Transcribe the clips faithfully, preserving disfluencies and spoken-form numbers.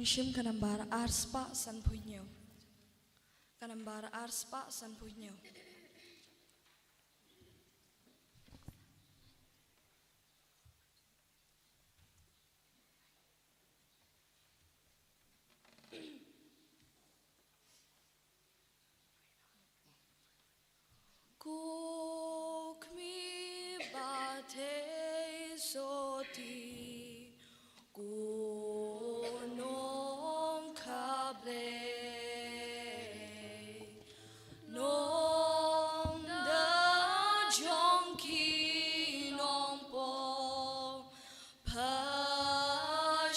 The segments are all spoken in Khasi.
Shim ka nambar ar spah sanphew hynñiew. Ka nambar ar spah sanphew hynñiew. Ko khmih ba thei soti, ko nongkha Blei, nongda jong ki nongpop, pha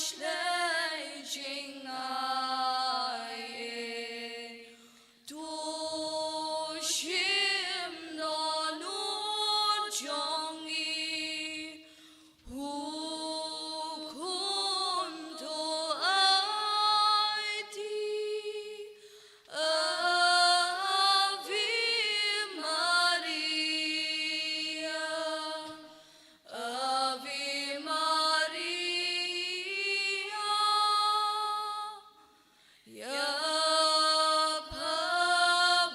shlei jingai. To shim dohnud jong ngi, hukum to aiti. Ave Maria, Ave Maria. Ïa pha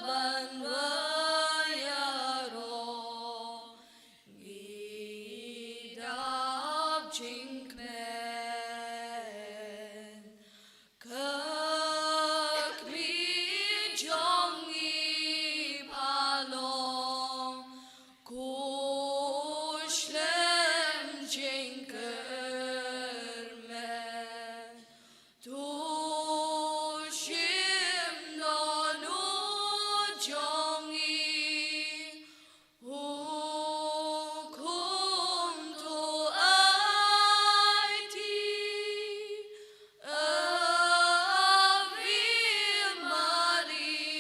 ban wan ïaroh, ngi dap jingkmen. Ka khmih jong ngi pha long ko slem jingkyrmen. To shim dohnud jong ngi, hukum to aiti. Ave Maria,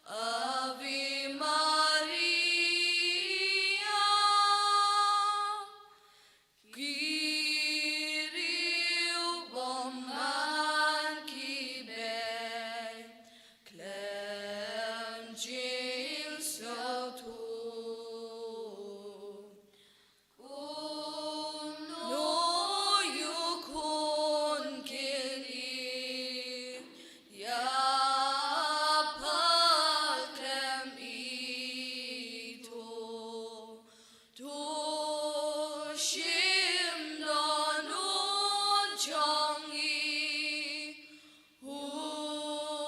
Ave Maria. Ki riewbymman ki beit khlem jingsngewthuh. Kumno ïa u khun kynthei ïa pha khlem ithuh. To shim dohnud jong ngi,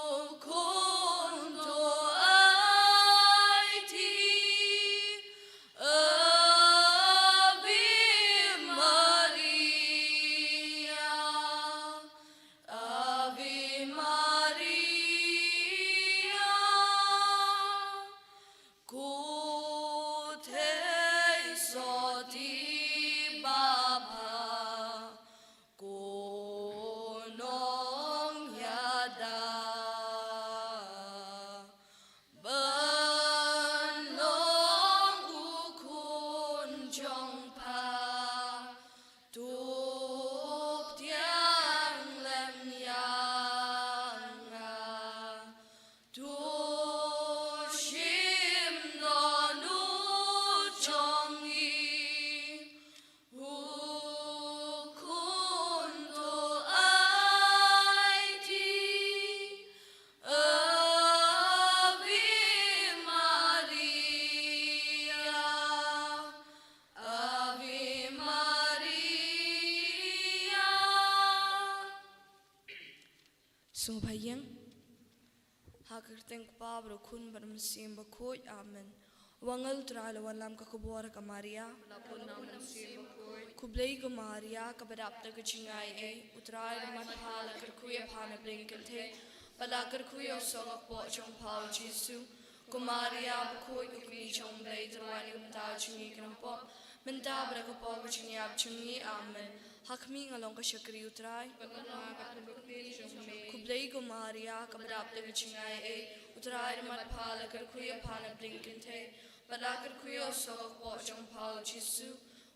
hukum to aiti. Ave Maria, Ave Maria. Ko thei soti ba pha ko nongïada, ban long u khun jong pha. To thiang lem ïa nga. To shim dohnud jong ngi, hukum to aiti. Ave Maria, Ave Maria. Sngewbha ïeng. Ha ka kyrteng u Kpa bad u Khun bad u Mynsiem Bakhuid. Amen. Wangal u Trai la wanlam ka khubor ha ka Maria. Khublei ko Maria, kaba dap da ka jingaiei, u Trai u don bad pha, la kyrkhu ïa pha na bneng ki kynthei, bad la kyrkhu ïa u soh ka kpoh jong pha u Jisu. Ko Maria bakhuid, ko kmie jong u Blei, to duwai na ka bynta jong ngi ki nongpop, mynta bad ha ka por ka jingïap jong ngi. Amen. Ha khmih nga long ka shakri u Trai. Khublei ko Maria, kaba dap da ka jingaiei, u Trai u don bad pha, la kyrkhu ïa pha na bneng ki kynthei, bad la kyrkhu ïa u soh ka kpoh jong pha u Jisu.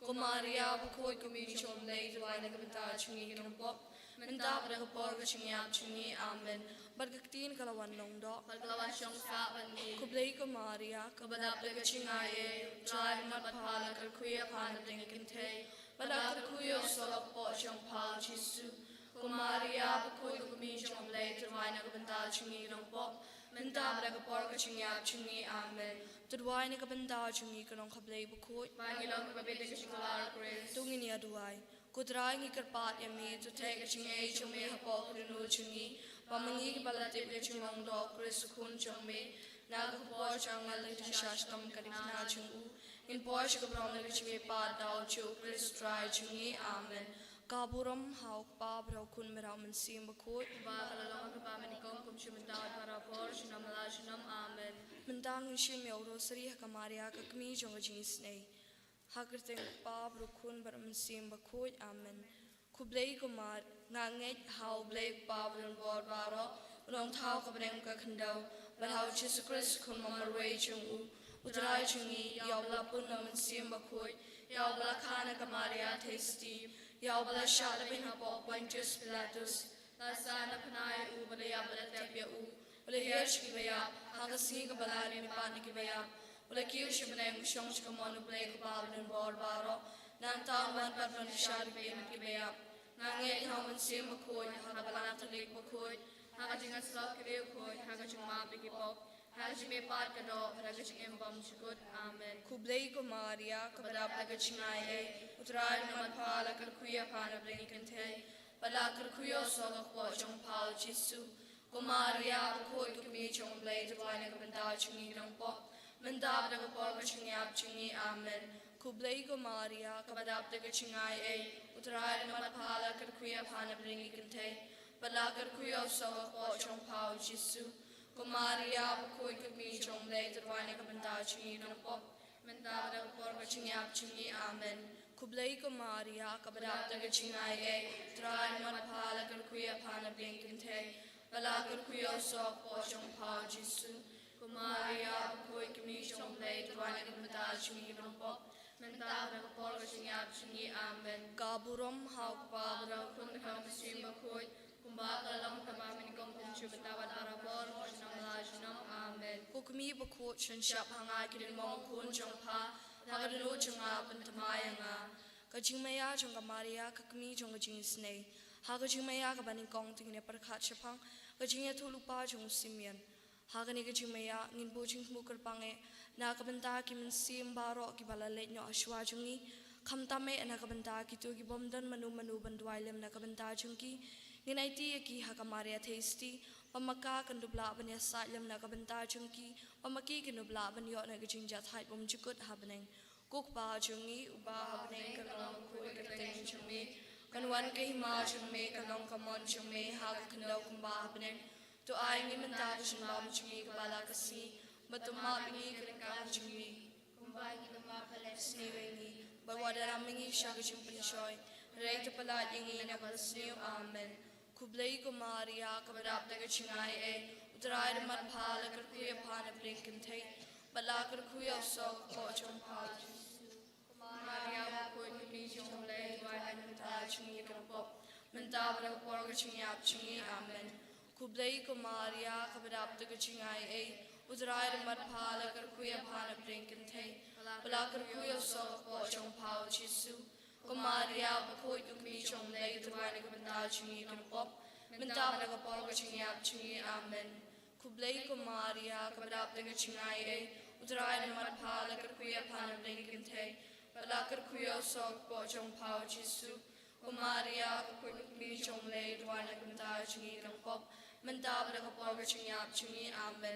Ko Maria bakhuid, ko kmie jong u Blei, to duwai na ka bynta jong ngi ki nongpop, mynta bad ha ka por ka jingïap jong ngi. Amen. Bad ka ktien ka la wan long doh. Bad ka la wan shong sah bad ngi. Khublei ko Maria, kaba dap da ka jingaiei, u Trai u don bad pha, la kyrkhu ïa pha na bneng ki kynthei, Ba la kyrkhu ïa u soh ka kpoh jong pha u Jisu. Ko Maria bakhuid, ko kmie jong U Blei, to duwai na ka bynta jong ngi ki nongpop, mynta bad ha ka por ka jingïap jong ngi. Amen. To duwai na ka bynta jong ngi ki nongkha Blei bakhuid. Ba ngi long kiba bit da ka jingkular Khrist. To ngin ïa duwai. Ko Trai, ngi kyrpad ïa me, to theh ka jingaiei jong me hapoh ka dohnud jong ngi, ba ma ngi kiba la tip ïa ka jinglong doh u Khrist u khun jong me, na ka por jong ka angel ka jingshah shitom ha ka dkhot jong u, ngin poi sha ka burom da ka jingmihpat da u jong u Khrist u Trai jong ngi. Amen. Ka burom ha u Kpa bad ha u Khun bad ha u Mynsiem Bakhuid. Ba ka la long ha u kaba mynnyngkong, kumjuh mynta bad barabor, junom la junom. Amen. Mynta ngin shim ïa u Rosary ha ka Maria ka kmie jong ka jingisynei. Ha ka kyrteng u Kpa bad u Khun bad u Mynsiem Bakhuid. Amen. Khublei ko Mar, nga ngeit ha U Blei u Kpa badonbor baroh, u nongthaw ka bneng ka khyndew, bad ha u Jisu Khrist u Khun ba marwei jong u, u Trai jong ngi, ïa uba la pun na u Mynsiem Bakhuid, ïa uba la kha na ka Maria Theisotti, ïa uba la shah lehbeiñ hapoh Pontius Pilatus, la sah na pnai u, ba la ïap bad la tep ïa u, u la hiar sha kiba ïap, ha ka sngi kaba lai u la mihpat na kiba ïap, u la kiew sha bneng, u shong sha ka mon U Blei u Kpa badonbor baroh, nangta un wan pat ban bishar ïa kiba ïap. Nga ngeit ha u Mynsiem Bakhuid, ha ka balang Katholik bakhuid, ha ka jingïasyllok kylliang khuid, ha ka jingmap ïa ki pop, ha ka jingmihpat ka doh, ha ka jingim bymjukut. Amen. Khublei ko Maria, kaba dap da ka jingaiei, u Trai u don bad pha, la kyrkhu ïa pha na bneng kynthei, bad la kyrkhu ïa u soh ka kpoh jong pha u Jisu. Ko Maria bakhuid, ko kmie jong U Blei, to duwai na ka bynta jong ngi ki nongpop, mynta bad ha ka por ka jingïap jong ngi. Amen. Khublei ko Maria, kaba dap da ka jingaiei, u Trai u don bad pha, la kyrkhu ïa pha na bneng kynthei, bad la kyrkhu ïa u soh ka kpoh jong pha u Jisu. Ko Maria bakhuid, ko kmie jong U Blei, to duwai na ka bynta jong ngi ki nongpop, mynta bad ha ka por ka jingïap jong ngi. Amen. Khublei ko Maria, kaba dap da ka jingaiei, u Trai u don bad pha, la kyrkhu ïa pha na bneng kynthei, bad la kyrkhu ïa u soh ka kpoh jong pha u Jisu. Ko Maria bakhuid, ko kmie jong U Blei, to duwai na ka bynta jong ngi ki nongpop, mynta bad ha ka por ka jingïap jong ngi. Amen. Ka burom ha u Kpa bad ha u Khun bad ha u Mynsiem Bakhuid, kumba ka la long ha u kaba mynnyngkong, kumjuh mynta bad barabor, junom la junom. Amen. Ko Kmie bakhuid, synshar ha nga ki dien mong u khun jong pha, ha ka dohnud jong nga pynthymmai ïa nga. Ka jingmaïa jong ka Maria, ka kmie jong ka jingisynei. Ha ka jingmaïa kaba nyngkong, to ngin ïa pyrkhat shaphang ka jingïathuhlypa jong u Simeon. Ha kane ka jingmaïa ngin buh jingthmu kyrpang eh na ka bynta ki mynsiem baroh kiba la leit noh ha shuwa jong ngi, khamtam eh na ka bynta kito ki bym don mano mano ban duwai lem na ka bynta jong ki. Ngin aiti ïa ki ha ka Maria Theisotti, ba ma ka kan dup lah ban ïasaid lem na ka bynta jong ki, ba ma ki kan dup lah ban ïoh na ka jingjahthait bymjukut ha bneng. Ko Kpa jong ngi uba ha bneng, ka long bakhuid ka kyrteng jong me, kan wan ka hima jong me, kan long ka mon jong me ha ka khyndew kumba ha bneng. To ai ngi mynta ka jingbam jong ngi kaba la ka sngi, bad to map ïa ngi ka ryngkat jong ngi, kumba ngi la map ha la ka sngi ïa ngi, bad wat la ram ïa ngi sha ka jingpynshoi, hynrei to pyllait ïa ngi na kaba sniew. Amen. Khublei ko Maria, kaba dap da ka jingaiei, u Trai u don bad pha, la kyrkhu ïa pha na bneng kynthei, bad la kyrkhu ïa u soh ka kpoh jong pha u Jisu. Maria bakhuid, ko kmie jong U Blei, duwai na ka bynta jong ngi ki nongpop, mynta bad ha ka por ka jingïap jong ngi. Amen. Khublei ko Maria, kaba dap da ka jingaiei, u Trai u don bad pha, la kyrkhu ïa pha na bneng kynthei, bad la kyrkhu ïa u soh ka kpoh jong pha u Jisu. Ko Maria bakhuid, ko kmie jong U Blei, duwai na ka bynta jong ngi ki nongpop, mynta bad ha ka por ka jingïap jong ngi. Amen. Khublei ko Maria, kaba dap da ka jingaiei, u Trai u don bad pha, la kyrkhu ïa pha na bneng kynthei, bad la kyrkhu ïa u soh ka kpoh jong pha u Jisu. Ko Maria bakhuid, ko kmie jong U Blei, duwai na ka bynta jong ngi ki nongpop, mynta bad ha ka por ka jingïap jong ngi. Amen.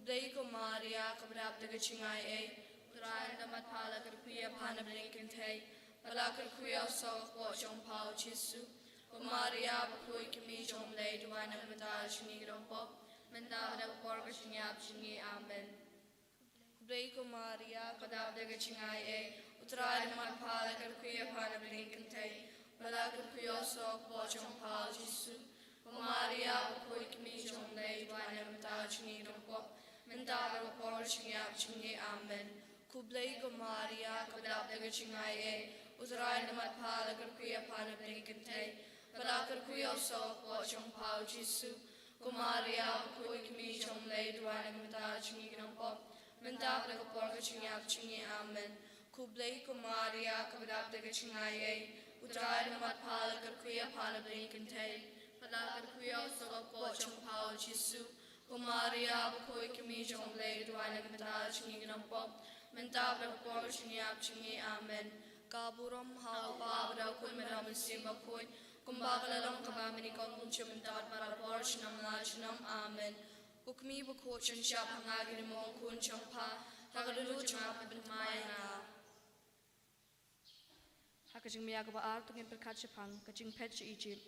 Khublei ko Maria, kaba dap da ka jingaiei, u Trai u don bad pha, la kyrkhu ïa pha na bneng kynthei, bad la kyrkhu ïa u soh ka kpoh jong pha u Jisu. Ko Maria bakhuid, ko kmie jong U Blei, duwai na ka bynta jong ngi ki nongpop, mynta bad ha ka por ka jingïap jong ngi. Amen. Khublei ko Maria, kaba dap da ka jingaiei, u Trai u don bad pha, la kyrkhu ïa pha na bneng kynthei, bad la kyrkhu ïa u soh ka kpoh jong pha u Jisu. Ko Maria bakhuid, ko kmie jong U Blei, duwai na ka bynta jong ngi ki nongpop, mynta bad ha ka por ka jingïap jong ngi. Amen. Khublei ko Maria, kaba dap da ka jingaiei, u Trai u don bad pha, la kyrkhu ïa pha na bneng kynthei, bad la kyrkhu ïa u soh ka kpoh jong pha u Jisu. Ko Maria bakhuid, ko kmie jong U Blei, duwai na ka bynta jong ngi ki nongpop, mynta bad ha ka por ka jingïap jong ngi. Amen. Khublei ko Maria, kaba dap da ka jingaiei. U Trai u la mad pha la kyrkhu ïa pha na bneng kynthei. Bad la kyrkhu ïa u soh ka kpoh jong pha u Jisu. Ko Maria bakhuid ka kmie jong U Blei, duwai na ka bynta jong ngi ki nongpop, mynta bad ha ka por ka jingïap jong ngi. Amen. Ka burom ha u Kpa bad ha u Khun bad ha u Mynsiem Bakhuid, kumba ka la long kaba mynnyngkong, kumjuh mynta bad ha ka por jong ngi la junom. Amen. Ko kmie bakhuid, shon shap ha nga ïa kine ki nongkhun jong pha, ha ka dohnud jong nga pynthymmai ïa nga. Ha ka jingmih kaba ar to ngin pyrkhat shaphang ka jingphet sha Ijipt.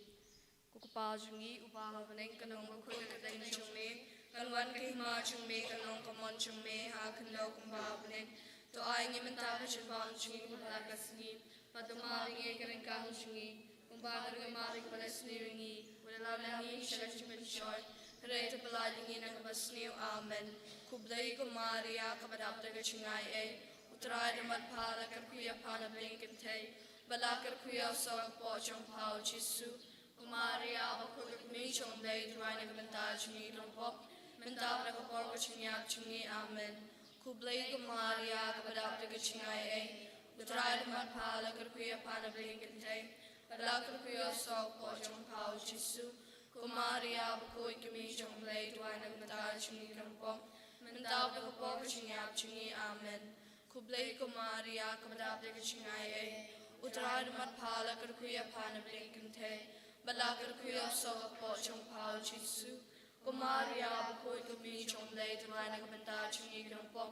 Ko Kpa jong ngi uba ha bneng, kan long bakhuid ka kyrteng jong me, kan wan ka hima jong me, kan long ka mon jong me ha khyndew kumba ha bneng. To ai ngi mynta ka jingbam jong ngi kaba la ka sngi, bad to map ïa ngi ka ryngkang jong ngi, kumba ngi ruh ngi map ïa kiba la sniew ïa ngi. Wat la law ïa ngi sha ka jingpynshoi, hynrei to pyllait ïa ngi na kaba sniew. Amen. Khublei ko Maria kaba dap da ka jingaiei, U Trai u la mad pha, la kyrkhu ïa pha na bneng kynthei, bad la kyrkhu ïa u soh ka kpoh jong pha u Jisu. Ko Maria bakhuid ka kmie jong U Blei, duwai na ka bynta jong ngi ki nongpop, mynta bad ha ka por ka jingïap jong ngi. Amen. Khublei ko Maria kaba dap da ka jingaiei, U Trai u la mad pha, la kyrkhu ïa pha na bneng kynthei, bad la kyrkhu ïa u soh ka kpoh jong pha u Jisu. Ko Maria bakhuid ka kmie jong U Blei, duwai na ka bynta jong ngi ki nongpop, mynta bad ha ka por ka jingïap jong ngi. Amen. Khublei ko Maria kaba dap da ka jingaiei, U Trai u la mad pha, la kyrkhu ïa pha na bneng kynthei, bad la kyrkhu ïa u soh ka kpoh jong pha u Jisu. Ko Maria bakhuid ka kmie jong U Blei, duwai na ka bynta jong ngi ki nongpop,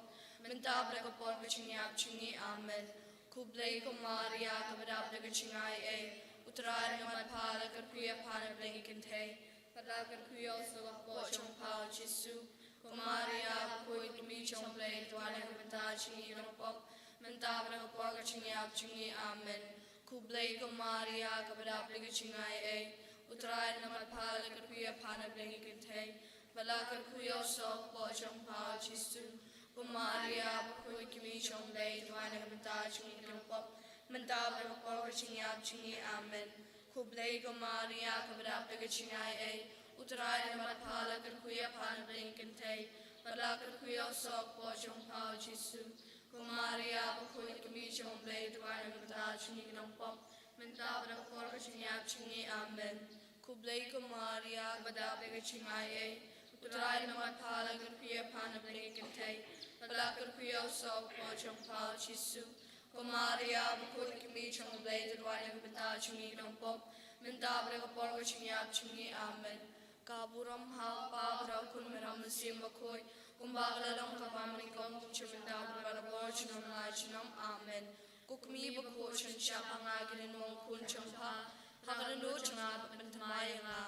mynta bad ha ka por ka jingïap jong ngi. Amen. Khublei ko Maria kaba dap da ka jingaiei, U Trai u la mad pha, la kyrkhu ïa pha na bneng kynthei, bad la kyrkhu ïa u soh ka kpoh jong pha u Jisu. Ko Maria bakhuid ka kmie jong U Blei, duwai na ka bynta jong ngi ki nongpop, mynta bad ha ka por ka jingïap jong ngi. Amen. Khublei ko Maria kaba dap da ka jingaiei, U Trai u la mad pha, la kyrkhu ïa pha na bneng kynthei, bad la kyrkhu ïa u soh ka kpoh jong pha u Jisu. Ko Maria bakhuid ka kmie jong U Blei, duwai na ka bynta jong ngi ki nongpop, mynta bad ha ka por ka jingïap jong ngi. Amen. Khublei ko Maria kaba dap da ka jingaiei, U Trai u la mad pha, la kyrkhu ïa pha na bneng kynthei, bad la kyrkhu ïa u soh ka kpoh jong pha u Jisu. Ko Maria bakhuid ka kmie jong U Blei, duwai na ka bynta jong ngi ki nongpop, mynta bad ha ka por ka jingïap jong ngi. Amen. Khublei ko Maria kaba dap da ka jingaiei, U Trai u la mad pha, la kyrkhu ïa pha na bneng kynthei, bad la kyrkhu ïa u soh ka kpoh jong pha u Jisu. Ko Maria bakhuid ka kmie jong U Blei, duwai na ka bynta jong ngi ki nongpop, mynta bad ha ka por ka jingïap jong ngi. Amen. Ka burom ha u Kpa bad ha u Khun bad ha u Mynsiem Bakhuid, kumba ka la long kaba mynnyngkong, kumjuh mynta bad ha ka por jong ngi la junom. Amen. Ko kmie bakhuid, shon shap ha nga ïa kine ki nongkhun jong pha, ha ka dohnud jong nga pynthymmai ïa nga.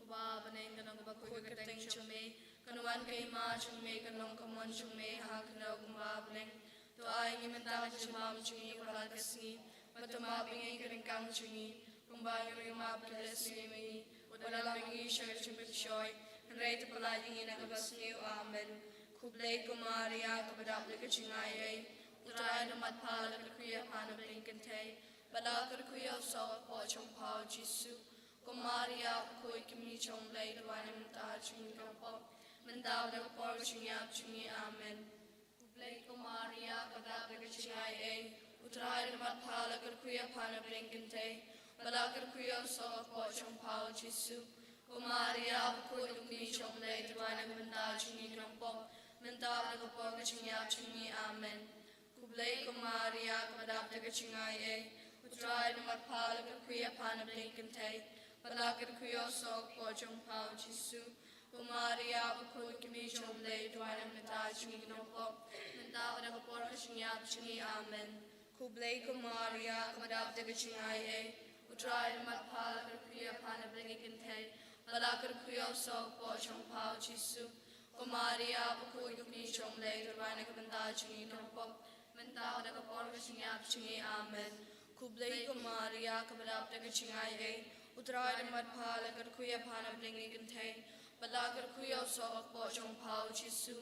Uba ha bneng, kan long bakhuid ka kyrteng jong me, kan wan ka hima jong me, kan long ka mon jong me ha khyndew kumba ha bneng. To ai ngi mynta ka jingbam jong ngi kaba la ka sngi, bad to map ïa ngi ka ryngkang jong ngi, kumba ngi ruh ngi map ïa kiba la sniew ïa ngi. Wat la law ïa ngi sha ka jingpynshoi, hynrei to pyllait ïa ngi na kaba sniew. Amen. Khublei ko Maria kaba dap da ka jingaiei, U Trai u la mad pha, la kyrkhu ïa pha na bneng kynthei, bad la kyrkhu ïa u soh ka kpoh jong pha u Jisu. Ko Maria bakhuid ka kmie jong U Blei, duwai na ka bynta jong ngi ki nongpop, mynta bad ha ka por ka jingïap jong ngi. Amen. Khublei ko Maria kaba dap da ka jingaiei, U Trai u la mad pha, la kyrkhu ïa pha na bneng kynthei, bad la kyrkhu ïa u soh ka kpoh jong pha u Jisu. Ko Maria bakhuid ka kmie jong U Blei, duwai na ka bynta jong ngi ki nongpop, mynta bad ha ka por ka jingïap jong ngi. Amen. Khublei ko Maria kaba dap da ka jingaiei, U Trai u la mad pha, la kyrkhu ïa pha na bneng kynthei, bad la kyrkhu ïa u soh ka kpoh jong pha u Jisu. Ko Maria bakhuid ka kmie jong U Blei, duwai na ka bynta jong ngi ki nongpop, mynta bad ha ka por ka jingïap jong ngi. Amen. Khublei ko Maria kaba dap da ka jingaiei, U Trai u la mad pha, la kyrkhu ïa pha na bneng kynthei, bad la kyrkhu ïa u soh ka kpoh jong pha u Jisu. Ko Maria bakhuid ka kmie jong U Blei, duwai na ka bynta jong ngi ki nongpop, mynta bad ha ka por ka jingïap jong ngi. Amen. Khublei ko Maria kaba dap da ka jingaiei, U Trai u la mad pha, la kyrkhu ïa pha na bneng kynthei, bad la kyrkhu ïa u soh ka kpoh jong pha u Jisu.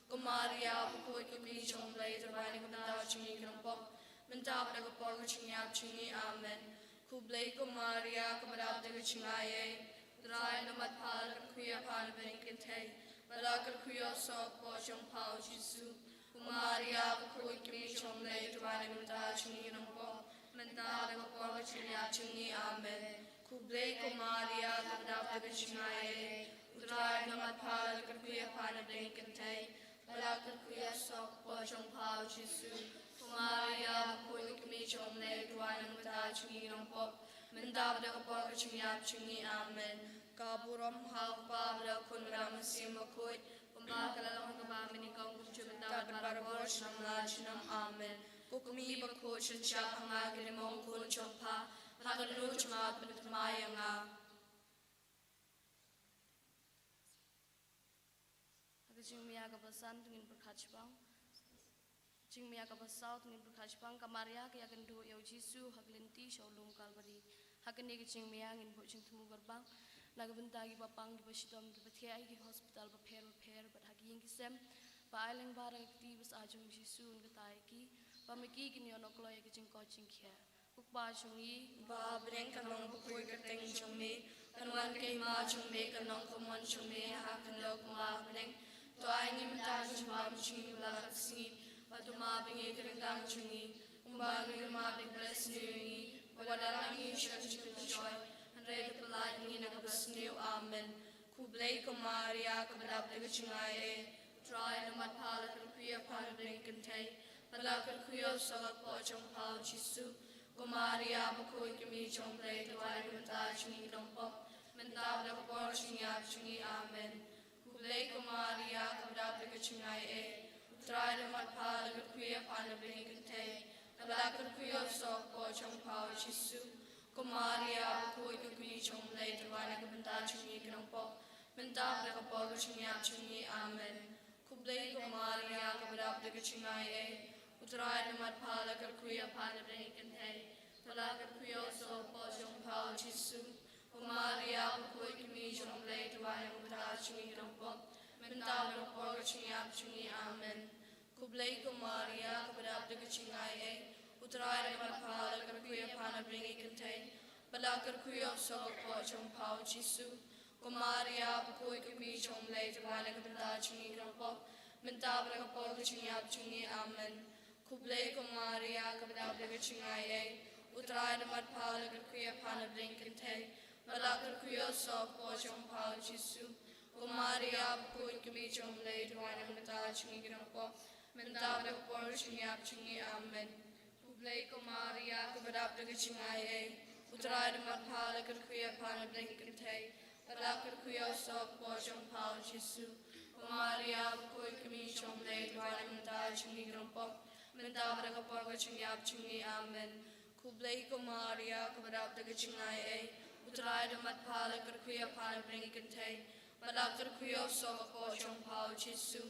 Ko Maria bakhuid ka kmie jong U Blei, duwai na ka bynta jong ngi ki nongpop, mynta bad ha ka por ka jingïap jong ngi. Amen. Khublei ko Maria kaba dap da ka jingaiei, U Trai u la mad pha, la kyrkhu ïa pha na bneng kynthei, Ba la kyrkhu ïa u soh ka kpoh jong pha u Jisu. Ko Maria bakhuid ka kmie jong U Blei, to ai na ka bynta jong ngi ki nongpop, mynta bad ha ka por ka jingïap jong ngi. Amen. Khublei ko Maria, kaba dap da ka jingaiei, U Trai u don bad pha, la kyrkhu ïa pha na bneng ki kynthei, ba la kyrkhu ïa u soh ka kpoh jong pha u Jisu. Ko Maria bakhuid ka kmie jong U Blei, to ai na ka bynta jong ngi ki nongpop, mynta bad ha ka por ka jingïap jong ngi. Amen. Ka burom ha u Kpa bad ha u Khun bad ha u Mynsiem Bakhuid, kumba ka la long ha kaba mynnyngkong, kumjuh mynta bad barabor, junom la junom. Amen. Ko kmie bakhuid, shynshar ha nga, ka dei ma u Khun jong pha, ha ka dohnud jong nga, pynthymmai ïa nga. Ha ka jingmia kaba san to ngin pyrkhat shaphang. Jingmia kaba saw to ngin pyrkhat shaphang, ka Maria ka ïakynduh ïa u Jisu ha ka lynti sha u lum Kalbari. Ha kane ka jingmia ngin buh jingthmu kyrpang na ka bynta kiba pang, kiba shitom, kiba thiah ha ki hospital bapher bapher bad ha ki ïing ki sem. Ba ai lyngba da ka kti basa jong u Jisu un kyrta ïa ki, ba ma ki kin ïoh noh kloi ïa ka jingkoit jingkhiah. Ko Kpa jong ngi ba ha bneng, ka nongkhuid kyrteng jong me, kan wan ka hima jong me, kan long ka mon jong me ha ka khyndew kumba ha bneng. To ai ngi mynta ka jingbam jong ngi ba la ka sngi, bad to map ïa ngi ka ryngkang jong ngi, kumba ngi ruh ngi map ïa kiba la sniew ïa ngi, bad wat ïalam ïa ngi sha ka jingpynshoi, hynrei to pyllait ïa ngi na kaba sniew. Amen. Khublei ko Maria, kaba dap da ka jingaiei, U Trai u don bad pha, la kyrkhu ïa pha na bneng ki kynthei, bad la kyrkhu ïa u soh ka kpoh jong pha u Jisu. Ko Maria bakhuid ka kmie jong U Blei, to ai na ka bynta jong ngi ki nongpop, mynta bad ha ka por ka jingïap jong ngi. Amen. Khublei ko Maria, kaba dap da ka jingaiei, U Trai u don bad pha, la kyrkhu ïa pha na bneng ki kynthei, bad la kyrkhu ïa u soh ka kpoh jong pha u Jisu. Ko Maria bakhuid ka kmie jong U Blei, to ai na ka bynta jong ngi ki nongpop, mynta bad ha ka por ka jingïap jong ngi. Amen. Khublei ko Maria, kaba dap da ka jingaiei, U Trai u don bad pha, la kyrkhu ïa pha na bneng ki kynthei, bad la kyrkhu ïa u soh ka kpoh jong pha u Jisu. Ko Maria bakhuid ka kmie jong U Blei, to ai na ka bynta jong ngi ki nongpop, mynta bad ha ka por ka jingïap jong ngi. Amen. Khublei ko Maria, kaba dap da ka jingaiei, U Trai u don bad pha, la kyrkhu ïa pha na bneng ki kynthei, bad la kyrkhu ïa u soh ka kpoh jong pha u Jisu. Ko Maria bakhuid ka kmie jong U Blei, to ai na ka bynta jong ngi ki nongpop, mynta bad ha ka por ka jingïap jong ngi. Amen. Khublei ko Maria, kaba dap da ka jingaiei, U Trai u don bad pha, la kyrkhu ïa pha na bneng ki kynthei, bad la kyrkhu ïa u soh ka kpoh jong pha u Jisu. Ko Maria bakhuid ka kmie jong U Blei, to ai na ka bynta jong ngi ki nongpop, mynta bad ha ka por ka jingïap jong ngi. Amen. Khublei ko Maria, kaba dap da ka jingaiei, U Trai u don bad pha, la kyrkhu ïa pha na bneng ki kynthei, bad la kyrkhu ïa u soh ka kpoh jong pha u Jisu. Ko Maria bakhuid ka kmie jong U Blei, to ai na ka bynta jong ngi ki nongpop, mynta bad ha ka por ka jingïap jong ngi. Amen. Khublei ko Maria, kaba dap da ka jingaiei, U Trai u don bad pha, la kyrkhu ïa pha na bneng ki kynthei, bad la kyrkhu ïa u soh ka kpoh jong pha u Jisu.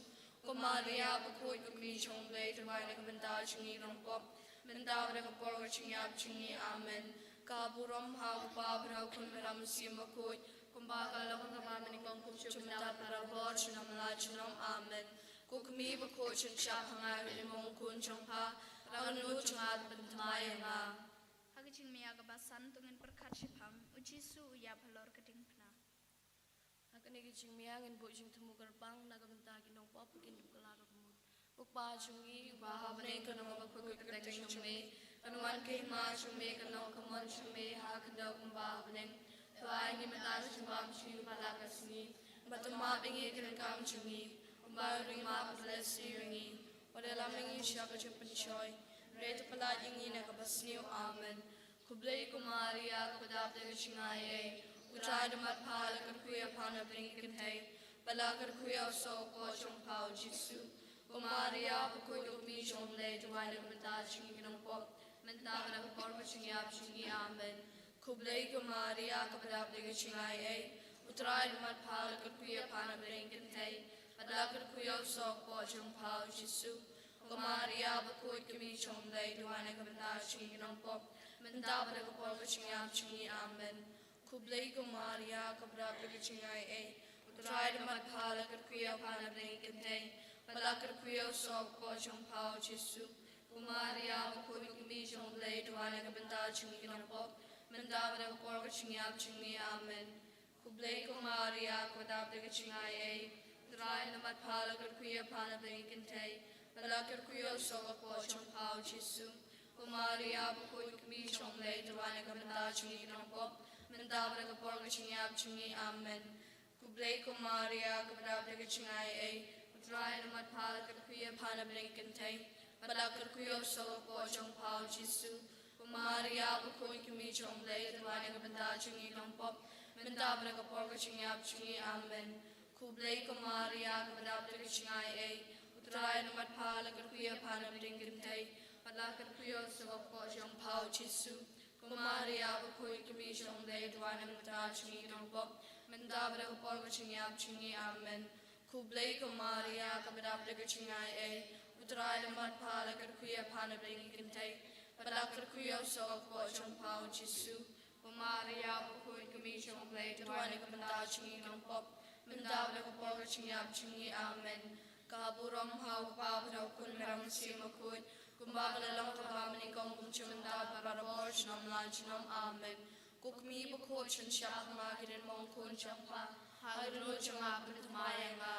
Ko Maria bakhuid ka kmie jong U Blei, to ai na ka bynta jong ngi ki nongpop, mynta bad ha ka por ka jingïap jong ngi. Amen. Ka burom ha u Kpa bad ha u Khun bad ha u Mynsiem Bakhuid, kumba ka la long ha kaba mynnyngkong, kumjuh mynta bad barabor, junom la junom. Amen. Ko kmie bakhuid, shynshar ha nga, ka dei ma u Khun jong pha, bad ha ka dohnud jong nga, pynthymmai ïa nga. Ha ka jingmia kaba san to ngin pyrkhat shaphang, U Jisu u ïap halor ka diengphna. Ha kane ka jingmia ngin buh jingthmu kyrpang na ka bynta ki nongpop ba kin duh kylla ka bamut. Ko Kpa jong ngi ba ha bneng, ka nongkhuid ka kyrteng jong me, kan wan ka hima jong me, kan long ka mon jong me ha ka khyndew kumba ha bneng. To ai ngi mynta ka jingbam jong ngi ba la ka sngi, bad to map ïa ngi ka ryngkang jong ngi, kumba ngi ruh ngi map ïa kiba la sniew ïa ngi, wat ïalam ïa ngi sha ka jingpynshoi, hynrei to pyllait ïa ngi na kaba sniew. Amen. Khublei ko Maria, kaba dap da ka jingaiei, U Trai u don bad pha, la kyrkhu ïa pha na bneng ki kynthei, bad la kyrkhu ïa u soh ka kpoh jong pha u Jisu. Ko Maria bakhuid ka kmie jong U Blei, to ai na ka bynta jong ngi ki nongpop, mynta bad ha ka por ka jingïap jong ngi. Amen. Khublei ko Maria, kaba dap da ka jingaiei, U Trai u don bad pha, la kyrkhu ïa pha na bneng ki kynthei, bad la kyrkhu ïa u soh ka kpoh jong pha u Jisu. Ko Maria bakhuid ka kmie jong U Blei, to ai na ka bynta jong ngi ki nongpop, mynta bad ha ka por ka jingïap jong ngi. Amen. Khublei ko Maria, kaba dap da ka jingaiei, U Trai u don bad pha, la kyrkhu ïa pha na bneng ki kynthei, bad la kyrkhu ïa u soh ka kpoh jong pha u Jisu. Ko Maria bakhuid ka kmie jong U Blei, to ai na ka bynta jong ngi ki nongpop, mynta bad ha ka por ka jingïap jong ngi. Amen. Khublei ko Maria, kaba dap da ka jingaiei, Trai, namar pha la kyrkhu ïa pha na bneng ki kynthei, bad la kyrkhu ïa u soh ka kpoh jong pha, u Jisu. Ko Maria bakhuid, ka kmie jong U Blei, to wad na ka bynta jong ngi ki nongpop, mynta bad ha ka por ka jingïap jong ngi. Amen. Khublei ko Maria, kaba dap da ka jingaiei, U Trai u don bad pha, la kyrkhu ïa pha na bneng ki kynthei, bad la kyrkhu ïa u soh ka kpoh jong pha, u Jisu. Ko Maria bakhuid, ka kmie jong U Blei, to wad na ka bynta jong ngi ki nongpop, mynta bad ha ka por ka jingïap jong ngi. Amen. Khublei ko Maria, kaba dap da ka jingaiei, U Trai u don bad pha, la kyrkhu ïa pha na bneng ki kynthei, bad la kyrkhu ïa u soh ka kpoh jong pha, u Jisu. Ko Maria bakhuid, ka kmie jong U Blei, to wad na ka bynta jong ngi ki nongpop, mynta bad ha ka por ka jingïap jong ngi. Amen. Khublei ko Maria, kaba dap da ka jingaiei, U Trai u don bad pha, la kyrkhu ïa pha na bneng ki kynthei, bad la kyrkhu ïa u soh ka kpoh jong pha, u Jisu. Ko Maria bakhuid, ka kmie jong U Blei, to wad na ka bynta jong ngi ki nongpop, mynta bad ha ka por ka jingïap jong ngi. Amen. Ka burom ha U Kpa, bad ha U Khun, bad ha U Mynsiem Bakhuid, kumba ka la long kaba ha kaba nyngkong, kumjuh mynta, bad barabor, junom la junom. Amen. Ko kmie bakhuid, shon shah ha nga, ki dei mo khun jong pha, ha ka dohnud jong nga pynthymmai ïa nga.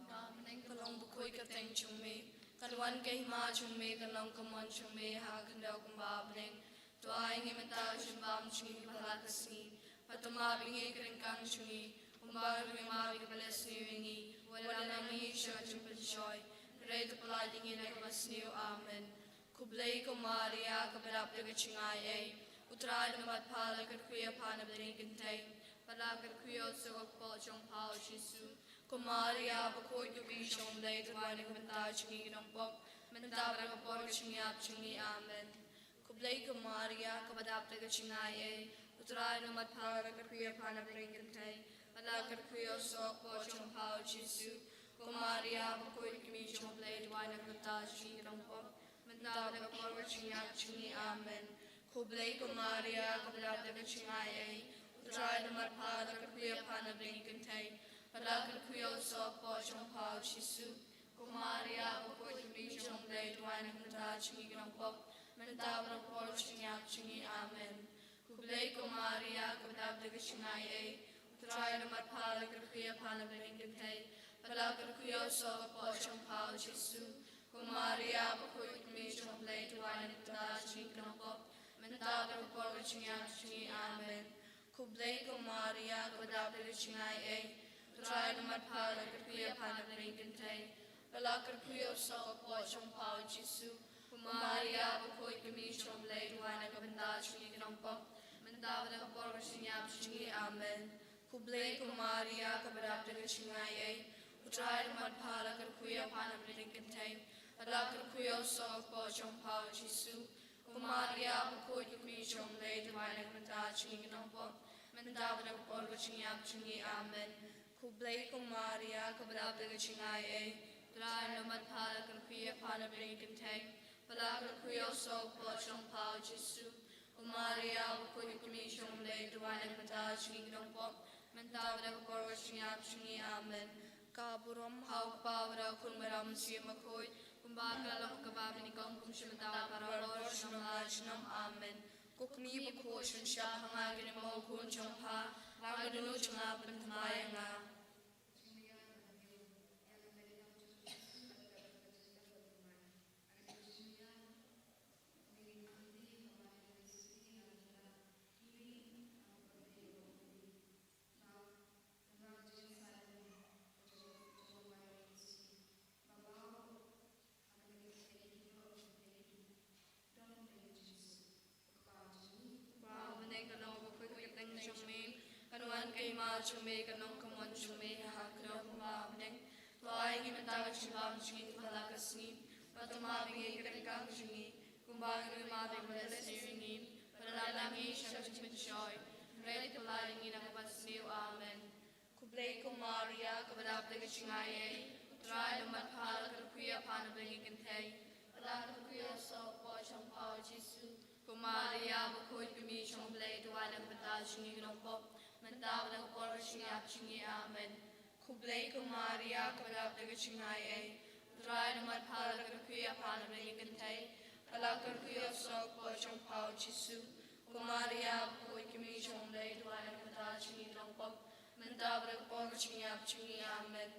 Ba ha bneng, ka long bakhuid ka kyrteng jong me, kan wan ka hima jong me, kan long ka mon jong me ha ka khyndew kumba ha bneng. To ai ngi mynta ka jingbam jong ngi ha kane ka sngi, bad to map ïa ngi ka ryngkang jong ngi, kumba ngi ruh ngi map ïa kiba leh sniew ïa ngi, wat la ai ngi sha ka jingpynshoi, hynrei to pyllait ïa ngi na kaba sniew. Amen. Khublei ko Maria, kaba dap da ka jingaiei, U Trai u don bad pha, la kyrkhu ïa pha na bneng ki kynthei, bad la kyrkhu ïa u soh ka kpoh jong pha, u Jisu. Ko Maria bakhuid, ka kmie jong U Blei, to wad na ka bynta jong ngi ki nongpop, mynta bad ha ka por ka jingïap jong ngi. Amen. Khublei ko Maria, kaba dap da ka jingaiei, U Trai u don bad pha, la kyrkhu ïa pha na bneng ki kynthei, bad la kyrkhu ïa u soh ka kpoh jong pha, u Jisu. Ko Maria bakhuid, ka kmie jong U Blei, to wad na ka bynta jong ngi ki nongpop, mynta bad ha ka por ka jingïap jong ngi. Amen. Khublei ko Maria, kaba dap da ka jingaiei, U Trai u don bad pha, la kyrkhu ïa pha na bneng ki kynthei, bad la kyrkhu ïa u soh ka kpoh jong pha, u Jisu. Ko Maria bakhuid, ka kmie jong U Blei, to wad na ka bynta jong ngi ki nongpop, mynta bad ha ka por ka jingïap jong ngi. Amen. Khublei ko Maria, kaba dap da ka jingaiei, U Trai u don bad pha, la kyrkhu ïa pha na bneng ki kynthei, bad la kyrkhu ïa u soh ka kpoh jong pha, u Jisu. Ko Maria bakhuid, ka kmie jong U Blei, to wad na ka bynta jong ngi ki nongpop, mynta bad ha ka por ka jingïap jong ngi. Amen. Khublei ko Maria, kaba dap da ka jingaiei, U Trai u don bad pha, la kyrkhu ïa pha na bneng ki kynthei, bad la kyrkhu ïa u soh ka kpoh jong pha, u Jisu. Ko Maria bakhuid, ka kmie jong U Blei, to wad na ka bynta jong ngi ki nongpop, mynta bad ha ka por ka jingïap jong ngi. Amen. Khublei ko Maria, kaba dap da ka jingaiei, U Trai u don bad pha, la kyrkhu ïa pha na bneng ki kynthei, bad la kyrkhu ïa u soh ka kpoh jong pha, u Jisu. Ko Maria bakhuid, ka kmie jong U Blei, to wad na ka bynta jong ngi ki nongpop, mynta bad ha ka por ka jingïap jong ngi. Amen. Khublei ko Maria, kaba dap da ka jingaiei, U Trai u don bad pha, la kyrkhu ïa pha na bneng ki kynthei, bad la kyrkhu ïa u soh ka kpoh jong pha, u Jisu. Ko Maria bakhuid, ka kmie jong U Blei, to wad na ka bynta jong ngi ki nongpop, mynta bad ha ka por ka jingïap jong ngi. Amen. Ka burom ha U Kpa, bad ha U Khun, bad ha U Mynsiem Bakhuid, kumba ka la long ha kaba ha kaba nyngkong, kumjuh mynta, bad barabor, junom la junom. Amen. Ko kmie bakhuid, shon shah ha nga, ki dei mo khun jong pha, ha ka dohnud jong nga pynthymmai ïa nga. Ba ha bneng, ka long bakhuid ka kyrteng jong me, kan wan ka hima jong me, kan long ka mon jong me ha ka khyndew kumba ha bneng. To ai ngi mynta ka jingbam jong ngi ha kane ka sngi, bad to map ïa ngi ka ryngkang jong ngi, kumba ngi ruh ngi map ïa kiba leh sniew ïa ngi, bad wat la ai ngi sha ka jingpynshoi, hynrei to pyllait ïa ngi na kaba sniew. Amen. Khublei ko Maria, kaba dap da ka jingaiei, U Trai u don bad pha, la kyrkhu ïa pha na bneng ki kynthei, bad la kyrkhu ïa u soh ka kpoh jong pha, u Jisu. Ko Maria bakhuid, ka kmie jong U Blei, duwai na ka bynta jong ngi ki nongpop, mynta bad ha ka por ka jingïap jong ngi. Amen. Khublei ko Maria, kaba dap da ka jingaiei. U Trai u don bad pha, la kyrkhu ïa pha napdeng ki kynthei, bad la kyrkhu ïa u soh ka kpoh jong pha, U Jisu. Ko Maria bakhuid, ka kmie jong U Blei, duwai na ka bynta jong ngi ki nongpop, mynta bad ha ka por ka jingïap jong ngi. Amen.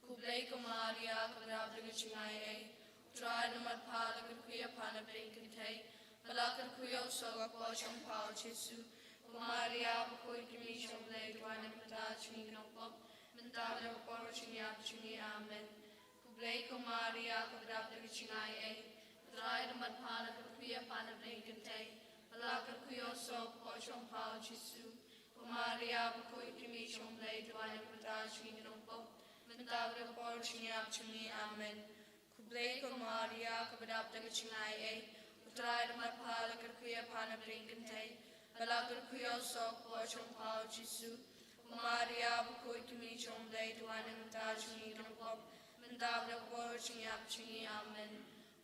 Khublei ko Maria, kaba dap da ka jingaiei. U Trai u don bad pha, la kyrkhu ïa pha napdeng ki kynthei, bad la kyrkhu ïa u soh ka kpoh jong pha, U Jisu. Ko Maria bakhuid, ka kmie jong U Blei, duwai na ka bynta jong ngi ki nongpop, mynta bad ha ka por ka jingïap jong ngi. Amen. Khublei ko Maria, kaba dap da ka jingaiei. U Trai u don bad pha, la kyrkhu ïa pha napdeng ki kynthei, bad la kyrkhu ïa u soh ka kpoh jong pha, U Jisu. Ko Maria bakhuid, ka kmie jong U Blei, duwai na ka bynta jong ngi ki nongpop, mynta bad ha ka por ka jingïap jong ngi. Amen. Khublei ko Maria, kaba dap da ka jingaiei. U Trai u don bad pha, la kyrkhu ïa pha napdeng ki kynthei, bad la kyrkhu ïa u soh ka kpoh jong pha, U Jisu. Ko Maria bakhuid, ka kmie jong U Blei, duwai na ka bynta jong ngi ki nongpop, mynta bad ha ka por ka jingïap jong ngi. Amen.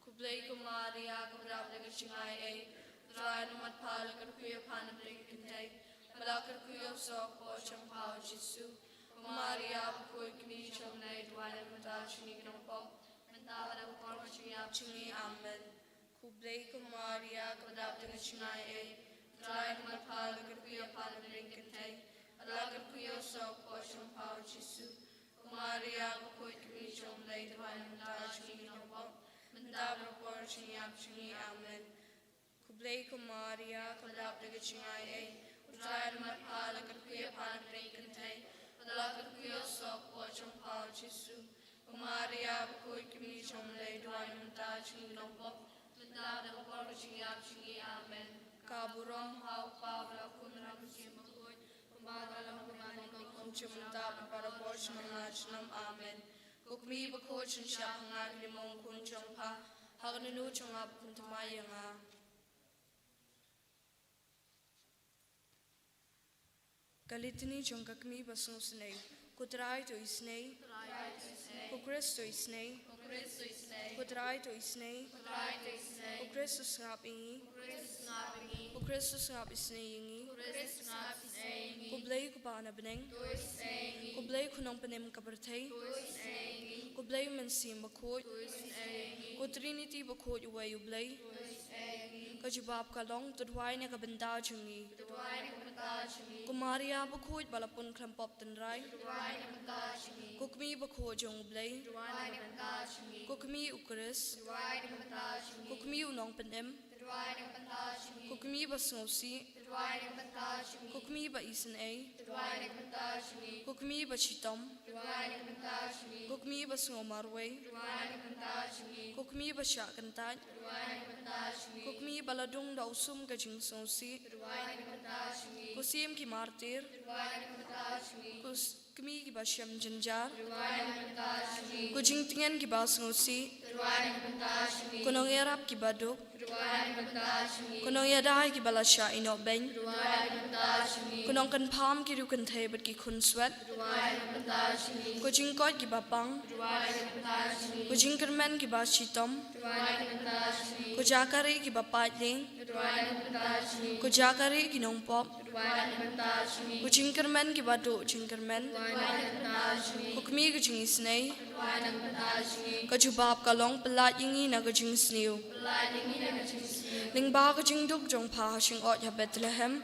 Khublei ko Maria, kaba dap da ka jingaiei. U Trai u don bad pha, la kyrkhu ïa pha napdeng ki kynthei, bad la kyrkhu ïa u soh ka kpoh jong pha, U Jisu. Ko Maria bakhuid, ka kmie jong U Blei, duwai na ka bynta jong ngi ki nongpop, mynta bad ha ka por ka jingïap jong ngi. Amen. Khublei ko Maria, kaba dap da ka jingaiei. U Trai u don bad pha, la kyrkhu ïa pha napdeng ki kynthei, bad la kyrkhu ïa u soh ka kpoh jong pha, U Jisu. Ko Maria bakhuid, ka kmie jong U Blei, duwai na ka bynta jong ngi ki nongpop, mynta bad ha ka por ka jingïap jong ngi. Amen. Khublei ko Maria, kaba dap da ka jingaiei. U Trai u don bad pha, la kyrkhu ïa pha napdeng ki kynthei, bad la kyrkhu ïa u soh ka kpoh jong pha, U Jisu. Ko Maria bakhuid, ka kmie jong U Blei, duwai na ka bynta jong ngi ki nongpop, mynta bad ha ka por ka jingïap jong ngi. Amen. Ka burom ha U Kpa bad ha U Khun bad ha U Mynsiem Bakhuid, kumba ka la long, kumba ka long, kumjuh mynta bad ha ka por junom la junom. Amen. Ko kmie bakhuid, shim shap ha nga ki lieh mong khun jong pha, ha ka dohnud jong nga ba khun thymmai ïa nga. Ka Litany jong ka Kmie Basngewsynei. Ko Trai to isynei. Ko Khrist to isynei. Ko Trai to isynei. Ko Khrist to sngap ïa ngi. Ko Khrist to sngap isynei ïa ngi. Ko Blei Kpa na bneng. Ko Blei Khunong Pynim ka pyrthei. Ko Blei Mynsiem Bakhuid. Ko Trinity Bakhuid uwei U Blei. Ka jubab ka long, to duwai na ka bynta jong ngi. Ko Maria bakhuid ba la pun khlem pop tynrai. Ko Kmie Bakhuid jong U Blei. Ko Kmie U Khrist. Ko Kmie U Nongpynim. Ko Kmie Basngewsih. Ko Kmie Baisynei. Ko Kmie Bashitom. Ko Kmie Basngew Marwei. Ko Kmie Bashah Kyntait. Ko Kmie ba la dung da u sum ka jingsngewsih. Ko Syiem ki Martir. Ko s-, Kmie ki ba shem jynjar. Ko Jingtngen ki basngewsih. Ko Nongïarap ki baduk. Ko Nongïada ïa ki ba la shah ïehnoh beiñ. Ko Nongkynpham ki riewkynthei bad ki khunswet. Ko Jingkoit ki bapang. Ko Jingkyrmen ki bashitom. Ko Jaka rieh ki bapait lieng. Ko Jaka rieh ki nongpop. Ko Jingkyrmen ki baduh jingkyrmen. Ko Kmie ka jingisynei. Ka jubab ka long, pyllait ïa ngi na ka jingsniew. Lyngba ka jingduk jong pha ha shyngoid ha Bethlehem.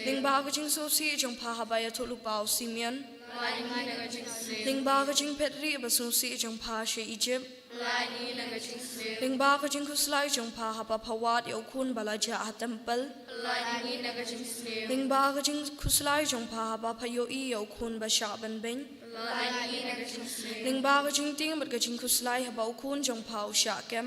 Lyngba ka jingsngewsih jong pha haba ïathuhlypa u Simeon. Lyngba ka jingphetrieh basngewsih jong pha sha Egypt. Lyngba ka jingkhuslai jong pha haba pha wad ïa u khun ba la jah ha templ. Lyngba ka jingkhuslai jong pha haba pha ïohi ïa u khun ba shah ban beiñ. Lyngba ka jingtieng bad ka jingkhuslai haba u khun jong pha u shah kem.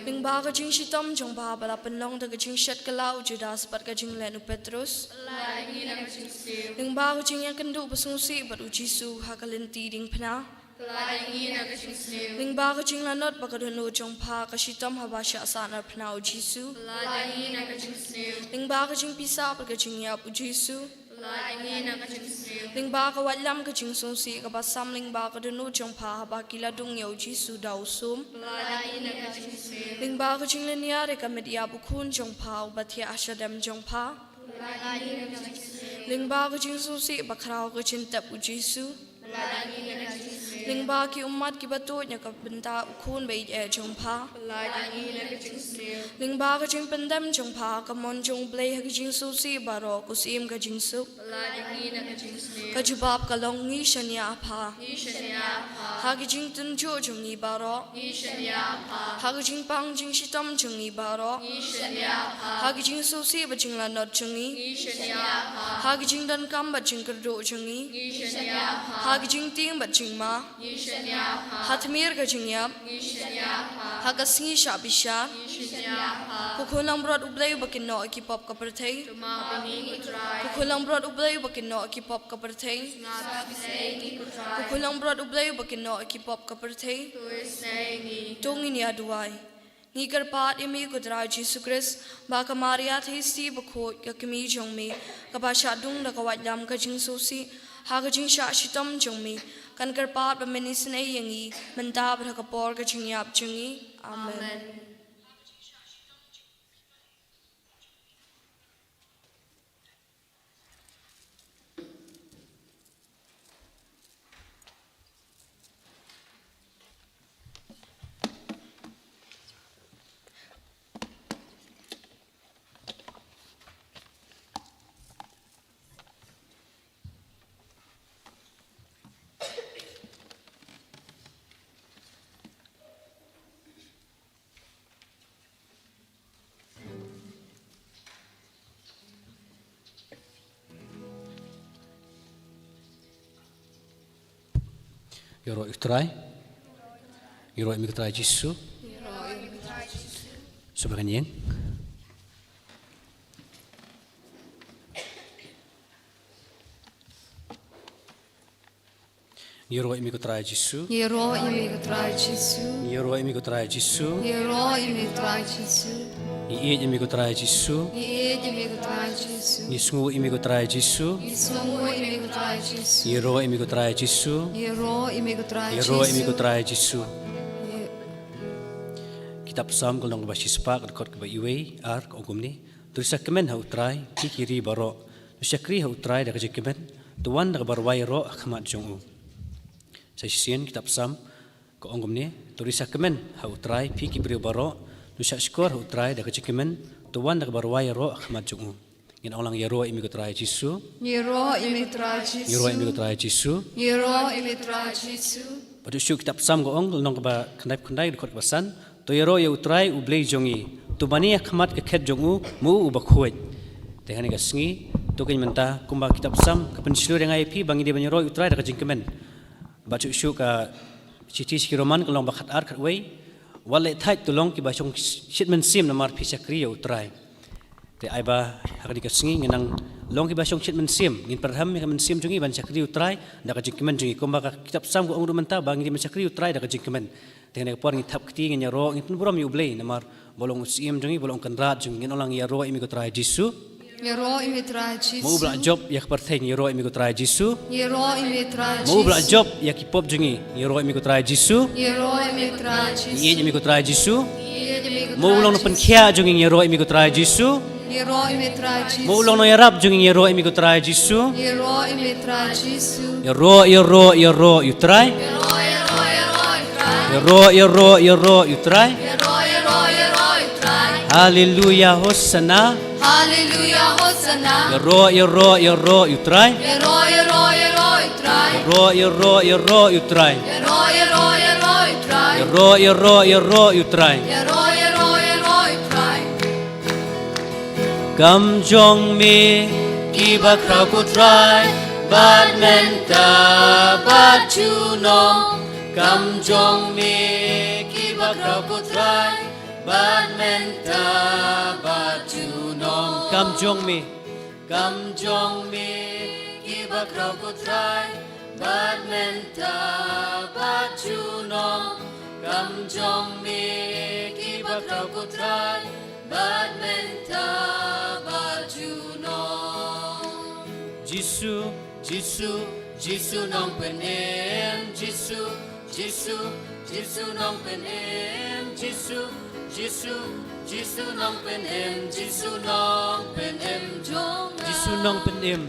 Lyngba ka jingshitom jong pha haba la pynlong da ka jingshet kylla u Judas bad ka jinglen u Petrus. Lyngba ka jingïakynduh basngewsih bad u Jisu ha ka lynti diengphna. Lyngba ka jinglanot bad ka dohnud jong pha ka shitom haba shah sahnarphna u Jisu. Lyngba ka jingpisa bad ka jingïap u Jisu. Lyngba ka waitlam ka jingsngewsih kaba sam lyngba ka dohnud jong pha haba ki la dung ïa u Jisu da u sum. Lyngba ka jinglynñiar ïa ka met ïap u khun jong pha uba thiah ha shadem jong pha. Lyngba ka jingsngewsih bakhraw ka jingtep u Jisu. Lyngba ki ummat kiba tuid na ka bynta u khun ba ïeit eh jong pha. Lyngba ka jingpyndem jong pha ka mon jong u Blei ha ka jingsngewsih baroh, ka syiem ka jingsuk. Ka jubab ka long ngi shaniah ha pha. Ha ka jingtynjuh jong ngi baroh. Ha ka jingpang jingshitom jong ngi baroh. Ha ka jingsngewsih bad jinglanot jong ngi. Ha ka jingdonkam bad jingkyrduh jong ngi. Ha ka jingtieng bad jingma. Ha tmier ka jingïap. Ha ka sngi shah bishar. Ko khun langbrot u Blei uba kynnoh ïa ki pop ka pyrthei. Ko khun langbrot u Blei uba kynnoh ïa ki pop ka pyrthei. Ko khun langbrot u Blei uba kynnoh ïa ki pop ka pyrthei. To ngin ïa duwai. Ngi kyrpad ïa me ko Trai Jisu Khrist, ba ka Maria Theisotti bakhuid ka kmie jong me, kaba shah dung da ka waitlam ka jingsngewsih ha ka jingshah shitom jong me, kan kyrpad ba men isynei ïa ngi mynta bad ha ka por ka jingïap jong ngi. Amen. Ïaroh ïa u Trai. Ïaroh ïa me ko Trai Jisu. Sngewbha kan ïeng. Ïaroh ïa me ko Trai Jisu. Ïaroh ïa me ko Trai Jisu. Ïaroh ïa me ko Trai Jisu. Ïaroh ïa me ko Trai Jisu. Ngi ïeit ïa me ko Trai Jisu. Ngi ïeit ïa me ko Trai Jisu. Ngi sngewnguh ïa me ko Trai Jisu. Ngi sngewnguh ïa me ko Trai Jisu. Ïaroh ïa me ko Trai Jisu. Ïaroh ïa me ko Trai Jisu. Ïaroh ïa me ko Trai Jisu. Ïa- Kitab Psalm ka lynnong kaba shispah ka dkhot kaba wei ar ka ong kumne. To ri sakmen ha u Trai, phi ki ri baroh. To shakri ha u Trai da ka jingkmen. To wan da kaba rwai ïaroh ha khmat jong u. Sa shisien kitab Psalm ka ong kumne, to ri sakmen ha u Trai phi ki briew baroh, to shahshkor ha u Trai da ka jingkmen, to wan da kaba rwai ïaroh ha khmat jong u. Ngin ong lang ïaroh ïa me ko Trai Jisu. Ïaroh ïa me ko Trai Jisu. Ïaroh ïa me ko Trai Jisu. Ïaroh ïa me ko Trai Jisu. Bad shuh shuh kitab Psalm ka ong, lynnong kaba khyndaiphew khyndai dkhot kaba san, to ïaroh ïa u Trai u Blei jong ngi, to mane ha khmat ka khet jong u, mo u bakhuid. Te ha kane ka sngi, to kane mynta, kumba kitab Psalm ka pynshlur ïa nga ïa phi ba ngi dei ban ïaroh ïa u Trai da ka jingkmen. Bad shuh shuh ka shithi sha ki Roman ka lynnong ba khatar khatwei. Wat leh thait to long kiba shongshit mynsiem namar phi shakri ïa u Trai. Te ai ba ha kane ka sngi ngin nang long kiba shongshit mynsiem, ngin pyrshang ïa ka mynsiem jong ngi ban shakri ïa u Trai da ka jingkmen jong ngi. Kumba ka kitab Psalm ka ong ruh mynta ba ngi dei ban shakri ïa u Trai da ka jingkmen. Te ha kane ka por ngin thap kti, ngin ïaroh, ngin pynburom ïa u Blei namar ba u long u Syiem jong ngi, ba u long u Kynrad jong ngi. Ngin ong lang ïaroh ïa me ko Trai Jisu. Ïaroh ïa me Trai Jisu. Mo u ba la jop ïa ka pyrthei, ïaroh ïa me ko Trai Jisu. Ïaroh ïa me Trai Jisu. Mo u ba la jop ïa ki pop jong ngi, ïaroh ïa me ko Trai Jisu. Ïaroh ïa me Trai Jisu. Ïeit ïa me ko Trai Jisu. Ïeit ïa me ko Trai Jisu. Mo u long nongpynkhiah jong ngi, ïaroh ïa me ko Trai Jisu. Ïaroh ïa me Trai Jisu. Mo u long nongïarap jong ngi, ïaroh ïa me ko Trai Jisu. Ïaroh ïa me Trai Jisu. Ïaroh, ïaroh, ïaroh ïa u Trai. Ïaroh, ïaroh, ïaroh ïa u Trai. Ïaroh, ïaroh, ïaroh ïa u Trai. Ïaroh, ïaroh, ïaroh ïa u Trai. Haleluia, Hosanna. Haleluia, Hosanna. Ïaroh, ïaroh, ïaroh ïa u Trai. Ïaroh, ïaroh, ïaroh ïa u Trai. Ïaroh, ïaroh, ïaroh ïa u Trai. Ïaroh, ïaroh, ïaroh ïa u Trai. Ïaroh, ïaroh, ïaroh ïa u Trai. Ïaroh, ïaroh, ïaroh ïa u Trai. Kam jong me kiba khraw ko Trai, bad mynta bad junom. Kam jong me kiba khraw ko Trai, bad mynta bad junom. Kam jong me. Kam jong me kiba khraw ko Trai, bad mynta bad junom. Kam jong me kiba khraw ko Trai, bad mynta bad junom. Jisu, Jisu, Jisu nongpynim, Jisu, Jisu, Jisu nongpynim, Jisu, Jisu, Jisu nongpynim, Jisu nongpynim jong nga. Jisu nongpynim.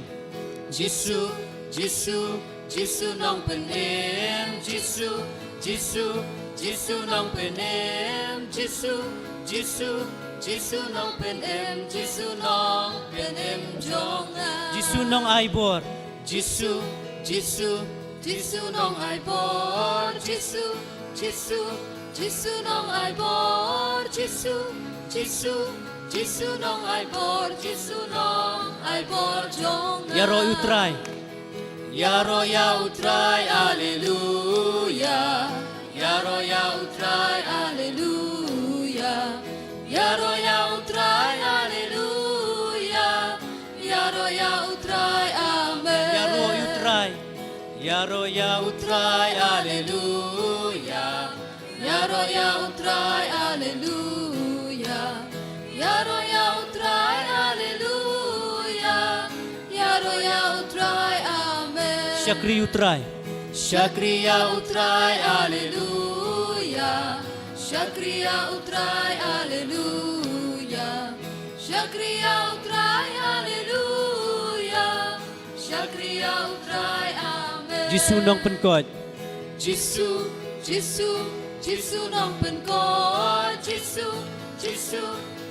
Jisu, Jisu, Jisu nongpynim, Jisu, Jisu, Jisu nongpynim, Jisu, Jisu, Jisu nongpynim, Jisu nongpynim jong nga. Jisu nongai bor. Jisu, Jisu, Jisu nongai bor, Jisu, Jisu, Jisu nongai bor, Jisu, Jisu, Jisu nongai bor, Jisu nongai bor jong nga. Ïaroh ïa U Trai. Ïaroh ïa U Trai, alleluia. Ïaroh ïa U Trai, alleluia. Ïaroh ïa U Trai, alleluia. Ïaroh ïa U Trai, amen. Ïaroh ïa U Trai. Ïaroh ïa U Trai, alleluia. Ïaroh ïa U Trai, alleluia. Ïaroh ïa U Trai, alleluia. Ïaroh ïa U Trai, amen. Shakri U Trai. Shakri ïa U Trai, alleluia. Shakri ïa U Trai, alleluia. Shakri ïa U Trai, alleluia. Shakri ïa U Trai, amen. Jisu nongpynkhuid. Jisu, Jisu, Jisu nongpynkhuid. Jisu, Jisu,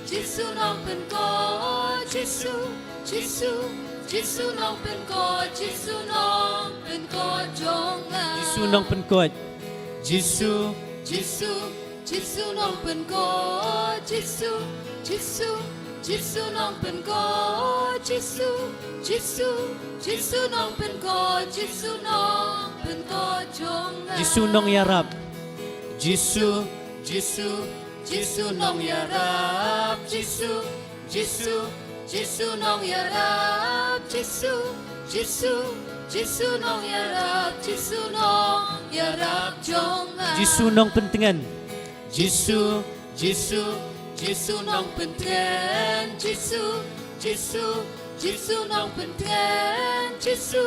Jisu nongpynkhuid. Jisu, Jisu, Jisu nongpynkhuid. Jisu nongpynkhuid jong nga. Jisu nongpynkhuid. Jisu, Jisu, Jisu nongpynkhuid, Jisu, Jisu, Jisu nongpynkhuid, Jisu, Jisu, Jisu nongpynkhuid, Jisu nongpynkhuid jong nga. Jisu nongïarap. Jisu, Jisu, Jisu nongïarap, Jisu, Jisu, Jisu nongïarap, Jisu, Jisu, Jisu nongïarap, Jisu nongïarap jong nga. Jisu nongpyntngen. Jisu, Jisu, Jisu nongpyntngen, Jisu, Jisu, Jisu nongpyntngen, Jisu,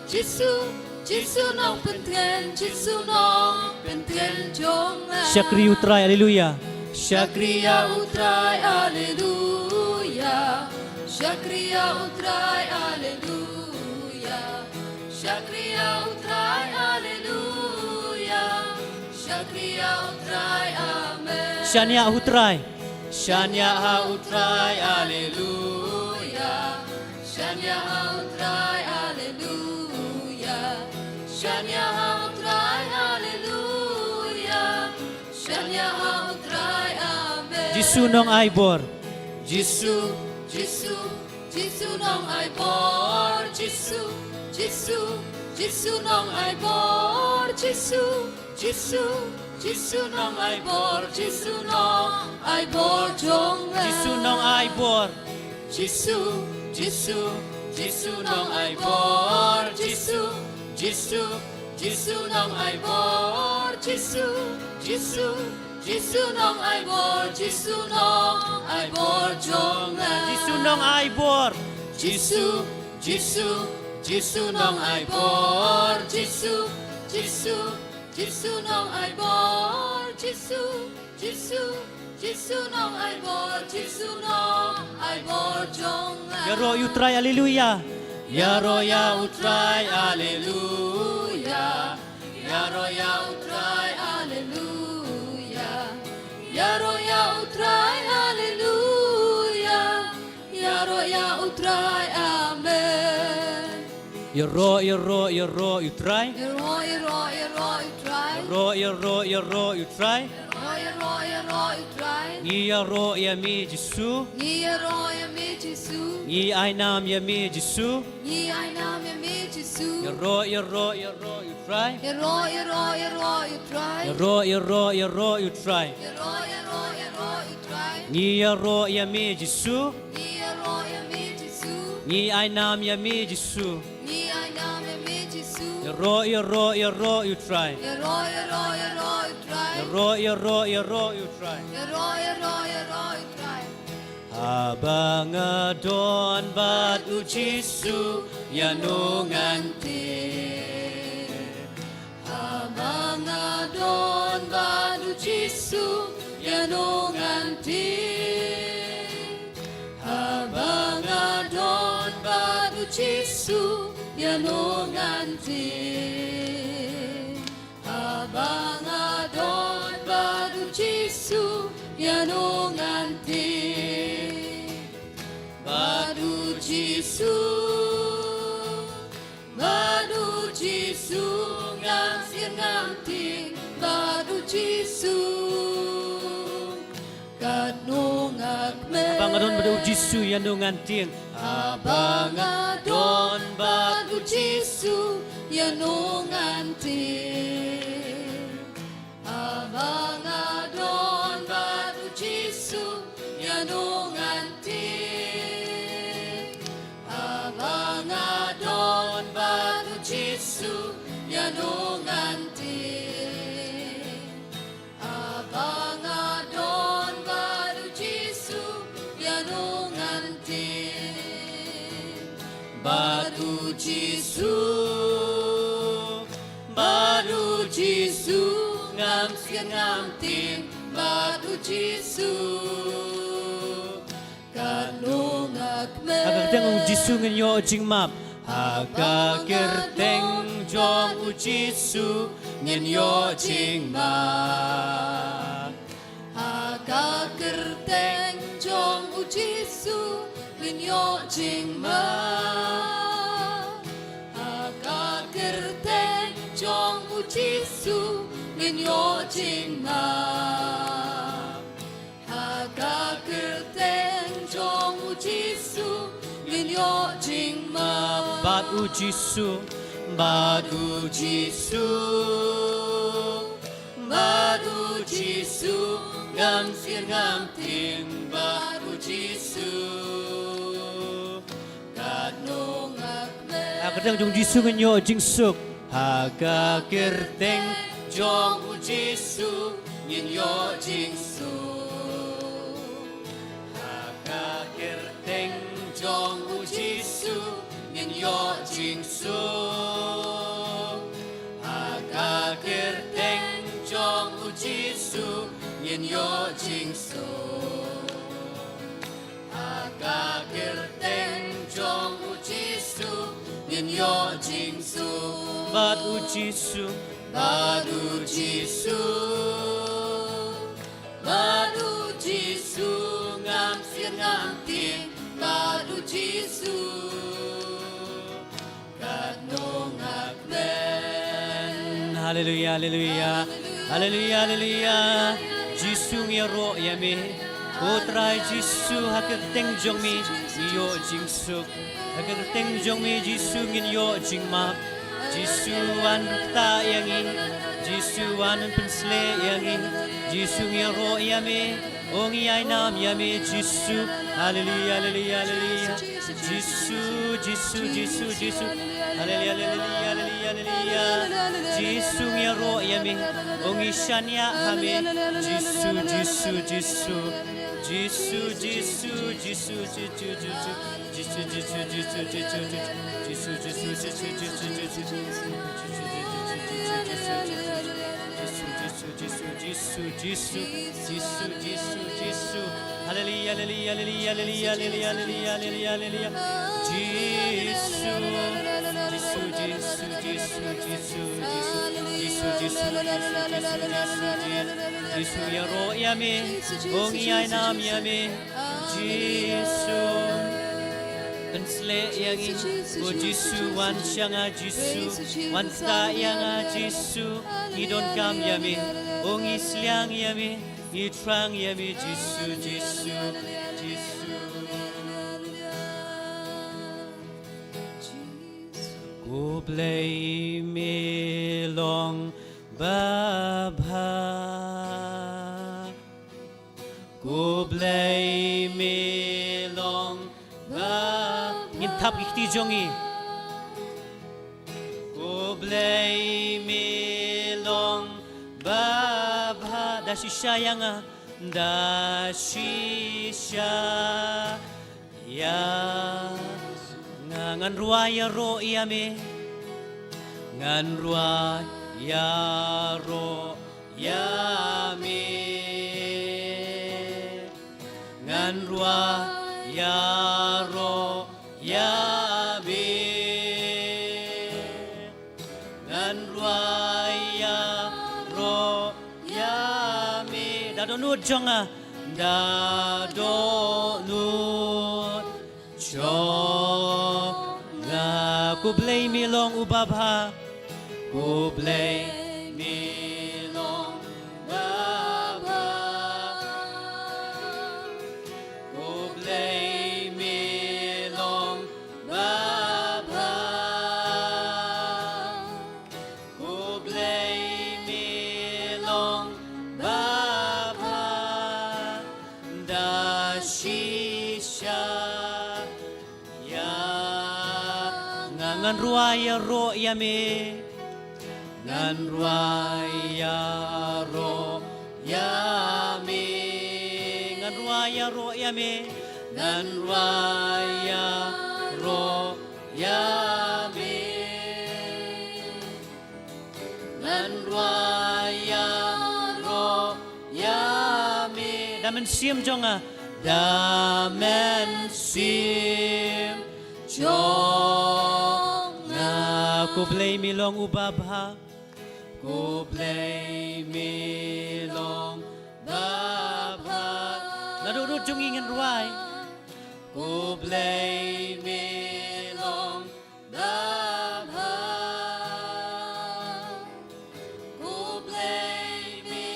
Jisu, Jisu nongpyntngen, Jisu nongpyntngen jong nga. Shakri U Trai, alleluia. Shakri ïa U Trai, alleluia. Shakri ïa U Trai, alleluia. Shakri ïa U Trai, alleluia. Shakri ïa U Trai, amen. Shaniah ha U Trai. Shaniah ha U Trai, alleluia. Shaniah ha U Trai, alleluia. Shaniah ha U Trai, alleluia. Shaniah ha U Trai, amen. Jisu nongai bor. Jisu, Jisu, Jisu nongai bor. Jisu, Jisu, Jisu nongai bor. Jisu, Jisu, Jisu nongai bor, Jisu nongai bor jong nga. Jisu nongai bor. Jisu, Jisu, Jisu nongai bor, Jisu, Jisu, Jisu nongai bor, Jisu, Jisu, Jisu nongai bor, Jisu nongai bor jong nga. Jisu nongai bor. Jisu, Jisu, Jisu nongai bor, Jisu, Jisu, Jisu nongai bor, Jisu, Jisu, Jisu nongai bor, Jisu nongai bor jong nga. Ïaroh ïa U Trai, alleluia. Ïaroh ïa U Trai, alleluia. Ïaroh ïa U Trai, alleluia. Ïaroh ïa U Trai, alleluia. Ïaroh ïa U Trai, amen. Ïaroh, ïaroh, ïaroh ïa U Trai. Ïaroh, ïaroh, ïaroh ïa U Trai. Ïaroh, ïaroh, ïaroh ïa U Trai. Ïaroh, ïaroh, ïaroh ïa U Trai. Ngi ïaroh ïa me Jisu. Ngi ïaroh ïa me Jisu. Ngi ai nam ïa me Jisu. Ngi ai nam ïa me Jisu. Ïaroh, ïaroh, ïaroh ïa U Trai. Ïaroh, ïaroh, ïaroh ïa U Trai. Ïaroh, ïaroh, ïaroh ïa U Trai. Ïaroh, ïaroh, ïaroh ïa U Trai. Ngi ïaroh ïa me Jisu. Ngi ïaroh ïa me Jisu. Ngi ai nam ïa me Jisu. Ngi ai nam ïa me Jisu. Ïaroh, ïaroh, ïaroh ïa U Trai. Ïaroh, ïaroh, ïaroh ïa U Trai. Ïaroh, ïaroh, ïaroh ïa U Trai. Ïaroh, ïaroh, ïaroh ïa U Trai. Haba nga don bad u Jisu, ïa no ngan tip? Haba nga don bad u Jisu, ïa no ngan tip? Haba nga don bad u Jisu, ïa no ngan tip? Haba nga don bad u Jisu, ïa no ngan tip? Bad u Jisu, bad u Jisu, ngam sngewthuh ngam tieng bad u Jisu. Katno nga kmen. Haba nga don bad u Jisu, ïa no ngan tieng? Haba nga don bad u Jisu, ïa no ngan tieng? Haba nga don bad u Jisu, ïa no ngan tieng? Haba nga don bad u Jisu, ïa no ngan tieng? Haba nga don bad u Jisu, ïa no ngan tieng? Bad u Jisu, bad u Jisu, ngam sngewthuh ngam tieng bad u Jisu. Katno nga kmen. Ha ka kyrteng u Jisu ngin ïoh jingmap. Ha ka kyrteng jong u Jisu ngin ïoh jingmap. Ha ka kyrteng jong u Jisu ngin ïoh jingmap. Ha ka kyrteng jong u Jisu ngin ïoh jingmap. Ha ka kyrteng jong u Jisu ngin ïoh jingmap. Bad u Jisu, bad u Jisu, bad u Jisu, ngam sngewthuh ngam tieng bad u Jisu. Katno nga kmen. Ha ka kyrteng jong u Jisu ngin ïoh jingsuk. Ha ka kyrteng jong u Jisu ngin ïoh jingsuk. Ha ka kyrteng jong u Jisu ngin ïoh jingsuk. Ha ka kyrteng jong u Jisu ngin ïoh jingsuk. Ha ka kyrteng jong u Jisu ngin ïoh jingsuk. Bad u Jisu, bad u Jisu, bad u Jisu, ngam sngewthuh ngam tieng bad u Jisu. Katno nga kmen. Haleluya, haleluya. Haleluya, haleluya. Jisu ngi ïaroh ïa me. Ko Trai Jisu ha ka kyrteng jong me ngi ïoh jingsuk. Ha ka kyrteng jong me Jisu ngin ïoh jingmap. Jisu wan ktah ïa ngi. Jisu wan pynshlur ïa ngi. Jisu ngi ïaroh ïa me. O ngi ai nam ïa me Jisu. Haleluya, haleluya, haleluya. Jisu, Jisu, Jisu, Jisu. Haleluya, haleluya, haleluya, haleluya. Jisu ngi ïaroh ïa me. O ngi shaniah ha me. Jisu, Jisu, Jisu. Jisu, Jisu, Jisu, Jisu, Jisu. Jisu, Jisu, Jisu, Jisu, Jisu. Jisu, Jisu, Jisu, Jisu, Jisu. Jisu, Jisu, Jisu, Jisu. Haleluya, haleluya, haleluya. Jisu. Jisu, Jisu, Jisu, Jisu, Jisu. Jisu, Jisu, Jisu, Jisu, Jisu. Jisu ïaroh ïa me. O ngi ai nam ïa me. Jisu. Pynshlur ïa ngi. O Jisu wan sha nga Jisu. Wan ktah ïa nga Jisu. Ngi donkam ïa me. O ngi sliang ïa me. Ngi thrang ïa me Jisu, Jisu, Jisu. Ko Blei me long babha. Ko Blei me long babha. Ngin thap ki kti jong ngi. Ko Blei me long babha. Da shisha ïa nga. Da shisha ïa nga, ngan rwai ïaroh ïa me, ngan rwai ïaroh ïa me, ngan rwai ïaroh ïa me. Ngan rwai ïaroh ïa me. Da dohnud jong nga, da dohnud jong nga. Ko Blei me long uba bha. Ko Blei me long uba bha. Ko Blei me long uba bha. Ko Blei me long uba bha. Da shisha ïa nga, ngan rwai ïaroh ïa me, ngan rwai ïaroh ïa me, ngan rwai ïaroh ïa me, ngan rwai ïaroh ïa me. Ngan rwai ïaroh ïa me. Da mynsiem jong nga, da mynsiem jong nga. Ko Blei me long uba bha. Ko Blei me long uba bha. Na dohnud jong ngi ngan rwai. Ko Blei me long uba bha. Ko Blei me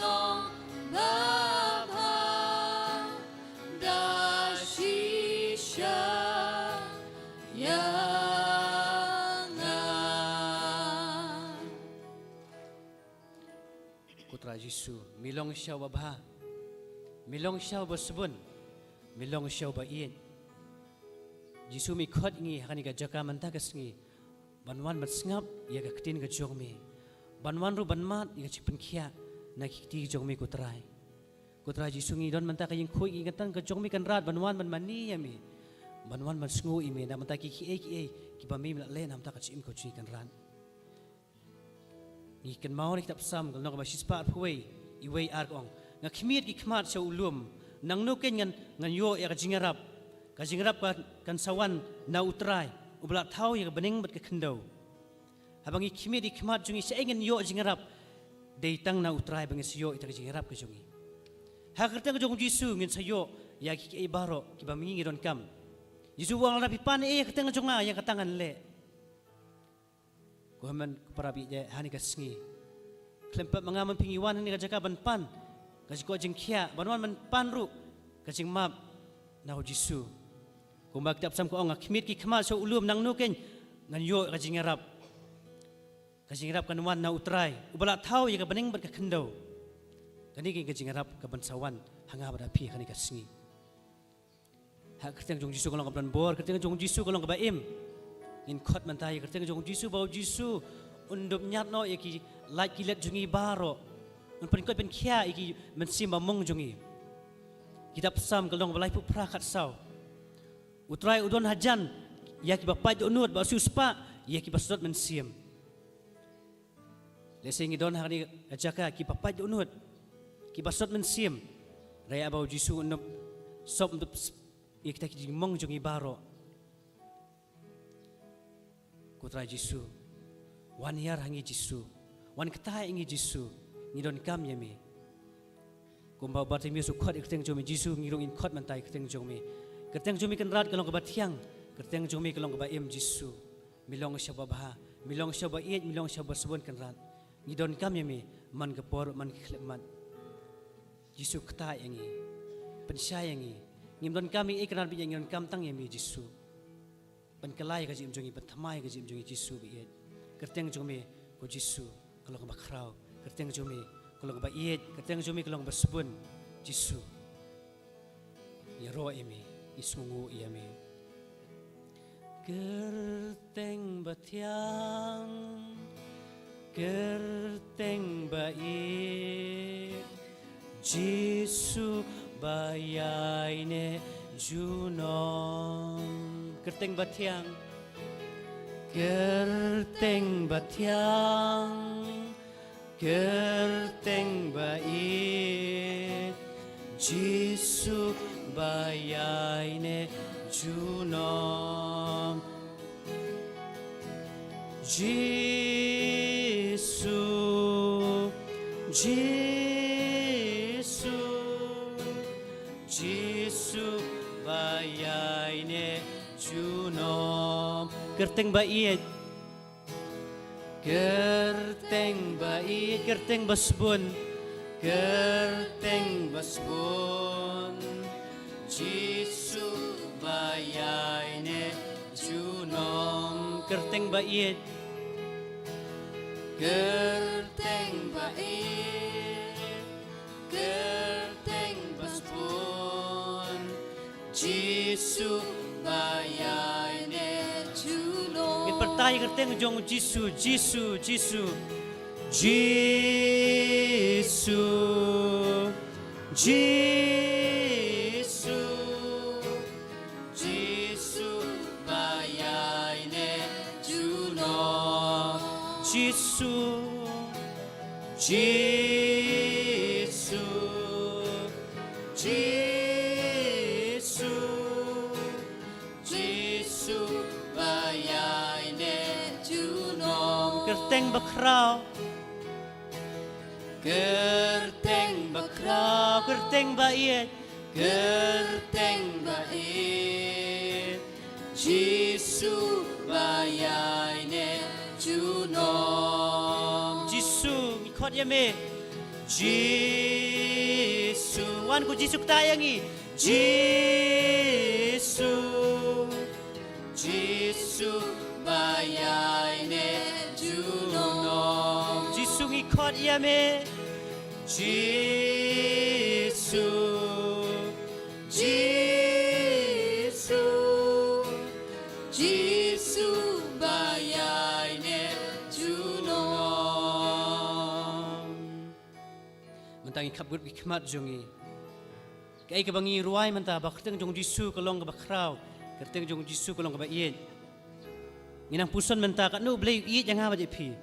long uba bha. Da shisha ïa nga. Ko Trai Jisu, me long shisha uba bha, me long shisha uba sbun, me long shisha uba ïeit. Jisu, me khot ïa ngi ha kane ka jaka mynta ka sngi ban wan ban sngap ïa ka ktien ka jong me, ban wan ruh ban mad ïa ka jingpynkhiah na ki kti jong me, ko Trai. Ko Trai Jisu, ngi don mynta ka jingkhuid, ngi kyrteng ka jong me Kynrad ban wan ban mane ïa me, ban wan ban sngew ïa me na bynta ki kiei kiei kiba me la leh na bynta ka jingim ka jong ngi, Kynrad. Ngi kynmaw na kitab Salm ka lynnong kaba shispah arphew wei, wei ar ka ong, nga khmied ki khmat sha u lum, nangno keiñ ngan, ngan ïoh ïa ka jingïarap, ka jingïarap ka kan sa wan na u Trai uba la thaw ïa ka bneng bad ka khyndew. Haba ngi khmied ki khmat jong ngi, shaei ngan ïoh jingïarap? Dei tang na u Trai ba ngi sa ïoh ïa ka jingïarap ka jong ngi. Ha ka kyrteng ka jong u Jisu ngin sa ïoh ïa ki, kiei baroh kiba ma ngi ngi donkam. Jisu u ong, lada phi pan ei ha ka kyrteng ka jong nga, ïa kata ngan leh. Ko hynmen ko para baieit, ha kane ka sngi khlem pep ma nga, ma phi ngi wan ha kane ka jaka ban pan ka jingkoit jingkhiah, ban wan ban pan ruh ka jingmap na u Jisu. Kumba kitab Salm ka ong, nga khmied ki khmat sha u lum, nangno keiñ ngan ïoh ka jingïarap? Ka jingïarap kan wan na u Trai uba la thaw ïa ka bneng bad ka khyndew. Kane keiñ ka jingïarap kaban sa wan ha nga bad ha phi ha kane ka sngi. Ha ka kyrteng jong u Jisu ka long kaba donbor, ka kyrteng jong u Jisu ka long kaba im. Ngin khot mynta ïa ka kyrteng jong u Jisu, ba u Jisu un dup ñiad noh ïa ki lait ki let jong ngi baroh. Un pynkoit pynkhiah ïa ki mynsiem bamong jong ngi. Kitab Salm ka long kaba laiphew phra, khatsaw. U Trai u don hajan ïa kiba pait dohnud, bad u siewspah ïa kiba sot mynsiem. Lehse ngi don ha kane ka jaka kiba pait dohnud, kiba sot mynsiem. Hynrei haba u Jisu un dup sop, un dup ïa kita ki jingmong jong ngi baroh. Ko Trai Jisu, wan hiar ha ngi Jisu, wan ktai ha ngi Jisu, ngi donkam ïa me. Kumba u Bartimeus u khot ïa ka kyrteng jong me Jisu, ngi ruh ngin khot mynta ïa ka kyrteng jong me. Ka kyrteng jong me Kynrad ka long kaba thiang, ka kyrteng jong me ka long kaba im Jisu. Me long shisha uba bha, me long shisha uba ïeit, me long shisha uba sbun Kynrad. Ngi donkam ïa me man ka por, man ka khyllipmat. Jisu, ktai ïa ngi, pynshai ïa ngi. Ngim donkam ïa ei Kynrad bad ïa ngi, ngi donkam tang ïa me Jisu. Pynkylla ïa ka jingim jong ngi, pynthymmai ïa ka jingim jong ngi Jisu baieit. Ka kyrteng jong me ko Jisu ka long kaba khraw, ka kyrteng jong me ka long kaba ïeit, ka kyrteng jong me ka long kaba sbun Jisu. Ïaroh ïa me, ïasngewnguh ïa me. Kyrteng bathiang, kyrteng baieit Jisu ba ïaineh junom. Kyrteng ba thiang. Kyrteng ba thiang. Kyrteng ba ïeit. Jisu ba ïaineh junom. Jisu, Jisu, Jisu ba ïaineh junom. Kyrteng ba ïeit. Kyrteng ba ïeit, kyrteng ba sbun. Kyrteng ba sbun. Jisu ba ïaineh junom. Kyrteng ba ïeit. Kyrteng ba ïeit. Kyrteng ba sbun. Jisu ba ïaineh junom. Ngin pyrta ïa kyrteng jong Jisu, Jisu, Jisu. Jisu, Jisu, Jisu ba ïaineh junom. Jisu, Jisu, Jisu, Jisu ba ïaineh junom. Kyrteng ba khraw. Kyrteng ba khraw, kyrteng ba ïeit. Kyrteng ba ïeit. Jisu ba ïaineh junom. Jisu, ngi khot ïa me. Jisu, wan ko Jisu, ktah ïa ngi. Jisu, Jisu ba ïaineh junom. Jisu, ngi khot ïa me. Jisu, Jisu, Jisu ba ïaineh junom. Mynta ngin khap kut ki khmat jong ngi. Kaei kaba ngi rwai mynta, ba kyrteng jong Jisu ka long kaba khraw, kyrteng jong Jisu ka long kaba ïeit. Ngi nang puson mynta, katno U Blei u ïeit ïa nga bad ïa phi.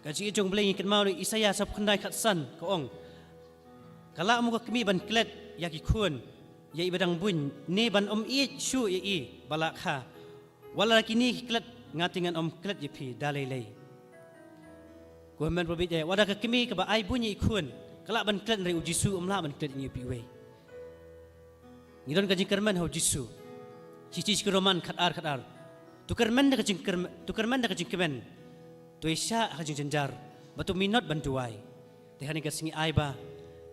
Ka jingïeit jong U Blei ngi kynmaw na Isaïah sawphew khyndai khatsan ka ong, ka lah mo ka kmie ban klet ïa ki khun ïa i ba dang buiñ, ne ban ym ïeit shuh ïa i ba la kha. Wat la kine ki klet, nga te ngan ym klet ïa phi da lei lei. Ko hynmen ba bit, wat la ka kmie kaba ai buiñ ïa i khun ka lah ban klet, hynrei U Jisu um lah ban klet ïa phi wei. Ngi don ka jingkyrmen ha U Jisu. Shithi sha ki Roman khatar khatar. To kyrmen da ka jingkyrmen, to kyrmen da ka jingkmen. To ïaishah ha ka jingjynjar bad to minot ban duwai. Te ha kane ka sngi ai ba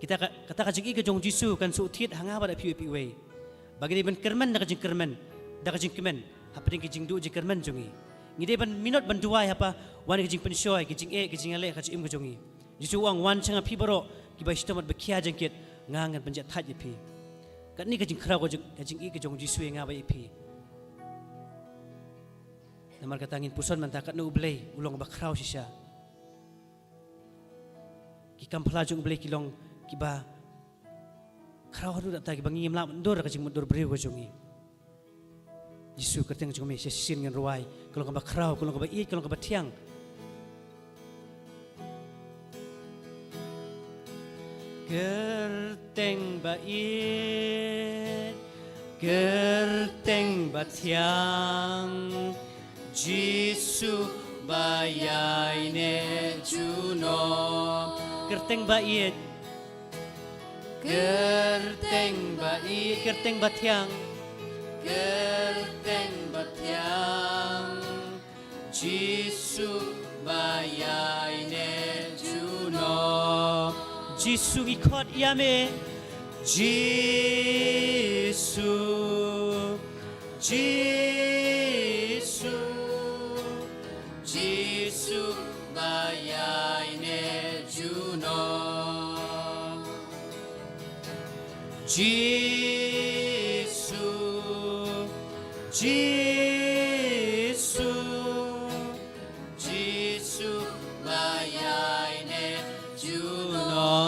kita ka, kata ka jingïeit ka jong U Jisu kan shu thied ha nga bad ha phi wei phi wei. Ba ngi dei ban kyrmen da ka jingkyrmen, da ka jingkmen hapdeng ki jingduh jingkyrmen jong ngi. Ngi dei ban minot ban duwai haba wan ka jingpynshoi, ka jingeh, ka jingïaleh ka jingim ka jong ngi. Jisu u ong, wan sha nga phi baroh kiba shitom bad ba khia jingkit, nga ngan pynjah thait ïa phi. Katne ka jingkhraw ka jing, ka jingïeit ka jong U Jisu ïa nga bad ïa phi. Namar kata ngin puson mynta katno U Blei u long ba khraw shisha. Ki kam phla jong U Blei ki long kiba khraw haduh katta, kiba ngim lah ban dur ka jingmutdur briew ka jong ngi. Jisu, kyrteng jong me shisien ngin rwai, ka long kaba khraw, ka long kaba ïeit, ka long kaba thiang. Kyrteng ba ïeit, kyrteng ba thiang, Jisu ba ïaineh junom. Kyrteng ba ïeit, kyrteng ba ïeit, kyrteng ba thiang, kyrteng ba thiang, Jisu ba ïaineh junom. Jisu, ngi khot ïa me. Jisu, Jisu, Jisu ba ïaineh junom. Jisu, Jisu, Jisu ba ïaineh junom.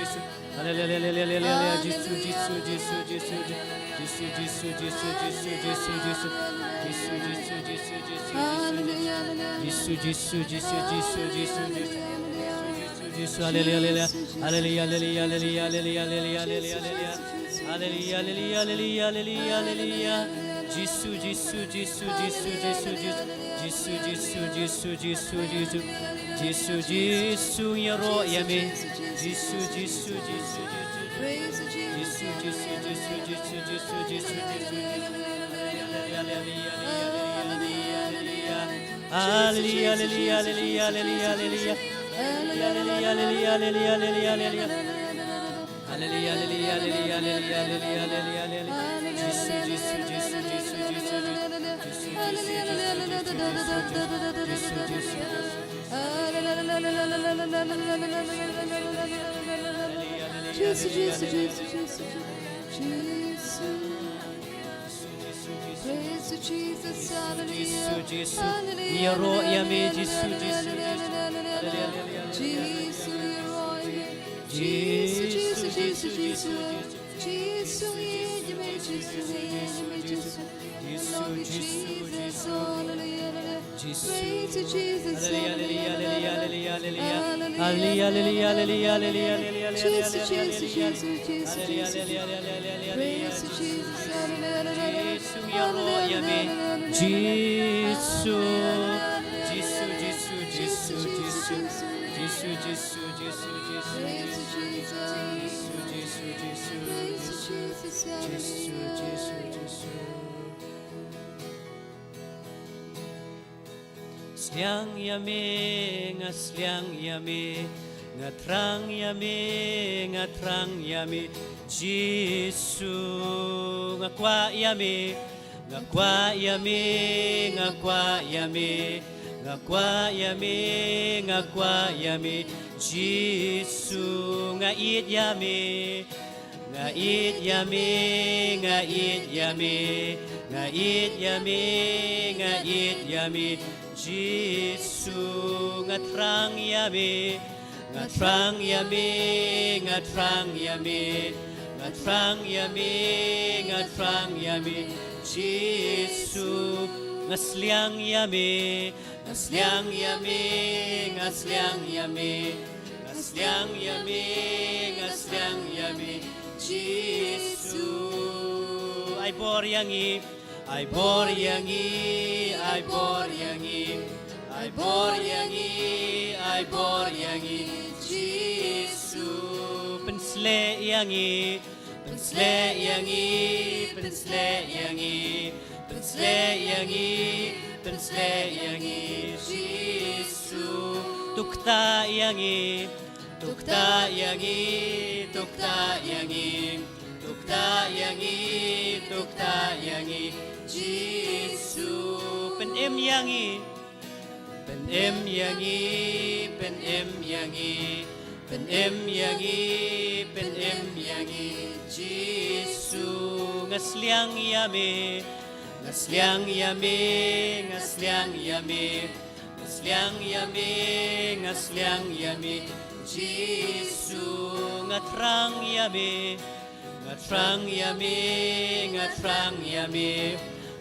Jisu. Haleluya, haleluya, haleluya, haleluya. Jisu, Jisu, Jisu, Jisu, Jisu. Jisu, Jisu, Jisu, Jisu, Jisu. Jisu, Jisu, Jisu, Jisu, Jisu, Jisu. Haleluya, haleluya. Jisu, Jisu, Jisu, Jisu, Jisu, Jisu. Haleluya, haleluya, haleluya. Haleluya, haleluya, haleluya, haleluya, haleluya, haleluya. Haleluya, haleluya, haleluya, haleluya, haleluya. Jisu, Jisu, Jisu, Jisu, Jisu, Jisu. Jisu, Jisu, Jisu, Jisu, Jisu. Jisu, Jisu, ïaroh ïa me. Jisu, Jisu, Jisu, Jisu. Praise you, Jesus. Jisu, Jisu, Jisu, Jisu, Jisu, Jisu. Haleluya, haleluya, haleluya, haleluya, haleluya. Haleluya, haleluya, haleluya, haleluya, haleluya. Haleluya, haleluya, haleluya, haleluya, haleluya, haleluya. Jisu, Jisu, Jisu, Jisu, Jisu, Jisu. Jisu, Jisu, Jisu, Jisu, Jisu, Jisu. Jisu, Jisu, Jisu, Jisu, Jisu. Praise you, Jesus. Hallelujah. Jisu, Jisu. Hallelujah. Ïaroh ïa me, Jisu, Jisu, Jisu. Haleluya, haleluya, haleluya. Jisu, ïaroh ïa me. Jisu, Jisu, Jisu, Jisu. Jisu, ïeit ïa me, Jisu, ïeit ïa me, Jisu. Love you, Jesus. Hallelujah, hallelujah. Jisu. Praise you, Jesus. Haleluya, haleluya, haleluya, haleluya. Haleluya, haleluya, haleluya, haleluya, haleluya. Jisu, Jisu, Jisu, Jisu, Jisu. Praise you, Jesus. Haleluya, haleluya, haleluya. Jisu, ïaroh ïa me. Jisu. Jisu, Jisu, Jisu, Jisu. Jisu, Jisu, Jisu, Jisu. Praise you, Jesus. Jisu, Jisu, Jisu. Praise you, Jesus. Jisu, Jisu, Jisu. Sliang ïa me, nga sliang ïa me, nga thrang ïa me, nga thrang ïa me, Jisu. Nga kwah ïa me, nga kwah ïa me, nga kwah ïa me, nga kwah ïa me, nga kwah ïa me, Jisu. Nga ïeit ïa me, nga ïeit ïa me, nga ïeit ïa me, nga ïeit ïa me, nga ïeit ïa me, Jisu. Nga thrang ïa me, nga thrang ïa me, nga thrang ïa me, nga thrang ïa me, nga thrang ïa me, Jisu. Nga sliang ïa me, nga sliang ïa me, nga sliang ïa me, nga sliang ïa me, nga sliang ïa me, Jisu. Ai bor ïa ngi, ai bor ïa ngi, ai bor ïa ngi, ai bor ïa ngi, ai bor ïa ngi, Jisu. Pynshlei ïa ngi, pynshlei ïa ngi, pynshlei ïa ngi, pynshlei ïa ngi, pynshlei ïa ngi, Jisu. Tukta ïa ngi, tukta ïa ngi, tukta ïa ngi, tukta ïa ngi, tukta ïa ngi, Jisu. Pynim ïa ngi, pynim ïa ngi, pynim ïa ngi, pynim ïa ngi, pynim ïa ngi, Jisu. Nga sliang ïa me, nga sliang ïa me, nga sliang ïa me, nga sliang ïa me, nga sliang ïa me, Jisu. Nga thrang ïa me, nga thrang ïa me, nga thrang ïa me,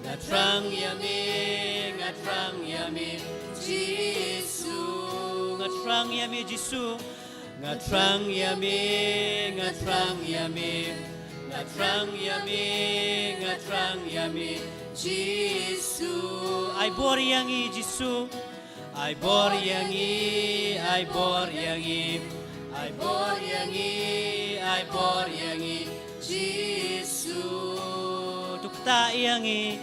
nga thrang ïa me, nga thrang ïa me, Jisu. Nga thrang ïa me, Jisu. Nga thrang ïa me, nga thrang ïa me, nga thrang ïa me, nga thrang ïa me, Jisu. Ai bor ïa ngi, Jisu. Ai bor ïa ngi, ai bor ïa ngi, ai bor ïa ngi, ai bor ïa ngi, Jisu. Tukta Ktah ïa ngi,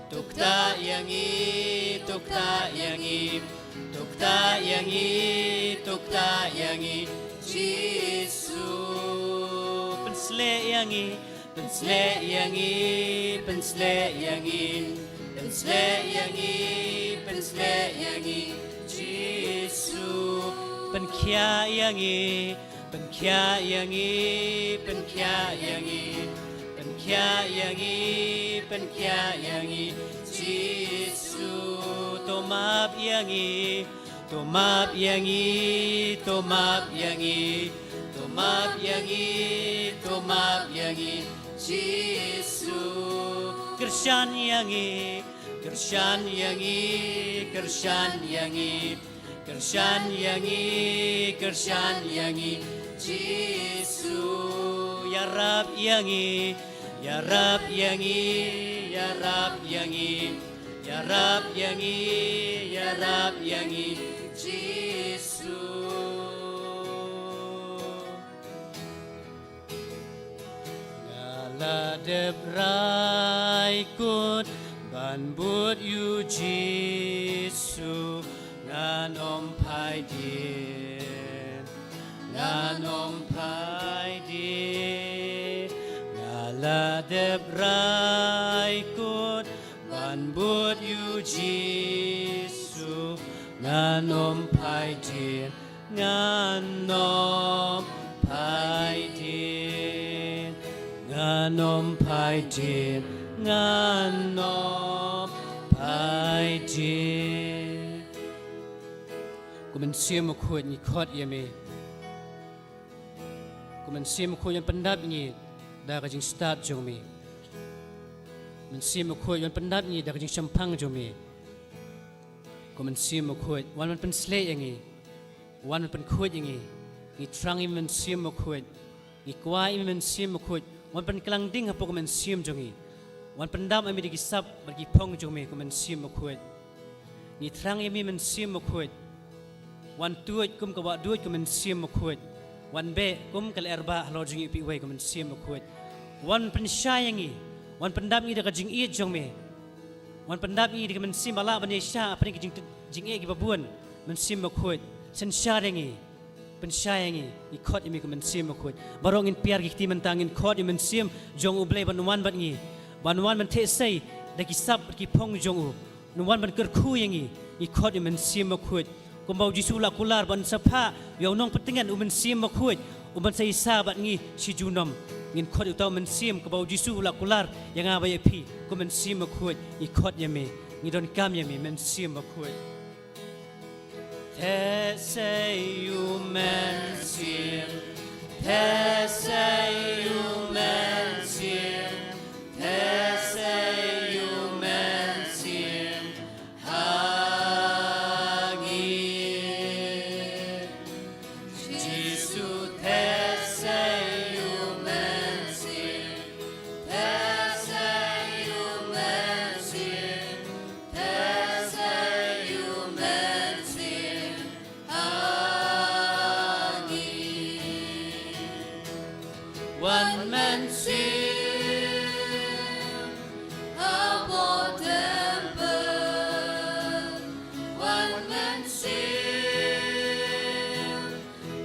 to ktah ïa ngi, to ktah ïa ngi, to ktah ïa ngi, to ktah ïa ngi, Jisu. Pynsleh ïa ngi, pynsleh ïa ngi, pynsleh ïa ngi, pynsleh ïa ngi, pynsleh ïa ngi, Jisu. Pynkhiah ïa ngi, pynkhiah ïa ngi, pynkhiah ïa ngi, pynkhiah ïa ngi, pynkhiah ïa ngi, Jisu. To map ïa ngi, to map ïa ngi, to map ïa ngi, to map ïa ngi, to map ïa ngi, Jisu. Kyrshan ïa ngi, kyrshan ïa ngi, kyrshan ïa ngi, kyrshan ïa ngi, kyrshan ïa ngi, Jisu. Ïarap ïa ngi, ïarap ïa ngi, ïarap ïa ngi, ïarap ïa ngi, ïarap ïa ngi, Jisu. Nga la dep rai kut ban bud ïa u Jisu, ngan ym phai dien, ngan ym phai dien. Nga la dep rai kut ban bud ïa u Jisu, ngan ym phai dien, ngan ym phai dien, ngan ym phai dien, ngan ym phai dien. Ko Mynsiem Bakhuid, ngi khot ïa me. Ko Mynsiem Bakhuid, wan pyndap ïa ngi da ka jingstad jong me. Mynsiem Bakhuid, wan pyndap ïa ngi da ka jingshemphang jong me. Ko Mynsiem Bakhuid, wan ban pynsleh ïa ngi, wan ban pynkhuid ïa ngi. Ngi thrang ïa me Mynsiem Bakhuid, ngi kwah ïa me Mynsiem Bakhuid, wan pynklang ding hapoh ka mynsiem jong ngi. Wan pyndap ïa me da ki sap bad ki phong jong me, ko Mynsiem Bakhuid. Ngi thrang ïa me Mynsiem Bakhuid, wan tuid kum ka wahduid, ko Mynsiem Bakhuid. Wan beh kum ka lyer bah halor jong ngi iwei pa iwei, ko Mynsiem Bakhuid. Wan pynshai ïa ngi, wan pyndap ïa ngi da ka jingïeit jong me. Wan pyndap ïa ngi da ka mynsiem ba lah ban ïaishah hapdeng ki jing, jingeh kiba bun, Mynsiem Bakhuid. Synshar ïa ngi, pynshai ïa ngi. Ngi khot ïa me, ko Mynsiem Bakhuid. Baroh ngin pdiang ki kti mynta, ngin khot ïa u Mynsiem jong U Blei ban wan bad ngi, ban wan ban theh sei da ki sap bad ki phong jong u. Ngan wan ban kyrkhu ïa ngi. Ngi khot ïa u Mynsiem Bakhuid. Kumba u Jisu u la kular ban sa phah ïa u Nongpyntngen, u Mynsiem Bakhuid, u ban sa ïaishah bad ngi shi junom. Ngin khot ïa uta u Mynsiem kaba u Jisu u la kular ïa nga bad ïa phi, ko Mynsiem Bakhuid. Ngi khot ïa me. Ngi donkam ïa me, Mynsiem Bakhuid. Theh sei ïa u Mynsiem, theh sei ïa u Mynsiem, theh sei ïa u Mynsiem ha ngi. Jisu, theh sei ïa u Mynsiem, theh sei ïa u Mynsiem, theh sei ïa u Mynsiem ha ngi. Wan Mynsiem hapoh temple, wan Mynsiem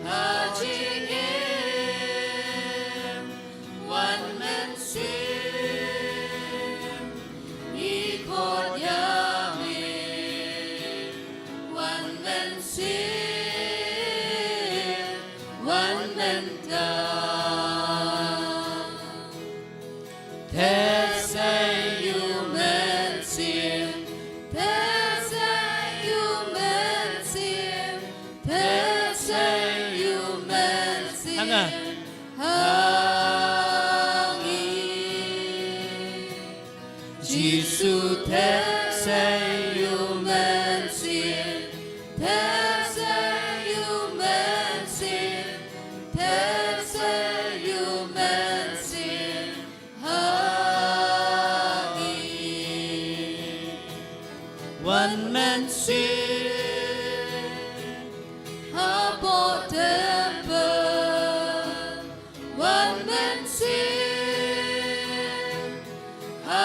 ha jingim, wan Mynsiem ngi khot ïa me, wan Mynsiem, wan mynta. Theh sei ïa u Mynsiem, theh sei ïa u Mynsiem, theh sei ïa u Mynsiem ha ngi. Jisu, theh sei ïa u Mynsiem, theh sei ïa u Mynsiem, theh sei ïa u Mynsiem ha ngi. Wan Mynsiem hapoh temple, wan Mynsiem ha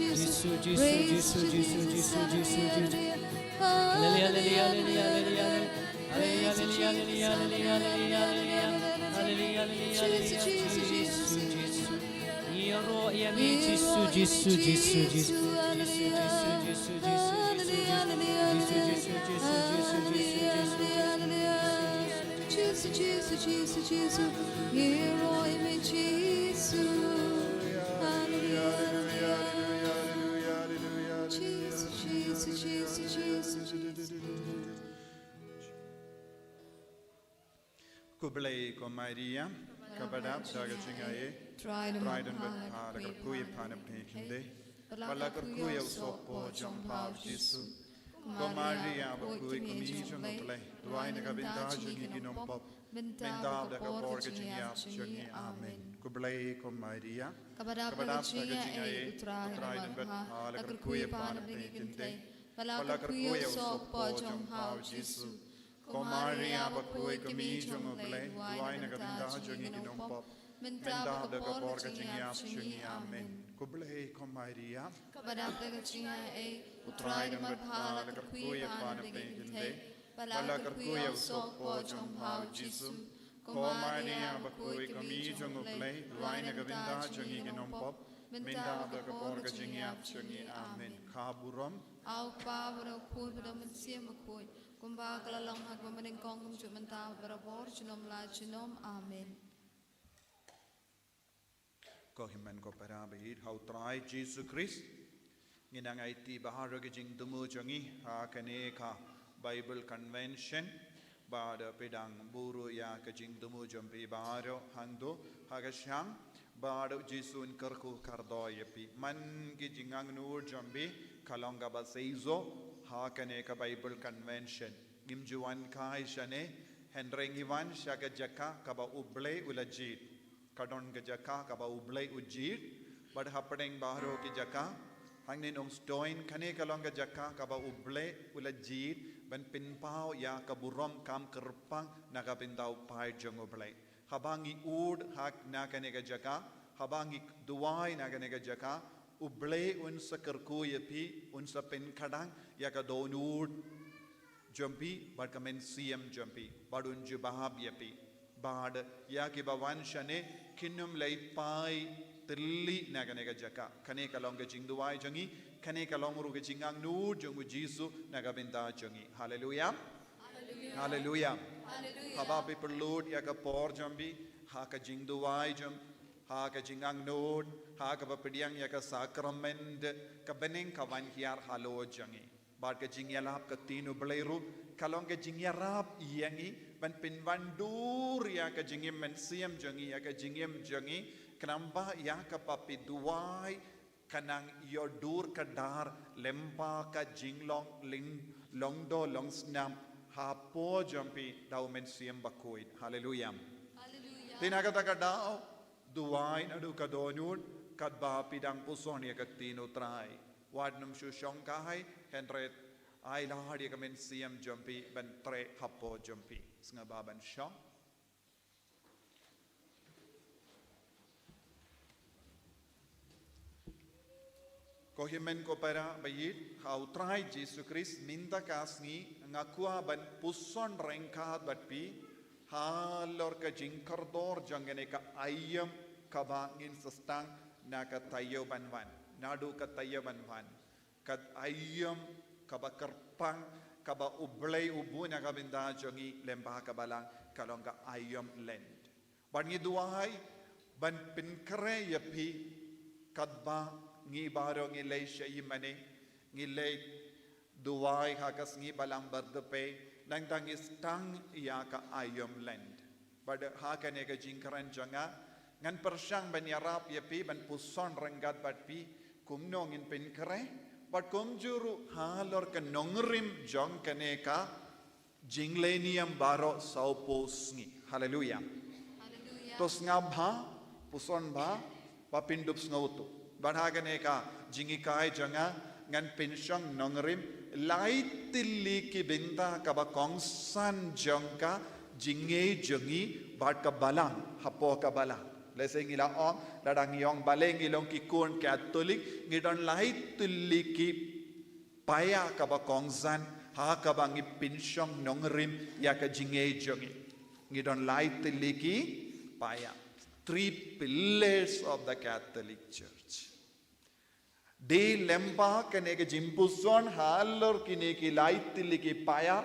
Jisu. Jisu, Jisu, Jisu, Jisu, Jisu, Jisu, Jisu. Haleluya, haleluya, haleluya, haleluya, haleluya. Haleluya, haleluya, haleluya, haleluya, haleluya, haleluya. Haleluya, haleluya, haleluya, Jisu, Jisu, Jisu. Ïaroh ïa me Jisu, Jisu, Jisu, Jisu. Jisu, Jisu, Jisu, Jisu, Jisu, Jisu. Jisu, Jisu, Jisu, Jisu, Jisu, Jisu. Jisu, Jisu, Jisu, Jisu. Ïaroh ïa me Jisu. Haleluya, haleluya, haleluya, haleluya, haleluya. Jisu, Jisu, Jisu, Jisu, Jisu. Khublei ko Maria, kaba dap da ka jingaiei, Trai don bad pha, la kyrkhu ïa pha na pdeng ki khyndai, bad la kyrkhu ïa u sohpop jong pha u Jisu. Ko Maria bakhuid, ka kmie jong U Blei, duwai na ka bynta jong ngi ki nongpop, mynta bad ka por ka jingïap jong ngi. Amen. Khublei ko Maria, kaba dap da ka jingaiei, U Trai don bad pha, la kyrkhu ïa pha na pdeng ki khyndai, bad la kyrkhu ïa u sohpop jong pha u Jisu. Ko Maria bakhuid, ka kmie jong U Blei, duwai na ka bynta jong ngi ki nongpop, mynta bad ka por ka jingïap jong ngi. Amen. Khublei ko Maria, kaba dap da ka jingaiei, U Trai don bad pha, la kyrkhu ïa pha na pdeng ki khyndai, bad la kyrkhu ïa u sohpop jong pha u Jisu. Ko Maria bakhuid, ka kmie jong U Blei, duwai na ka bynta jong ngi ki nongpop, mynta bad ka por ka jingïap jong ngi. Amen. Kha burom ha U Kpa bad ha U Khun bad ha U Mynsiem Bakhuid, kumba ka la long ha kaba nyngkong, kumjuh mynta, barabor, junom la junom. Amen. Ko hynmen ko para baieit ha U Trai Jisu Khrist, ngi nang aiti baroh ki jingthmu jong ngi ha kane ka Bible Convention, bad phi dang buhrieh ïa ka jingthmu jong phi baroh hangto ha ka shyiap, bad U Jisu un kyrkhu kyrdoh ïa phi. Man ki jingangnud jong phi ka long kaba shisha ha kane ka Bible Convention. Ngim ju wan kai shane, hynrei ngi wan sha ka jaka kaba U Blei u la jied. Ka don ka jaka kaba U Blei u jied, bad hapdeng baroh ki jaka, hangne nongstoin, kane ka long ka jaka kaba U Blei u la jied ban pynpaw ïa ka burom kam kyrpang na ka bynta u paid jong U Blei. Haba ngi ud ha na kane ka jaka, haba ngi duwai na kane ka jaka, U Blei un sa kyrkhu ïa phi, un sa pynkhlaiñ ïa ka dohnud jong phi, bad ka mynsiem jong phi, bad un jubab ïa phi. Bad ïa kiba wan shane, kin ym leit phai tylli na kane ka jaka. Kane ka long ka jingduwai jong ngi, kane ka long ruh ka jingangnud jong U Jisu na ka bynta jong ngi. Haleluia. Haleluia. Haba phi pynlut ïa ka por jong phi ha ka jingduwai jong, ha ka jingangnud, ha kaba pdiang ïa ka sakrament, ka bneng ka wan hiar halor jong ngi. Bad ka jingïalap ka ktien U Blei ruh ka long ka jingïarap ïa ngi ban pynwandur ïa ka jingim mynsiem jong ngi, ïa ka jingim jong ngi, khnang ba ïa kaba phi duwai kan nang ïoh dur kdar lyngba ka jinglong lyng, longdoh longsnam hapoh jong phi da U Mynsiem Bakhuid. Haleluia. Haleluia. Te na kata ka daw, duwai naduh ka dohnud katba phi dang puson ïa ka ktien U Trai. Wat nym shu shongkai, hynrei ai lad ïa ka mynsiem jong phi ban treh hapoh jong phi. Sngewbha ban shong. Ko hynmen ko para ba ïeit ha U Trai Jisu Khrist, mynta ka sngi nga kwah ban puson ryngkat bad phi halor ka jingkordor jong kane ka aïom kaba ngin sa sdang na ka taïew ban wan, naduh ka taïew ban wan. Ka aïom kaba kyrpang kaba U Blei u buh na ka bynta jong ngi lyngba ka balang ka long ka aïom Lent. Bad ngi duwai ban pynkhreh ïa phi katba ngi baroh ngi leit sha ïingmane, ngi leit duwai ha ka sngi Balang Bardpei, nangta ngi sdang ïa ka aïom Lent. Bad ha kane ka jingkren jong nga, ngan pyrshang ban ïarap ïa phi, ban puson ryngkat bad phi kumno ngin pynkhreh, bad kumjuh ruh halor ka nongrim jong kane ka jingleh niam baroh sawphew sngi. Haleluia. Haleluia. To sngap bha, puson bha, ba phin dup sngewthuh. Bad ha kane ka jinghikai jong nga, ngan pynshong nongrim lai tylli ki bynta kaba kongsan jong ka jingngeit jong ngi bad ka balang, hapoh ka balang. Lehse ngi la ong, lada ngi ong balei ngi long ki khun Katholik, ngi don lai tylli ki paia kaba kongsan ha kaba ngi pynshong nongrim ïa ka jingngeit jong ngi. Ngi don lai tylli ki paia. Three pillars of the Catholic Church. Dei lyngba kane ka jingpuson halor kine ki lai tylli ki paia,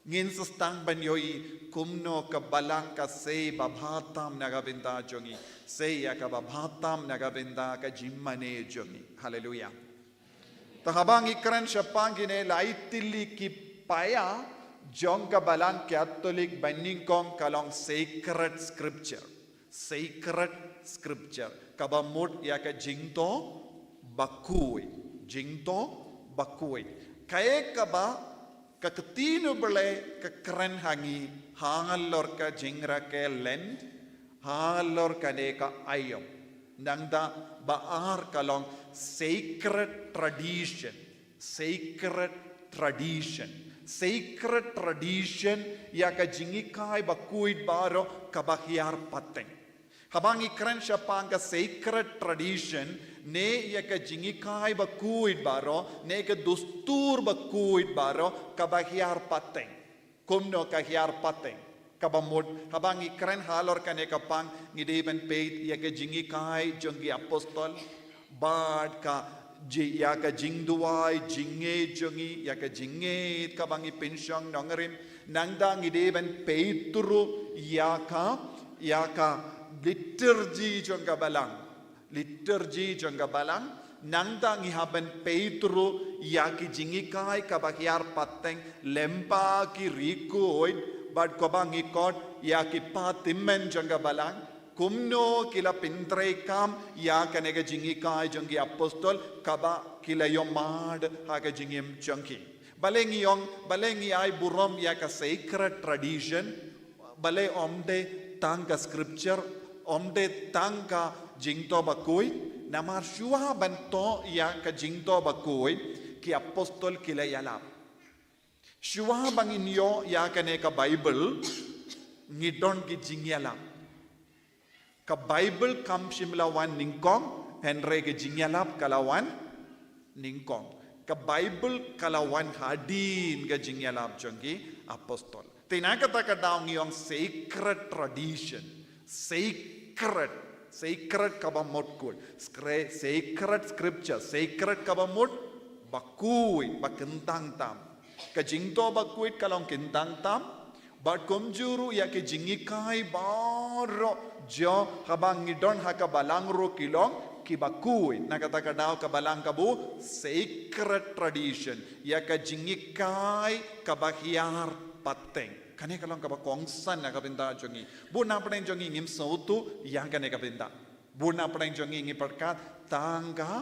ngin sa sdang ban ïohi kumno ka balang ka sei ba bha tam na ka bynta jong ngi, sei ïa kaba bha tam na ka bynta ka jingmane jong ngi. Haleluia. Te haba ngi kren shaphang kine lai tylli ki paia jong ka balang Katholik, ba nyngkong ka long sacred scripture. Sacred scripture. Kaba mut ïa ka jingthoh bakhuid. Jingthoh bakhuid. Kaei kaba ka ktien U Blei ka kren ha ngi halor ka jingrakhe Lent, halor kane ka aïom. Nangta ba ar ka long sacred tradition. Sacred tradition. Sacred tradition, ïa ka jinghikai bakhuid baroh kaba hiar pateng. Haba ngi kren shaphang ka sacred tradition, ne ïa ka jinghikai bakhuid baroh, ne ka dustur bakhuid baroh kaba hiar pateng. Kumno ka hiar pateng? Kaba mut, haba ngi kren halor kane ka pang, ngi dei ban peit ïa ka jinghikai jong ki apostol, bad ka ji-, ïa ka jingduwai, jingngeit jong ngi, ïa ka jingngeit kaba ngi pynshong nongrim. Nangta ngi dei ban peit ruh ïa ka, ïa ka liturgy jong ka balang. Liturgy jong ka balang, nangta ngi hap ban peit ruh ïa ki jinghikai kaba hiar pateng lyngba ki riewkhuid bad kaba ngi khot ïa ki pateng jong ka balang. Kumno ki la pyntreikam ïa kane ka jinghikai jong ki apostol kaba ki la ïohmad ha ka jingim jong ki. Balei ngi ong, balei ngi ai burom ïa ka sacred tradition, balei ym dei tang ka scripture, ym dei tang ka jingthoh bakhuid, namar shuwa ban thoh ïa ka jingthoh bakhuid, ki apostol ki la ïalap. Shuwa ban ngin ïoh ïa kane ka Bible, ngi don ki jingïalap. Ka Bible kam shym la wan nyngkong, hynrei ka jingïalap ka la wan nyngkong. Ka Bible ka la wan hadien ka jingïalap jong ki apostol. Te na kata ka daw ngi ong sacred tradition. Sacred. Sacred kaba mut khuid. Scra-, sacred scripture. Sacred kaba mut bakhuid, ba kyntang tam. Ka jingthoh bakhuid ka long kyntang tam. Bad kumjuh ruh ïa ki jinghikai baroh jong, haba ngi don ha ka balang ruh ki long kiba khuid. Na kata ka daw ka balang ka buh sacred tradition. Ïa ka jinghikai kaba hiar pateng. Kane ka long kaba kongsan na ka bynta jong ngi. Bun na pdeng jong ngi ngim sngewthuh ïa kane ka bynta. Bun na pdeng jong ngi ngi pyrkhat tang ka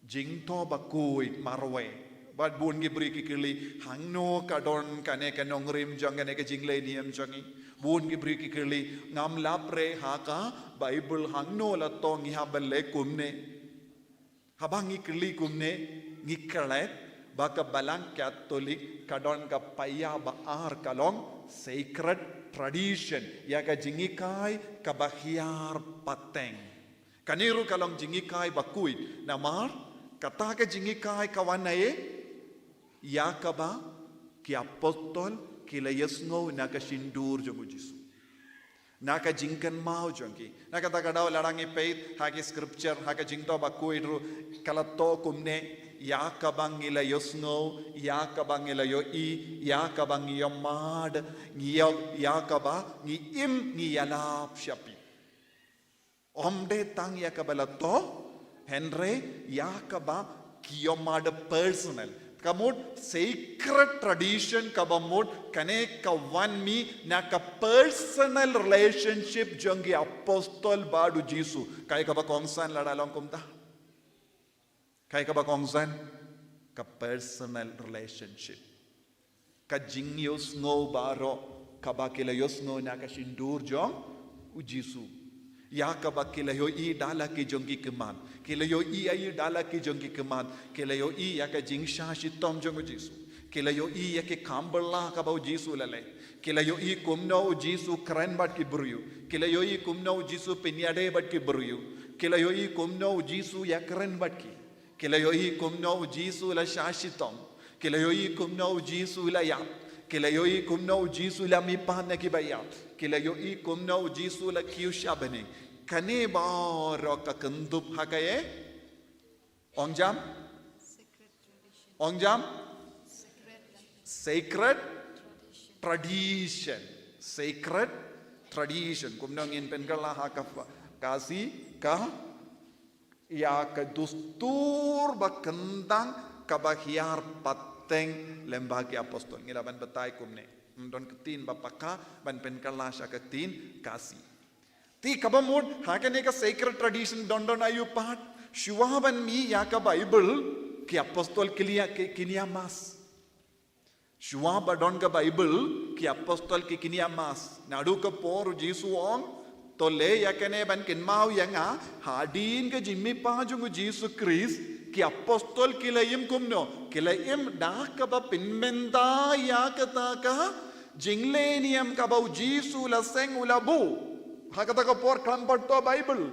jingthoh bakhuid marwei. Bad bun ki briew ki kylli, hangno ka don kane ka nongrim jong kane ka jingleh niam jong ngi. Bun ki briew ki kylli, ngam lap re ha ka Bible hangno la thoh ngi hap ban leh kumne. Haba ngi kylli kumne, ngi klet ba ka balang Katholik ka don ka paia ba ar ka long sacred tradition, ïa ka jinghikai kaba hiar pateng. Kane ruh ka long jinghikai bakhuid, namar kata ka jinghikai ka wan na ei, ïa kaba ki apostol ki la ïohsngew na ka shyntur jong u Jisu. Na ka jingkynmaw jong ki. Na kata ka daw lada ngi peit ha ki scripture, ha ka jingthoh bakhuid ruh ka la thoh kumne, ïa kaba ngi la ïohsngew, ïa kaba ngi la ïohi, ïa kaba ngi ïohmad, ngi ïoh, ïa kaba ngi im ngi ïalap sha phi. Ym dei tang ïa kaba la thoh, hynrei ïa kaba ki ïohmad personal. Ka mut sacred tradition kaba mut kane ka wan mih na ka personal relationship jong ki apostol bad u Jisu. Kaei kaba kongsan lada long kumta. Kaei kaba kongsan, ka personal relationship. Ka jingïohsngew baroh kaba ki la ïohsngew na ka shyntur jong u Jisu. Ïa kaba ki la ïohi da la ki jong ki khmat. Ki la ïohi ïa i da la ki jong ki khmat. Ki la ïohi ïa ka jingshah shitom jong u Jisu. Ki la ïohi ïa ki kam bylla kaba u Jisu la leh. Ki la ïohi kumno u Jisu kren bad ki briew. Ki la ïohi kumno u Jisu pynïadei bad ki briew. Ki la ïohi kumno u Jisu ïakren bad ki. Ki la ïohi kumno u Jisu la shah shitom. Ki la ïohi kumno u Jisu la ïap. Ki la ïohi kumno u Jisu la mihpat na kiba ïap. Ki la ïohi kumno u Jisu la kiew sha bneng. Kane baroh ka kynthup ha kaei? Ong jam? Ong jam? Sacred tradition. Sacred tradition. Kumno ngin pynkylla ha ka Khasi, ka ïa ka dustur ba kyntang kaba hiar pateng lyngba ki apostol. Ngi lah ban batai kumne. Ym don ktien ba paka ban pynkylla sha ka ktien Khasi. Te kaba mut ha kane ka sacred tradition don don aïu pat. Shuwa ban mih ïa ka Bible ki apostol ki ïa, ki, kin ïa mass. Shuwa ba don ka Bible, ki apostol ki kin ïa mass. Naduh ka por u Jisu u ong, to leh ïa kane ban kynmaw ïa nga, hadien ka jingmihpat jong u Jisu Khrist, ki apostol ki la im kumno, ki la im da kaba pynmynta ïa kata ka jingleh niam kaba u Jisu la seng u la buh. Ha kata ka por khlem pat thoh Bible.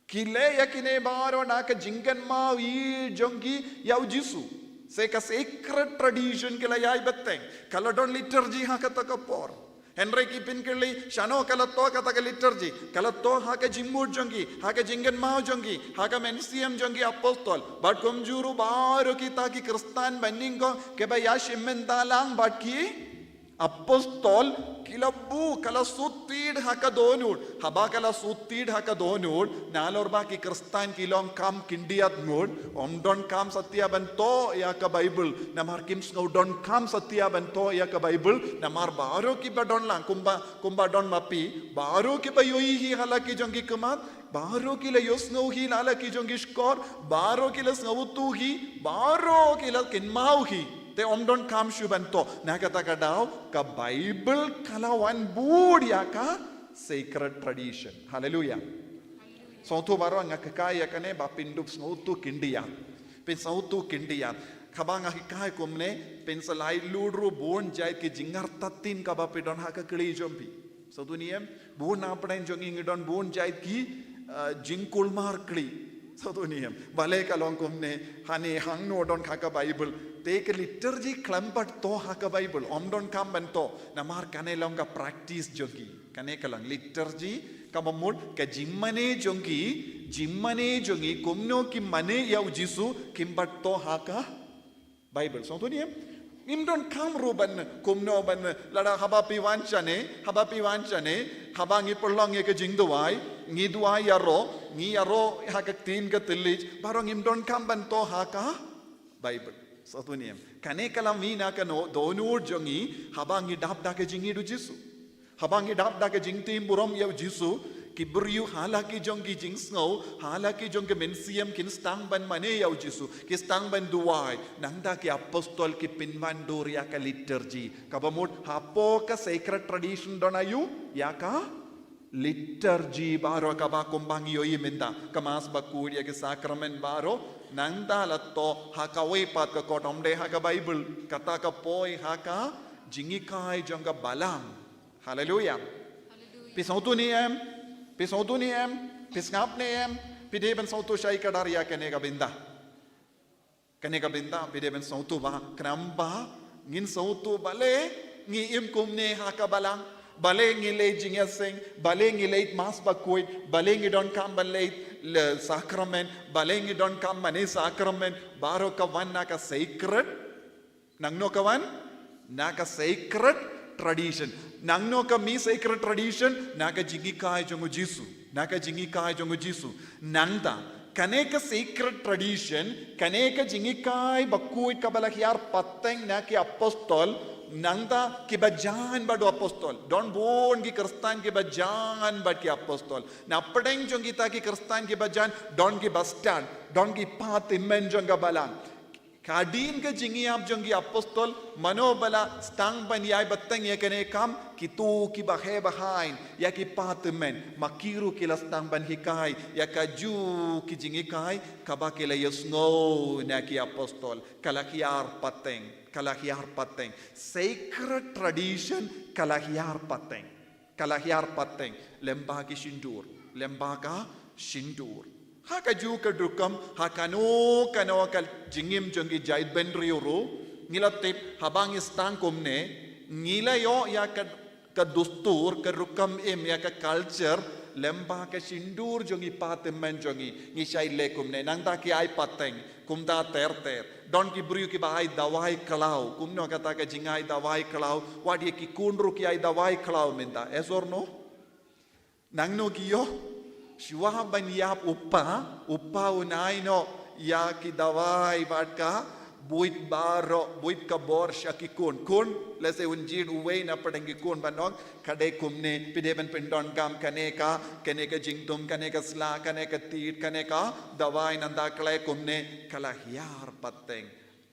Ki leh ïa kine baroh na ka jingkynmaw i jong ki ïa u Jisu. Sa ka sacred tradition ki la ïai bteng. Ka la don liturgy ha kata ka por. Hynrei ki pynkylli, shano ka la thoh kata ka liturgy. Ka la thoh ha ka jingmut jong ki, ha ka jingkynmaw jong ki, ha ka mynsiem jong ki apostol. Bad kumjuh ruh baroh kita ki Khristan banyngkong kiba ïashim bynta lang bad ki Apostol ki la buh, ka la shu tied ha ka dohnud. Haba ka la shu tied ha ka dohnud, nalor ba ki Khristan ki long kam khyndiat ngut, ym donkam satia ban thoh ïa ka Baibl, namar kim sngew donkam satia ban thoh ïa ka Baibl, namar baroh kiba don lang, kumba, kumba don ma phi, baroh kiba ïohi hi ha la ki jong ki khmat, baroh ki la ïohsngew hi ha la ki jong ki shkor, baroh ki la sngewthuh hi, baroh ki la kynmaw hi. Te ym donkam shuh ban thoh. Na kata ka daw, ka Baibl ka la wan bud ïa ka sacred tradition. Haleluia. Sngewthuh baroh, nga kynmaw ïa kane ba phin dup sngewthuh khyndiat. Phin sngewthuh khyndiat. Haba nga kynmaw kumne, phin sa lah lut ruh bun jait ki jingartatien kaba phi don ha ka kli jong phi. Sngewthuh ne em, bun na pdeng jong ngi ngi don bun jait ki, uh, jingkulmar kli. Sngewthuh ne em, balei ka long kumne, hangne hangno don ha ka Baibl. Te ka liturgy khlem pat thoh ha ka Baibl, ym donkam ban thoh. Namar kane long ka practice jong ki. Kane ka long liturgy, kaba mut ka jingmane jong ki, jingmane jong ki, kumno ki mane ïa u Jisu, kim pat thoh ha ka Baibl. Sngewthuh ne em, ngim donkam ruh ban, kumno ban, lada haba phi wan shane, haba phi wan shane, haba ngi pynlong ïa ka jingduwai, ngi duwai ïaroh, ngi ïaroh ha ka ktien ka thylliej, baroh ngim donkam ban thoh ha ka Baibl. Sngewthuh ne em, kane ka la mih na ka no, dohnud jong ngi, haba ngi dap da ka jingïeit u Jisu. Haba ngi dap da ka jingtim burom ïa u Jisu, ki briew ha la ki jong ki jingsngew, ha la ki jong ki mynsiem kin sdang ban mane ïa u Jisu, ki sdang ban duwai, nangta ki apostol ki pynwandur ïa ka liturgy. Kaba mut hapoh ka sacred tradition don aïu, ïa ka liturgy baroh kaba kumba ngi ïohi mynta, ka Mass bakhuid ïa ki sakramen baroh, nangta la thoh ha kawei pat ka kot, ym dei ha ka Baibl, kata ka poi ha ka jinghikai jong ka Balang. Haleluia. Haleluia. Phi sngewthuh ne em? Phi sngewthuh ne em? Phi sngap ne em? Phi dei ban sngewthuh shai kdar ïa kane ka bynta. Kane ka bynta phi dei ban sngewthuh ba, khnang ba ngin sngewthuh balei ngi im kumne ha ka Balang, balei ngi leit jingïaseng, balei ngi leit Mass bakhuid, balei ngi donkam ban leit, leh sakramen, balei ngi donkam mane sakramen, baroh ka wan na ka sacred Nangno ka wan? Na ka sacred tradition. Nangno ka mih sacred tradition? Na ka jinghikai jong u Jisu. Na ka jinghikai jong u Jisu. Nangta, kane ka sacred tradition, kane ka jinghikai bakhuid kaba la hiar pateng na ki apostol, nangta kiba jan bad u apostol. Don bun ki Khristan kiba jan bad ki apostol. Na pdeng jong kita ki Khristan kiba jan, don kiba stad, don ki pahtymmen jong ka Balang. Hadien ka jingïap jong ki apostol, mano ba la sdang ban ïai bteng ïa kane ka kam, kito kiba heh behind, ïa ki pahtymmen, ma ki ruh ki la sdang ban hikai ïa kajuh ki jinghikai kaba ki la ïohsngew na ki apostol. Ka la hiar pateng, ka la hiar pateng. Sacred tradition ka la hiar pateng. Ka la hiar pateng, lem bad ki shyndur, lem bad ka shyndur. Ha kajuh ka rukom, ha kano kano ka jingim jong ki jaitbynriew ruh, ngi la tip, haba ngi sdang kumne, ngi la ïoh ïa ka, ka dustur, ka rukom im, ïa ka culture, lem bad ka shyndur jong ki pahtymmen jong ngi, ngi shait leh kumne, nangta ki ai pateng, kumta ter ter. Don ki briew kiba ai dawai khlaw. Kumno kata ka jingai dawai khlaw? Wat ïa ki khun ruh ki ai dawai khlaw mynta. Yes or no? Nangno ki ïoh? Shuwa ban ïap u kpa, u kpa un ai noh ïa ki dawai bad ka buit baroh, buit ka bor sha ki khun. Khun, lehse un jied uwei na pdeng ki khun ban ong, ka dei kumne, phi dei ban pyndonkam kane ka, kane ka jingdum, kane ka sla, kane ka tied, kane ka dawai, nangta khlei kumne, ka la hiar pateng.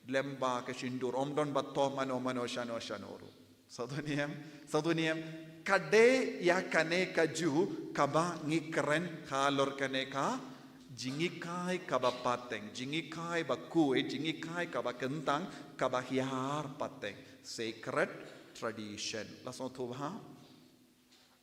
Lem bad ka shyndur, ym don ba thoh mano mano shano shano ruh. Sngewthuh ne em, sngewthuh ne em, ka dei ïa kane kajuh kaba ngi kren halor kane ka jinghikai kaba pateng, jinghikai bakhuid, jinghikai kaba kyntang, kaba hiar pateng. Sacred tradition. La sngewthuh bha?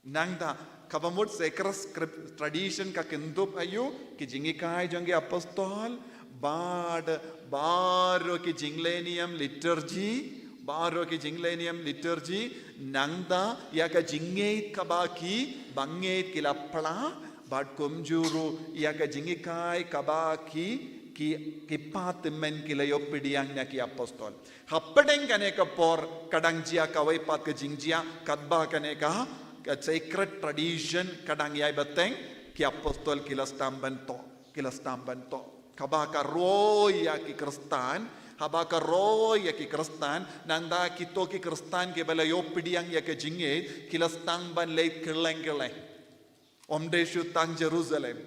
Nangta, kaba mut sacred script tradition ka kynthup aïu, ki jinghikai jong ki apostol, bad baroh ki jingleh niam liturgy, baroh ki jingleh niam liturgy, nangta, ïa ka jingngeit kaba ki bangeit ki la phla, bad kumjuh ruh, ïa ka jinghikai kaba ki Ki, ki path tymmen ki la ïoh pdiang na ki apostol. Hapdeng kane ka por ka dang jia kawei pat ka jingjia, katba kane ka, ka sacred tradition ka dang ïai bteng, ki apostol ki la sdang ban thoh, ki la sdang ban thoh. Kaba ka roi ïa ki Khristan, haba ka roi ïa ki Khristan, nangta kito ki Khristan kiba la ïoh pdiang ïa ka jingngeit, ki la sdang ban leit kylleng kylleng. Ym dei shu tang Jerusalem.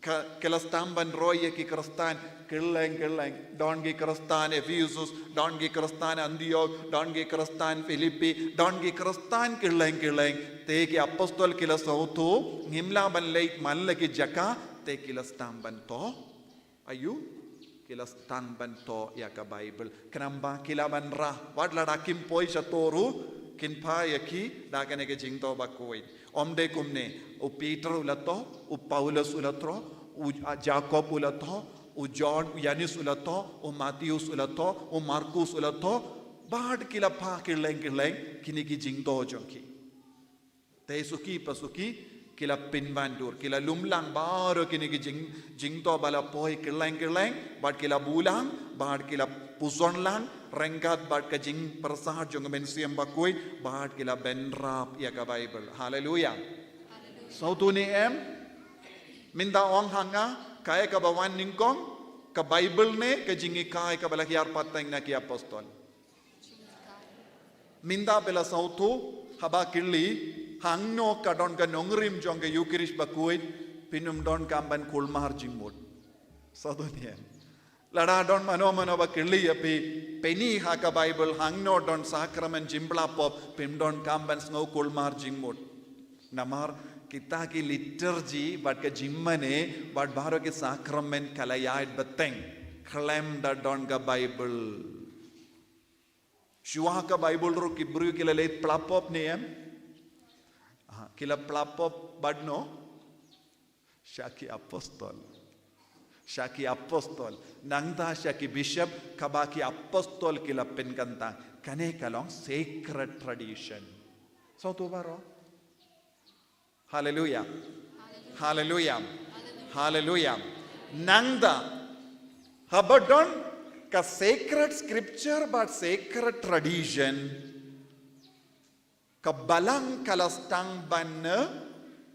Ka, ki la sdang ban roi ïa ki Khristan kylleng kylleng. Don ki Khristan Ephesus, don ki Khristan Antioch, don ki Khristan Philippi, don ki Khristan kylleng kylleng. Te ki apostol ki la sngewthuh, ngim lah ban leit man la ki jaka, te ki la sdang ban thoh. Aïu? Ki la sdang ban thoh ïa ka Bible. Khnang ba ki lah ban rah, wat lada kim poi shato ruh, kin phah ïa ki da kane ka jingthoh bakhuid. Ym dei kumne, u Peter u la thoh, u Paulus u la thoh, u, a, Jakob u la thoh, u John, u Ïoannis u la thoh, u Mathaios u la thoh, u Markus u la thoh, bad ki la phah kylleng kylleng kine ki jingthoh jong ki. Te suki pa suki ki la pynwandur, ki la lumlang baroh kine ki jing, jingthoh ba la poi kylleng kylleng, bad ki la bulang, bad ki la pynshong lang ryngkat bad ka jingpyrsad jong ka Mynsiem Bakhuid, bad ki la bynrap ïa ka Bible. Haleluia. Sngewthuh ne em? Mynta ong ha nga, kaei kaba wan nyngkong, ka Bible ne ka jinghikai kaba la hiar pateng na ki apostol? Mynta phi la sngewthuh, haba kylli, hangno ka don ka nongrim jong ka Eucharist bakhuid, phim donkam ban kulmar jingmut. Sngewthuh ne em? Lada don mano mano ba kylli ïa phi, pyni ha ka Bible hangno don sakramen jingpla pop, phim donkam ban sngew kulmar jingmut. Namar kita ki liturgi bad ka jingmane bad baroh ki sakramen ka la ïaid bteng khlem da don ka Bible. Shuwa ka Bible ruh ki briew ki la leit pla pop ne em? Ah, ki la pla pop bad no? Sha ki apostol. Sha ki apostol. Nangta sha ki bishop, kaba ki apostol ki la pynkyntang. Kane ka long sacred tradition. Sngewthuh baroh? Haleluia. Haleluia. Haleluia. Nangta, haba don ka sacred scripture bad sacred tradition, ka balang ka la sdang ban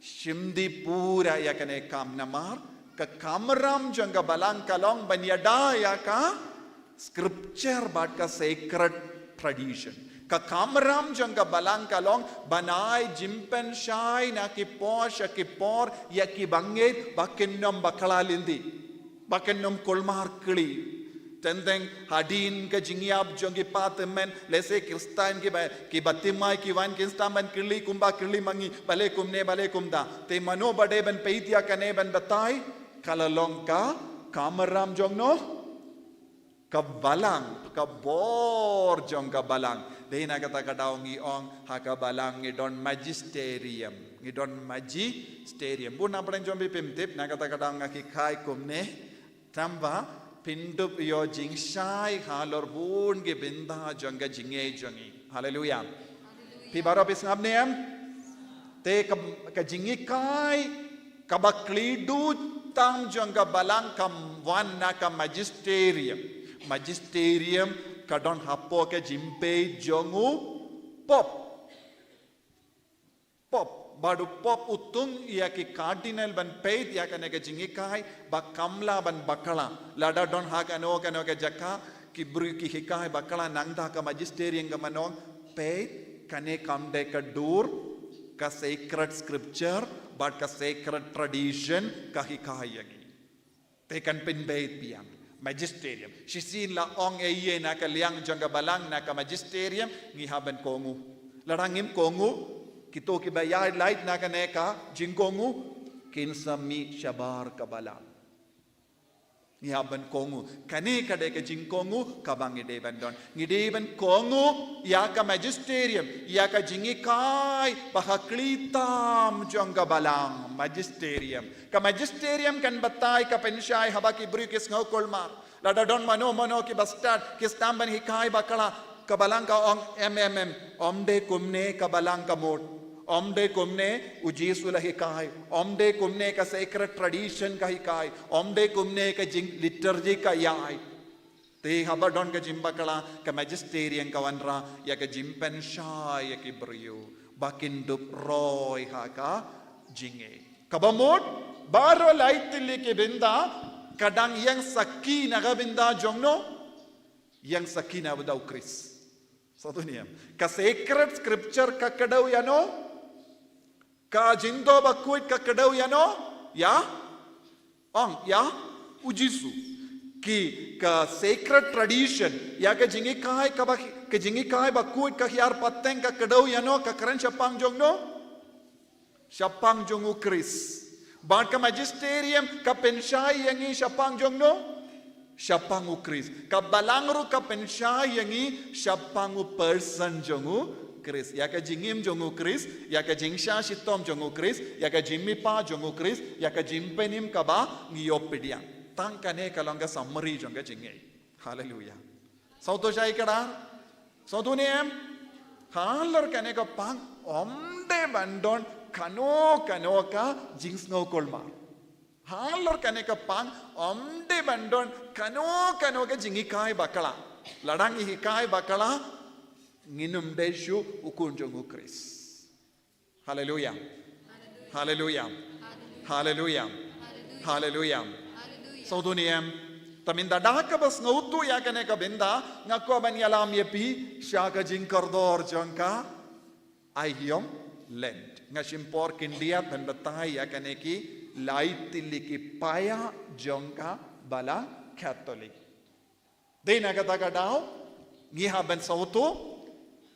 shim dih pura ïa kane ka kam namar, ka kamram jong ka balang ka long ban ïada ïa ka scripture bad ka sacred tradition. Ka kamram jong ka balang ka long ban ai jingpynshai na ki por sha ki por ïa ki bangeit ba kin ym bakla lynti, ba kin ym kulmar kli. Teng teng hadien ka jingïap jong ki path tymmen, lehse Khristan kiba, kiba thymmai ki wan kin sdang ban kylli kumba kylli ma ngi, balei kumne, balei kumta. Te mano ba dei ban peit ïa kane ban batai, ka la long ka kamram jong no? Ka balang, ka bor jong ka balang. Dei na kata ka daw ngi ong ha ka balang ngi don magisterium. Ngi don magisterium. Bun na pdeng jong phi phim tip, na kata ka daw nga hikai kumne. Tangba phin dup ïoh jingshai halor bun ki bynta jong ka jingngeit jong ngi. Haleluia. Phi baroh phi sngap ne em? Te ka, ka jinghikai kaba khlem duh tam jong ka balang ka wan na ka magisterium. Magisterium ka don hapoh ka jingpeit jong u pop. Pop, bad u pop u thung ïa ki cardinal ban peit ïa kane ka jinghikai, ba kam lah ban bakla. Lada don ha kano kano ka jaka, ki briew ki hikai bakla, nangta ka magisterium ka ong, peit, kane kam dei ka dur ka sacred scripture bad ka sacred tradition ka hikai ïa ngi. Te kan pynbeit biang. Magisterium. Shisien la ong ei ei na ka liang jong ka balang na ka magisterium, ngi hap ban kohnguh. Lada ngim kohnguh, kito kiba ïaid lait na kane ka jingkohnguh, kin sa mih shabar ka balang. Ngi hap ban kohnguh. Kane ka dei ka jingkohnguh kaba ngi dei ban don. Ngi dei ban kohnguh ïa ka magisterium, ïa ka jinghikai ba ha khlieh tam jong ka balang, magisterium. Ka magisterium kan batai, ka pynshai haba ki briew ki sngew kulmar. Lada don mano mano kiba stad, ki sdang ban hikai bakla, ka balang ka ong em em em, ym dei kumne ka balang ka mut. Ym dei kumne u Jisu la hikai, ym dei kumne ka sacred tradition ka hikai, ym dei kumne ka jing liturgy ka ïai. Te haba don ka jingbakla, ka magisterium ka wanrah ïa ka jingpynshai ïa ki briew ba kin dup roi ha ka jingngeit. Kaba mut, baroh lai tylli ki bynta ka dang ïeng sakhi na ka bynta jong no? Ïeng sakhi na ka bynta u Khrist. Sngewthuh ne em? Ka sacred scripture ka kdew ïano? Ka jingthoh bakhuid ka kdew ïano? Ïa? Ong, ïa u Jisu. Ki, ka sacred tradition, ïa ka jinghikai kaba, ka jinghikai bakhuid ka hiar pateng ka kdew ïano, ka kren shaphang jong no? Shaphang jong u Khrist. Bad ka magisterium ka pynshai ïa ngi shaphang jong no? Shaphang u Khrist. Ka balang ruh ka pynshai ïa ngi shaphang u person jong u Khrist. Ïa ka jingim jong u Khrist, ïa ka jingshah shitom jong u Khrist, ïa ka jingmihpat jong u Khrist, ïa ka jingpynim kaba ngi ïoh pdiang. Tang kane ka long ka summary jong ka jingngeit. Haleluia. Sngewthuh shai kdar? Sngewthuh ne em? Halor kane ka pang, ym dei ban don kano kano ka jingsngewkulmar. Halor kane ka pang, ym dei ban don kano kano ka jinghikai bakla. Lada ngi hikai bakla, ngin ym dei shuh u khun jong u Khrist. Haleluia. Haleluia. Haleluia. Haleluia. Sngewthuh ne em? Te mynta da kaba sngewthuh ïa kane ka bynta, nga kwah ban ïalam ïa phi sha ka jingkordor jong ka Aïom Lent. Nga shim por khyndiat ban batai ïa kane ki lai tylli ki paia jong ka Balang Katholik. Dei na kata ka daw, ngi hap ban sngewthuh,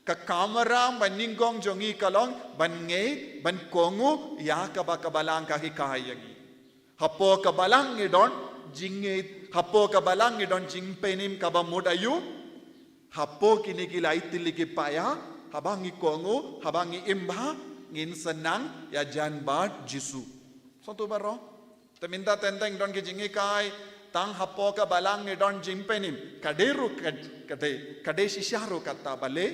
ka kamram ba nyngkong jong ngi ka long ban ngeit, ban kohnguh ïa kaba ka Balang ka hikai ïa ngi. Hapoh ka Balang ngi don jingngeit, hapoh ka Balang ngi don jingpynim kaba mut aïu? Hapoh kine ki lai tylli ki paia, haba ngi kohnguh, haba ngi im bha, ngin sa nang ïajan bad Jisu. Sngewthuh baroh? Te mynta teng teng don ki jinghikai, tang hapoh ka Balang ngi don jingpynim. Ka dei ruh ka, ka dei, ka dei shisha ruh kata, balei?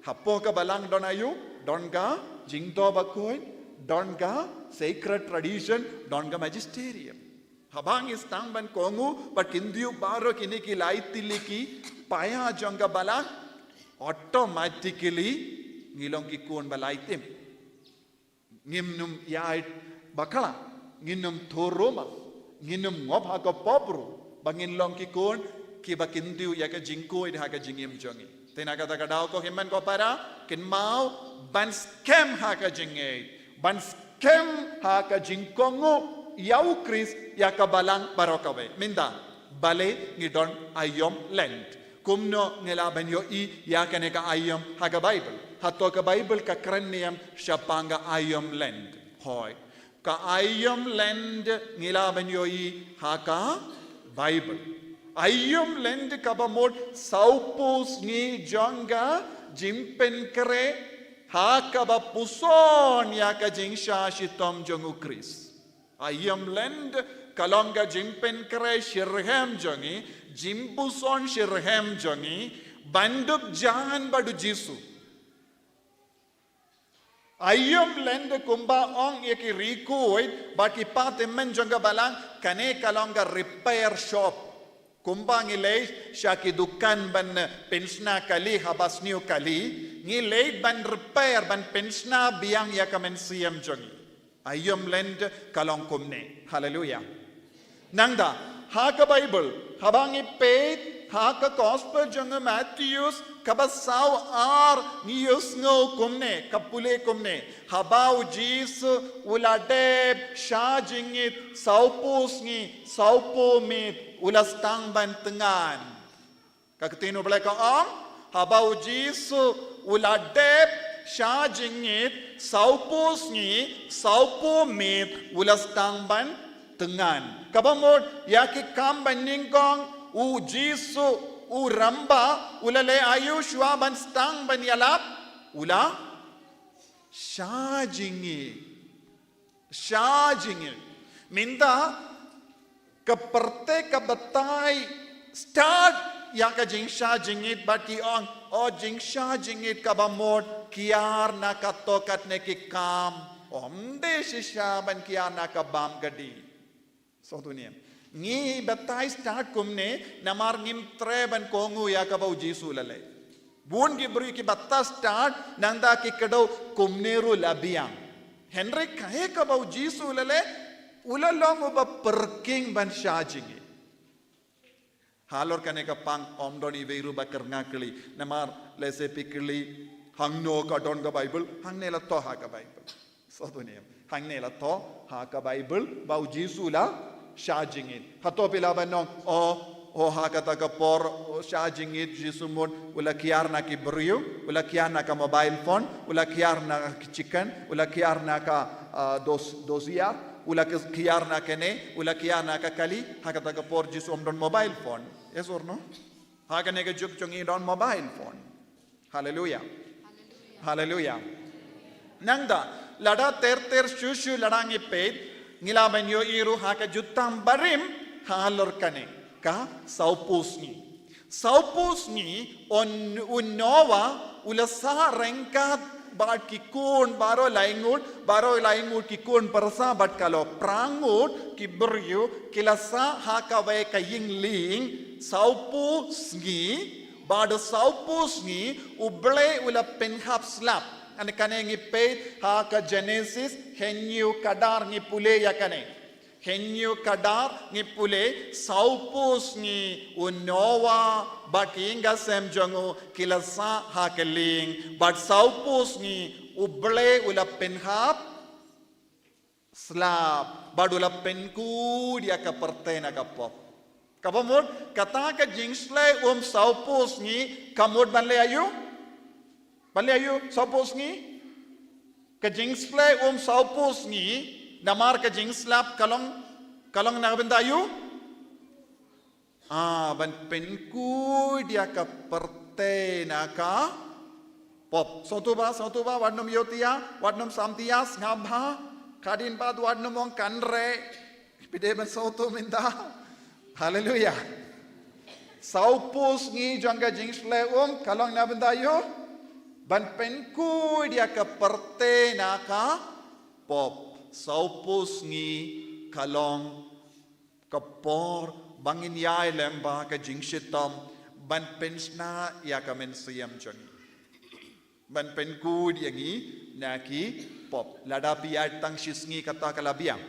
Hapoh ka Balang don aïu? Don ka jingthoh bakhuid, don ka sacred tradition, don ka magisterium. Haba ngi sdang ban kohnguh bad kyntiew baroh kine ki lai tylli ki paia jong ka Balang, automatically ngi long ki khun ba lai tim. Ngim nym ïaid bakla, ngin nym thuruma, ngin nym ngop ha ka pop ruh, ba ngin long ki khun kiba kyntiew ïa ka jingkhuid ha ka jingim jong ngi. Te na kata ka daw ko hynmen ko para, kynmaw ban skhem ha ka jingngeit, ban skhem ha ka jingkohnguh ïa u Khrist, ïa ka Balang baroh kawei. Mynta, balei ngi don Aïom Lent? Kumno ngi lah ban ïohi ïa kane ka aïom ha ka Baibl? Hato ka Baibl ka kren ne em shaphang ka Aïom Lent? Hooid. Ka Aïom Lent ngi lah ban ïohi ha ka Baibl. Aïom Lent kaba mut sawphew sngi jong ka jingpynkhreh ha kaba puson ïa ka jingshah shitom jong u Khrist. Aïom Lent ka long ka jingpynkhreh shitrhem jong ngi, jingpuson shitrhem jong ngi, ban dup jan bad u Jisu. Aïom Lent kumba ong ïa ki riewkhuid bad ki patymmen jong ka Balang, kane ka long ka repair shop. Kumba ngi leit sha ki dukan ban pynshna kali haba sniew kali, ngi leit ban repair, ban pynshna biang ïa ka mynsiem jong ngi. Aïom Lent ka long kumne. Haleluia. Nangta, ha ka Baibl, haba ngi peit ha ka Gospel jong u Mathaios kaba saw ar, ngi ïohsngew kumne, ka pule kumne: Haba u Jisu u la dep shah jingit sawphew sngi sawphew miet, u la sdang ban tyngan. Ka Ktien U Blei ka ong, haba u Jisu u la dep shah jingit sawphew sngi sawphew miet, u la sdang ban tyngan. Kaba mut, ïa ki kam ba nyngkong, u Jisu u rangbah u la leh aïu shuwa ban sdang ban ïalap? U la shah jingit. Shah jingit. Mynta, ka pyrthei ka batai stad ïa ka jingshah jingit bad ki ong, o, jingshah jingit kaba mut kiar na kato katne ki kam. Ym dei shisha ban kiar na ka bam ka dih. Sngewthuh ne em? Ngi batai stad kumne namar ngim treh ban kohnguh ïa kaba u Jisu u la leh. Bun ki briew ki batai stad nangta ki kdew kumne ruh la biang. Hynrei kaei kaba u Jisu u la leh, u la long uba pyrkhing ban shah jingngeit. Halor kane ka pang ym don iwei ruh ba kyrngah kylli. Namar lehse phi kylli, hangno ka don ka Baibl? Hangne la thoh ha ka Baibl. Sngewthuh ne em? Hangne la thoh ha ka Baibl ba u Jisu u la shah jingngeit. Hato phi lah ban ong, o, o, ha kata ka por, o, shah jingngeit Jisu mut u la kiar na ki briew, u la kiar na ka mobile phone, u la kiar na ki chicken, u la kiar na ka, ah, dos-, dosia, u la ki-, kiar na kane, u la kiar na ka kali, ha kata ka por Jisu ym don mobile phone. Yes or no? Ha kane ka juk jong ngi don mobile phone. Haleluia. Haleluia. Nangta, lada ter ter shuh shuh lada ngi peit, ngi lah ban ïohi ruh ha ka jutang barim halor kane ka sawphew sngi. Sawphew sngi, un, u Noah u la sah ryngkat bad ki khun baroh laingut, baroh laingut ki khun pyrsa bad ka la phra ngut ki briew ki la sah ha kawei ka ïing lieng sawphew sngi, bad sawphew sngi U Blei u la pynhap slap. Kane, kane ngi peit ha ka Genesis, hynñiew khadar ngi pule ïa kane. Hynñiew khadar ngi pule, sawphew sngi u Noah bad ki ïing ki sem jong u ki la sah ha ka lieng, bad sawphew sngi U Blei u la pynhap slap, bad u la pynkhuid ïa ka pyrthei na ka pop. Kaba mut, kata ka jingshlei um sawphew sngi, ka mut ban leh aïu? Ban leh aïu, sawphew sngi? Ka jingshlei um sawphew sngi, namar ka jingslap ka long, ka long na ka bynta aïu? Ah, ban pynkhuid ïa ka pyrthei na ka pop. Sngewthuh ba, sngewthuh ba, wat nym ïohthiah, wat nym samthiah, sngap bha, hadien pat wat nym ong kynreh. Phi dei ban sngewthuh mynta. Haleluia. Sawphew sngi jong ka jingshlei um, ka long na bynta aïu? Ban pynkhuid ïa ka pyrthei na ka pop. Sawphew sngi ka long ka por ba ngin ïai lem bad ka jingshitom ban pynshna ïa ka mynsiem jong ngi. Ban pynkhuid ïa ngi na ki pop. Lada phi ïaid tang shi sngi kata ka la biang.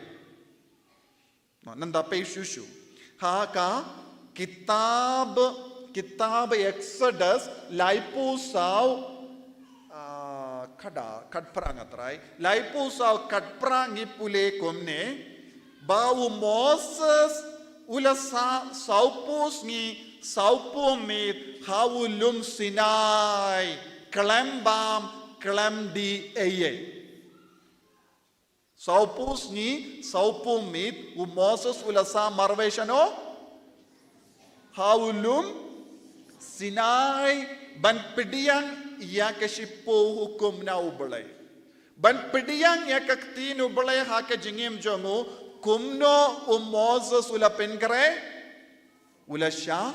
Nangta peit shuh shuh ha ka kitab, kitab Exodus laiphew saw, ah, khadar, khatphra nga trai. Laiphew saw khatphra ngi pule kumne, ba u Moses u la sah sawphew sngi sawphew miet ha u lum Sinai, khlem bam khlem dih ei ei. Sawphew sngi sawphew miet u Moses u la sah marwei shano? Ha u lum Sinai, ban pdiang ïa ka shiphew hukum na U Blei. Ban pdiang ïa ka ktien U Blei ha ka jingim jong u, kumno u Moses u la pynkhreh? U la shah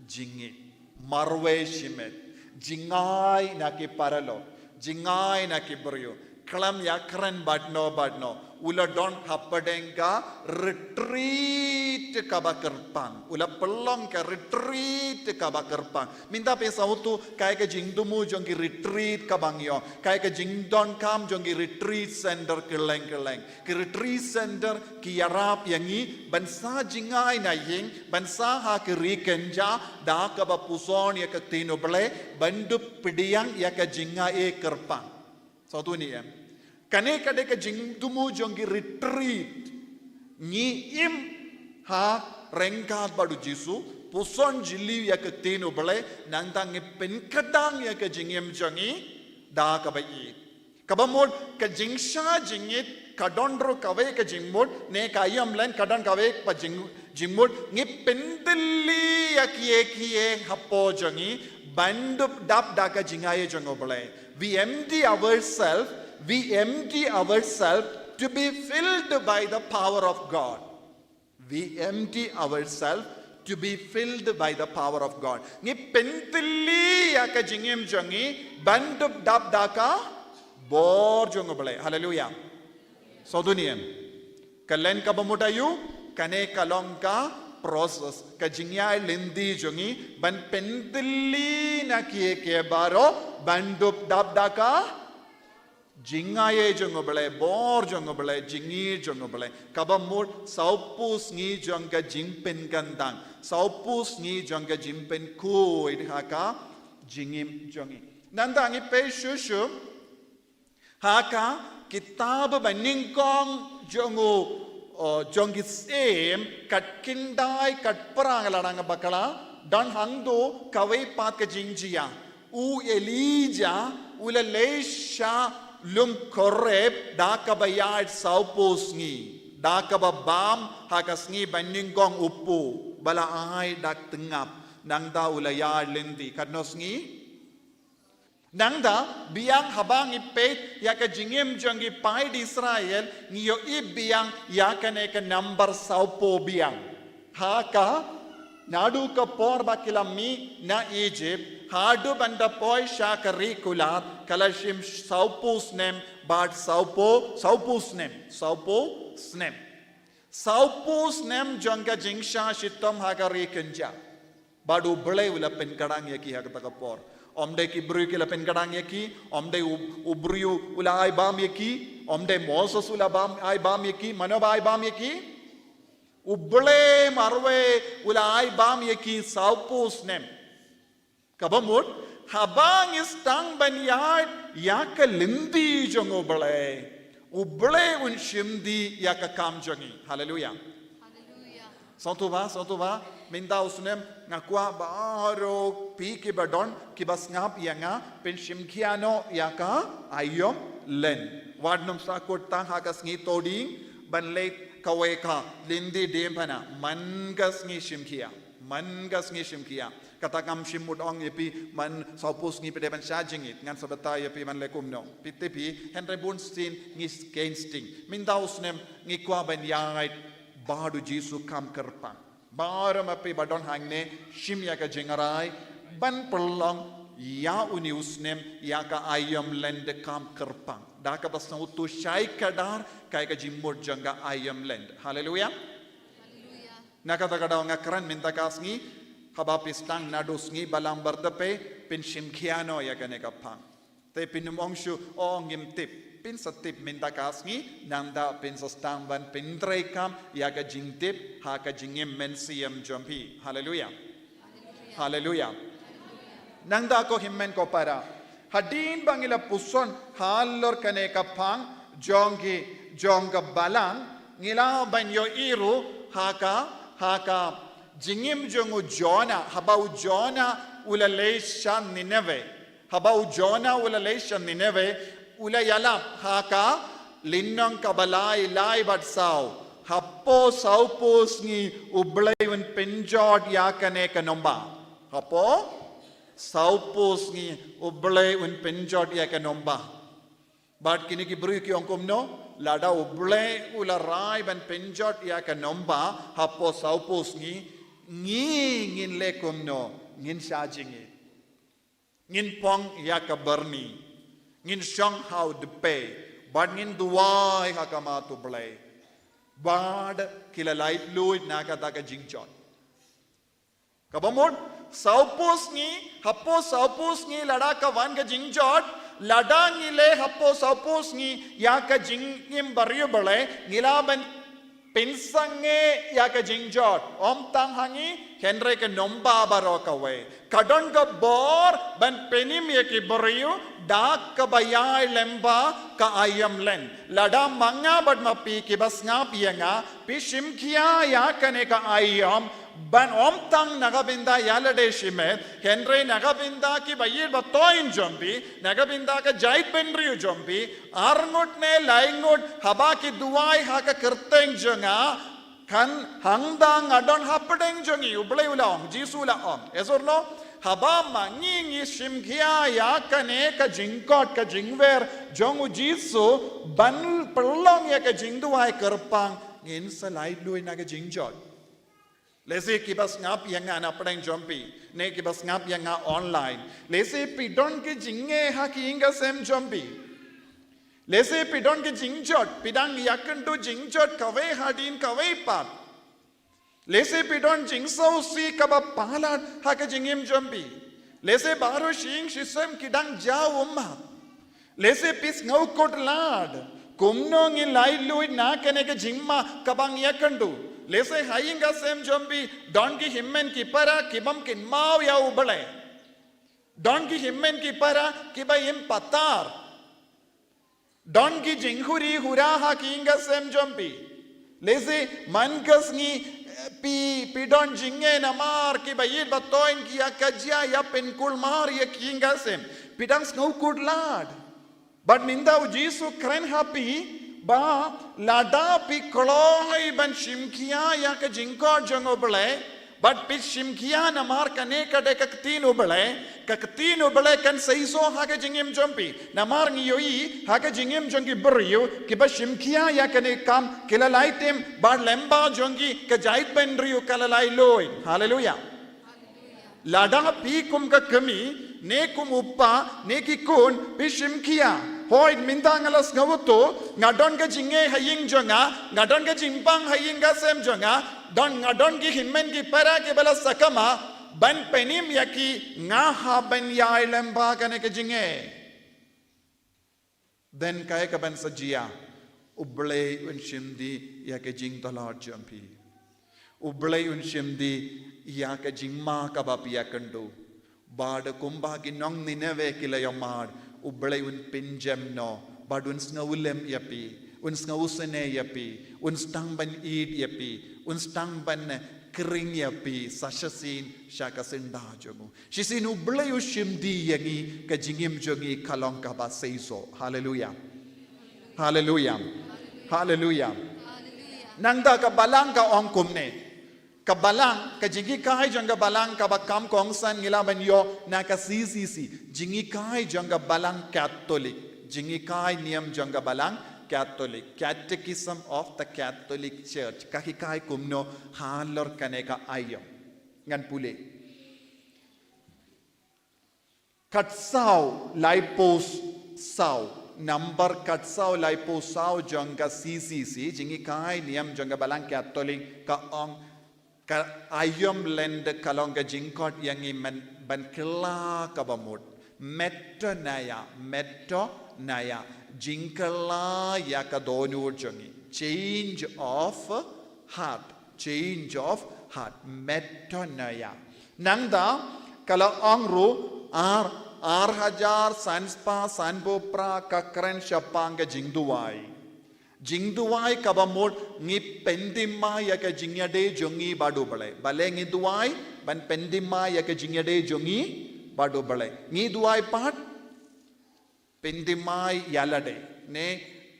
jingngeit, marwei shimet, jngai na ki paralok, jngai na ki briew, khlem ïakren bad no bad no. U la don hapdeng ka retreat kaba kyrpang. U la pynlong ka retreat kaba kyrpang. Mynta phi sngewthuh kaei ka jingthmu jong ki retreat kaba ngi ïoh, kaei ka jingdonkam jong ki retreat center kylleng kylleng. Ki retreat center ki ïarap ïa ngi ban sah jngai na ïing, ban sah ha ki ri kynja da kaba puson ïa ka ktien U Blei, ban dup pdiang ïa ka jingaiei kyrpang. Sngewthuh ne em? Kane ka dei ka jingthmu jong ki retreat. Ngi im ha ryngkat bad u Jisu, puson jylliew ïa ka ktien U Blei, nangta ngi pynkdang ïa ka jingim jong ngi da kaba ïeit. Kaba mut ka jingshah jingngeit ka don ruh kawei ka jingmut, ne ka ïam lane ka don kawei pat jing, jingmut, ngi pyndilli ïa kiei kiei hapoh jong ngi ban dup dap da ka jingaiei jong U Blei. We empty ourselves, we empty ourselves to be filled by the power of God. We empty ourselves To be filled by the power of God. Ngi pyntylli ïa ka jingim jong ngi ban dup dap da ka bor jong U Blei. Haleluia. Sngewthuh ne em? Ka len kaba mut aïu, kane ka long ka process, ka jingïaid lynti jong ngi ban pyntylli na kiei kiei baroh ban dup dap da ka jingaiei jong U Blei, bor jong U Blei, jingïeit jong U Blei. Kaba mut sawphew sngi jong ka jingpynkyntang, sawphew sngi jong ka jingpynkhuid ha ka jingim jong ngi. Nangta ngi peit shuh shuh ha ka kitab banyngkong jong u, uh, jong ki Syiem, khatkhyndai, khatphra, nga la nang bakla, don hangto kawei pat ka jingjia. U Elijah u la leit sha lum Horeb da kaba ïaid sawphew sngi, da kaba bam ha ka sngi banyngkong u phuh, ba la ai dak tyngab. Nangta u la ïaid lynti katno sngi? Nangta biang haba ngi peit ïa ka jingim jong ki paid Israel, ngi ïohi biang ïa kane ka number sawphew biang. Ha ka, naduh ka por ba ki la mih na Egypt haduh ban da poi sha ka ri kular, ka la shim sawphew snem bad sawphew, sawphew snem, sawphew snem. Sawphew snem jong ka jingshah shitom ha ka ri kynja. Bad U Blei u la pynkdang ïa ki ha kata ka por. Ym dei ki briew ki la pynkdang ïa ki, ym dei u, u briew u la ai bam ïa ki, ym dei Moses u la bam, ai bam ïa ki, mano ba ai bam ïa ki? U Blei marwei u la ai bam ïa ki sawphew snem. Kaba mut, haba ngi sdang ban ïaid ïa ka lynti jong U Blei, U Blei un shim die ïa ka kam jong ngi. Haleluia. Haleluia. Sngewthuh ba, sngewthuh ba, mynta u snem nga kwah baroh phi kiba don, kiba sngap ïa nga, pynshim khia noh ïa ka aïom lent. Wat nym sahkut tang ha ka sngi Thohdieng ban leit kawei ka lynti diengphna, man ka sngi shim khia, man ka sngi shim khia. Kata kam shym mut ong ïa phi man sawphew sngi phi dei ban shah jingïeit, ngan sa batai ïa phi man leh kumno. Phi tip hi, hynrei bun sien ngi khein sting. Mynta u snem ngi kwah ban ïaid bad U Jisu kham kyrpang. Baroh ma phi ba don hangne, shim ïa ka jingrai ban pynlong ïa une u snem ïa ka aïom lent kham kyrpang. Da kaba sngewthuh shai kdar kaei ka jingmut jong ka aïom lent. Haleluia. Haleluia. Na kata ka daw nga kren mynta ka sngi, haba phi sdang naduh sngi ba lambar te phi, pynshim khia noh ïa kane ka phang. Te phin ym ong shuh, o ngim tip. Phin sa tip mynta ka sngi, nangta phin sa sdang ban pyntreikam ïa ka jingtip ha ka jingim mynsiem jong phi. Haleluia. Haleluia. Nangta ko hynmen ko para, hadien ba ngi la puson halor kane ka phang jong ki, jong ka balang, ngi lah ban ïohi ruh ha ka, ha ka jingim jong u Jonah, haba u Jonah u la leit sha Nineveh. Haba u Jonah u la leit sha Nineveh, u la ïalap ha ka lynnong kaba lai, lai bad saw, hapoh sawphew sngi U Blei un pynjot ïa kane ka nomba. Hapoh sawphew sngi U Blei un pynjot ïa ka nomba. Bad kine ki briew ki ong kumno, lada U Blei u la rai ban pynjot ïa ka nomba hapoh sawphew sngi, ngi ngin leh kumno, ngin shah jingïeit. Ngin phong ïa ka byrni, ngin shong ha u dpei, bad ngin duwai ha khmat U Blei. Bad ki la laitluid na kata ka jingjot. Kaba mut, sawphew sngi, hapoh sawphew sngi lada ka wan ka jingjot, lada ngi leh hapoh sawphew sngi ïa ka jingim bariewblei, ngi lah ban pynsangeh ïa ka jingjot. Ym tang ha ngi, hynrei ka nomba baroh kawei. Ka don ka bor ban pynim ïa ki briew da kaba ïai lem bad ka aïom lent. Lada ma nga bad ma phi kiba sngap ïa nga, phi shim khia ïa kane ka aïom, ban ym tang na ka bynta ïa lade shimet, hynrei na ka bynta kiba ïeit ba thoiñ jong phi, na ka bynta ka jaitbynriew jong phi, arngut ne laingut, haba ki duwai ha ka kyrteng jong nga, kan hangta nga don hapdeng jong ngi, U Blei u la ong, Jisu u la ong. Yes or no? Haba ma ngi ngi shim khia ïa kane ka jingkhot ka jingwer jong U Jisu, ban pynlong ïa ka jingduwai kyrpang, ngin sa laitluid na ka jingjot. Lehse kiba sngap ïa nga na pdeng jong phi, ne kiba sngap ïa nga online. Lehse phi don ki jingeh ha ki ïing ki sem jong phi. Lehse phi don ki jingjot, phi dang ïakynduh jingjot kawei hadien kawei pat. Lehse phi don jingsngewsih kaba palat ha ka jingim jong phi. Lehse baroh shi ïing shi sem ki dang jaw ummat. Lehse phi sngew kut lad. Kumno ngin laitluid na kane ka jingma kaba ngi ïakynduh. Lehse ha ïing ha sem jong phi don ki hynmen ki para kibym kynmaw ïa U Blei. Don ki hynmen ki para kiba im patar. Don ki jinghuri hura ha ki ïing ha sem jong phi. Lehse man ka sngi, eh, phi, phi don jingeh namar kiba ïeit ba thoiñ ki ïa ka jia ïa pynkulmar ïa ki ïing ha sem. Phi dang sngew kut lad. Bad mynta U Jisu u kren ha phi ba lada phi kloi ban shim khia ïa ka jingkhot jong U Blei, bad phi shim khia namar kane ka dei ka ktien U Blei, ka ktien U Blei kan seisoh ha ka jingim jong phi. Namar ngi ïohi ha ka jingim jong ki briew kiba shim khia ïa kane ka kam, ki la lait tim bad lyngba jong ki ka jaitbynriew ka la laitluid. Haleluia. Lada phi kum ka kmie ne kum u kpa ne ki khun phi shim khia, hooid mynta nga la sngewthuh, nga don ka jingeh ha ïing jong nga, nga don ka jingpang ha ïing ha sem jong nga, don, nga don ki hynmen ki para kiba la sakma, ban pynim ïa ki, nga hap ban ïai lyngba kane ka jingeh. Then kaei kaban sa jia? U Blei un shim die ïa ka jingtlot jong phi. U Blei un shim die ïa ka jingma kaba phi ïakynduh. Bad kumba ki nong Nineveh ki la ïohmad, U Blei un pynjem noh, bad un sngewlem ïa phi, un sngewsynei ïa phi, un sdang ban ïeit ïa phi, un sdang ban khring ïa phi sa shisien sha ka syndah jong u. Shisien U Blei u shim die ïa ngi, ka jingim jong ngi ka long kaba seisoh. Haleluia. Haleluia. Haleluia. Nangta ka Balang ka ong kumne. Ka Balang, ka jinghikai jong ka Balang kaba kham kongsan ngi lah ban ïoh na ka C C C. Jinghikai jong ka Balang Katholik. Jinghikai niam jong ka Balang Katholik. Catechism of the Catholic Church. Ka hikai kumno halor kane ka aïom. Ngan pule. Khatsaw laiphew saw, number khatsaw laiphew saw jong ka C C C, jinghikai niam jong ka Balang Katholik, ka ong, ka aïom lyndet ka long ka jingkhot ïa ngi ban kylla kaba mut. Metanoia, metanoia, jingkylla ïa ka dohnud jong ngi. Change of heart. Change of heart, metanoia. Nangta, ka la ong ruh, ar, ar hajar san spah sanphew phra ka kren shaphang ka jingduwai. Jingduwai kaba mut ngi pynthymmai ïa ka jingïadei jong ngi bad U Blei. Balei ngi duwai, ban pynthymmai ïa ka jingïadei jong ngi bad U Blei. Ngi duwai pat, pynthymmai ïa lade, ne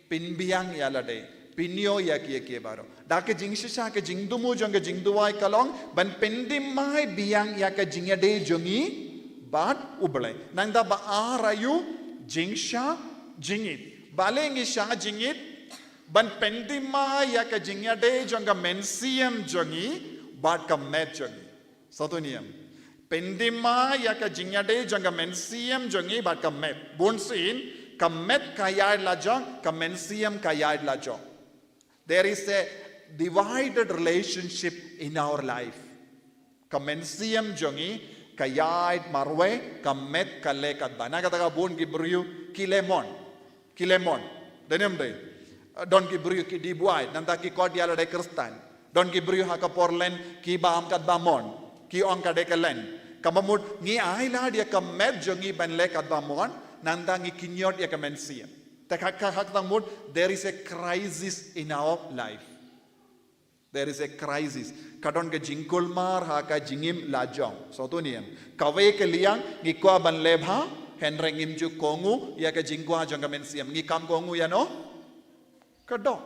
pynbiang ïa lade, pynïoh ïa kiei kiei baroh. Da ka jingshisha ka jingthmu jong ka jingduwai ka long, ban pynthymmai biang ïa ka jingïadei jong ngi bad U Blei. Nangta ba ar aïu, jingshah jingit. Balei ngi shah jingit, ban pynthymmai ïa ka jingïadei jong ka mynsiem jong ngi bad ka met jong ngi. Sngewthuh ne em? Pynthymmai ïa ka jingïadei jong ka mynsiem jong ngi bad ka met. Bunsien, ka met ka ïaid lajong, ka mynsiem ka ïaid lajong. There is a divided relationship in our life. Ka mynsiem jong ngi ka ïaid marwei, ka met ka leh katba. Na kata ka bun ki briew ki leh mon. Ki leh mon. Dei ne em dei? Don ki briew ki dih buaid, nangta ki khot ïa lade Khristan. Don ki briew ha ka por lent ki bam katba mon. Ki ong ka dei ka lent. Kaba mut ngi ailad ïa ka met jong ngi ban leh katba mon, nangta ngi kynñiot ïa ka mynsiem. Te ka, ka, ka, kata mut, there is a crisis in our life. There is a crisis. Ka don ka jingkulmar ha ka jingim lajong. Sngewthuh ne em? Kawei ka liang ngi kwah ban leh bha, hynrei ngim ju kohnguh ïa ka jingkwah jong ka mynsiem. Ngi kham kohnguh ïano? Ka doh.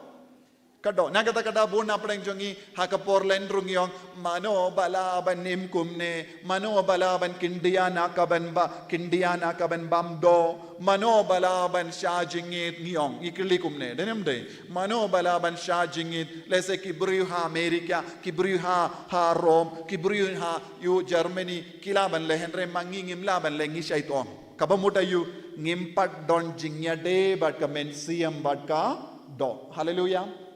Ka doh, na kata ka daw bun na pdeng jong ngi, ha ka por lent ruh ngi ong, mano ba lah ban im kumne, mano ba lah ban kyndiah na ka ban ba, kyndiah na ka ban bam doh, mano ba lah ban shah jingit ngi ong, ngi kylli kumne, dei ne ym dei, mano ba lah ban shah jingit, lehse ki briew ha America, ki briew ha, ha Rome, ki briew ha, ïa Germany, ki lah ban leh hynrei ma ngi ngim lah ban leh ngi shait ong. Kaba mut aïu, ngim pat don jingïadei bad ka mynsiem bad ka doh. Haleluia.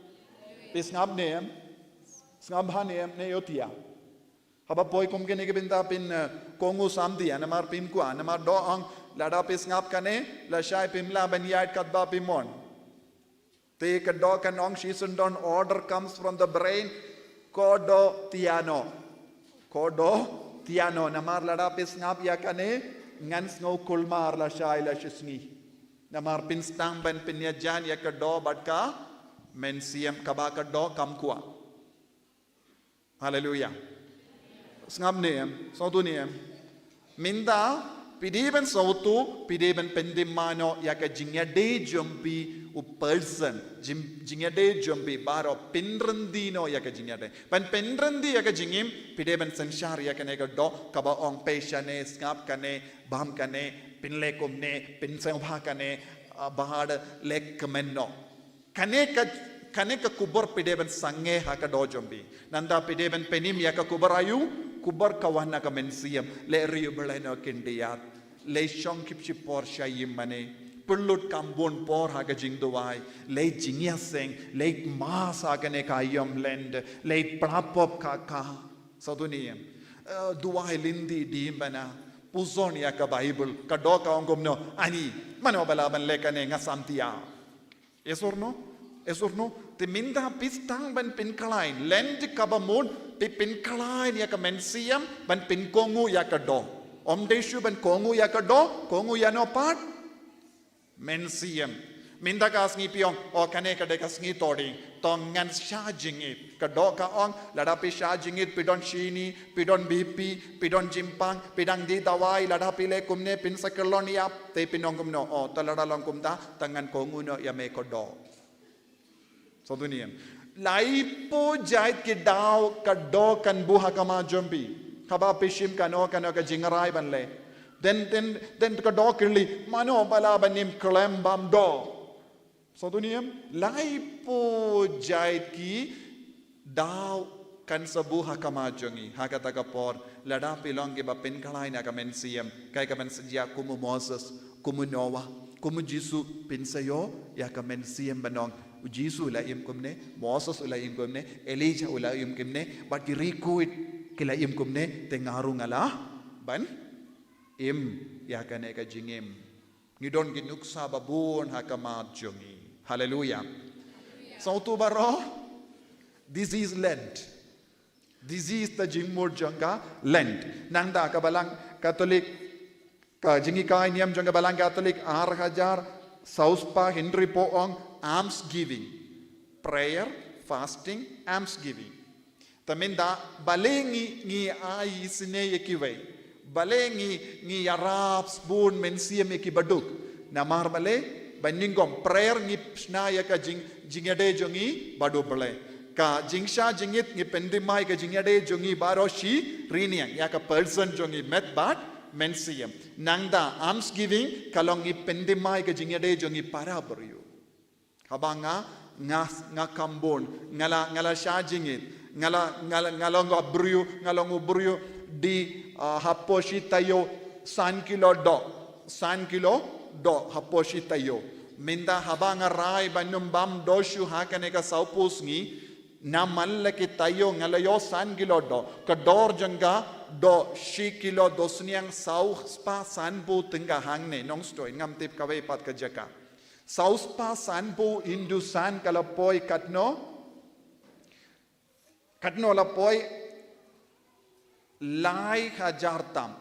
Phi sngap ne em? Sngap bha ne em ne ïohi ïa. Haba poi kum kine ki bynta phin, eh, kohnguh samtia, namar phim kwah, namar doh ong, lada phi sngap kane, lashai phim lah ban ïaid katba phi mon. Te ka doh kan ong shisyndon, order comes from the brain, ko doh tia noh. Ko doh tia noh, namar lada phi sngap ïa kane, ngan sngew kulmar lashai la shisngi. Namar phin sdang ban pynïajan ïa ka doh bad ka mynsiem, kaba ka doh kam kwah. Haleluia. Sngap ne em, sngewthuh ne em. Mynta, phi dei ban sngewthuh, phi dei ban pyndem noh ïa ka jingïadei jong phi u person, jing, jingïadei jong phi baroh, pynryndih noh ïa ka jingïadei. Ban pynryndih ïa ka jingim, phi dei ban synshar ïa kane ka doh, kaba ong pei shane, sngap kane, bam kane, pynleh kumne, pynsngewbha kane, ah, ba ha da leh kmen noh. Kane ka, kane ka khubor phi dei ban sangeh ha ka doh jong phi. Nangta phi dei ban pynim ïa ka khubor aïu, khubor ka wan na ka mynsiem, leh riewblei noh kyndiat. Leh shong kip shipor sha ïing mane. Pynlut kam bun por ha ka jingduwai. Leh jingïaseng, leh mass ha kane ka aïom lent, leh pla pop ka ka. Sngewthuh ne em. Eh, duwai lynti dien bana. Pule ïa ka Bible, ka doh ka ong kumno, ani, mano ba lah ban leh kane nga samtia. Yes or no? Yes or no? Te mynta phi sdang ban pynkhlaiñ, lent kaba mut, phi pynkhlaiñ ïa ka mynsiem, ban pynkohnguh ïa ka doh. Ym dei shuh ban kohnguh ïa ka doh, kohnguh ïano pat? Mynsiem. Mynta ka sngi phi ong, o kane ka dei ka sngi to ding, to ngan shah jingit. Ka doh ka ong, lada phi shah jingit, phi don shini, phi don B P, phi don jingpang, phi dang die dawai, lada phi leh kumne, phin sa kyllon ïap, te phin ong kumno, o, te lada long kumta, te ngan kohnguh noh ïa me ko doh. Sngewthuh ne em. Laiphew jait ki daw ka doh kan buh ha khmat jong phi. Haba phi shim kano kano ka jingrai ban leh. Then, then, then ka doh kylli, mano ba lah ban im khlem bam doh. Sngewthuh ne em, laiphew jait ki daw kan sa buh ha khmat jong ngi, ha kata ka por, lada phi long kiba pynkhlaiñ ïa ka mynsiem, kaei kaban sa jia kum u Moses, kum u Noah, kum u Jisu, phin sa ïoh ïa ka mynsiem ban ong, u Jisu u la im kumne, Moses u la im kumne, Elijah u la im kumne, bad ki riewkhuid ki la im kumne, te nga ruh nga lah ban im ïa kane ka jingim. Ngi don ki nuksa ba bun ha khmat jong ngi. Haleluia. Sngewthuh baroh. This is Lent. This is the jingmut jong ka Lent. Nangta ka Balang Katholik, ka jinghikai niam jong ka Balang Katholik ar hajar saw spah hynriewphew ong alms giving. Prayer, fasting, alms giving. Te mynta, balei ngi, ngi ai isynei ïa kiwei. Balei ngi, ngi ïarap sbun mynsiem ïa ki baduk. Namar balei, ba nyngkong prayer ngi shna ïa ka jing, jingïadei jong ngi bad u Blei. Ka jingshah jingit ngi pyndem ïa ka jingïadei jong ngi baroh shi riniang, ïa ka person jong ngi met bad mynsiem. Nangta alms giving ka long ngi pyndem ïa ka jingïadei jong ngi para briew. Haba nga, nga, nga kham bun, nga la, nga la shah jingit, nga la, nga la, nga long u briew, nga long u briew die, ah, hapoh shi taïew san kilo doh, san kilo doh, hapoh shi taïew. Mynta haba nga rai ban ym bam doh shuh ha kane ka sawphew sngi, namar la ki taïew nga la ïoh san kilo doh, ka dor jong ka doh shi kilo dosniang saw spah sanphew tyngka hangne, Nongstoiñ, ngam tip kawei pat ka jaka. Saw spah sanphew into san ka la poi katno? Katno la poi? Lai hajar tam.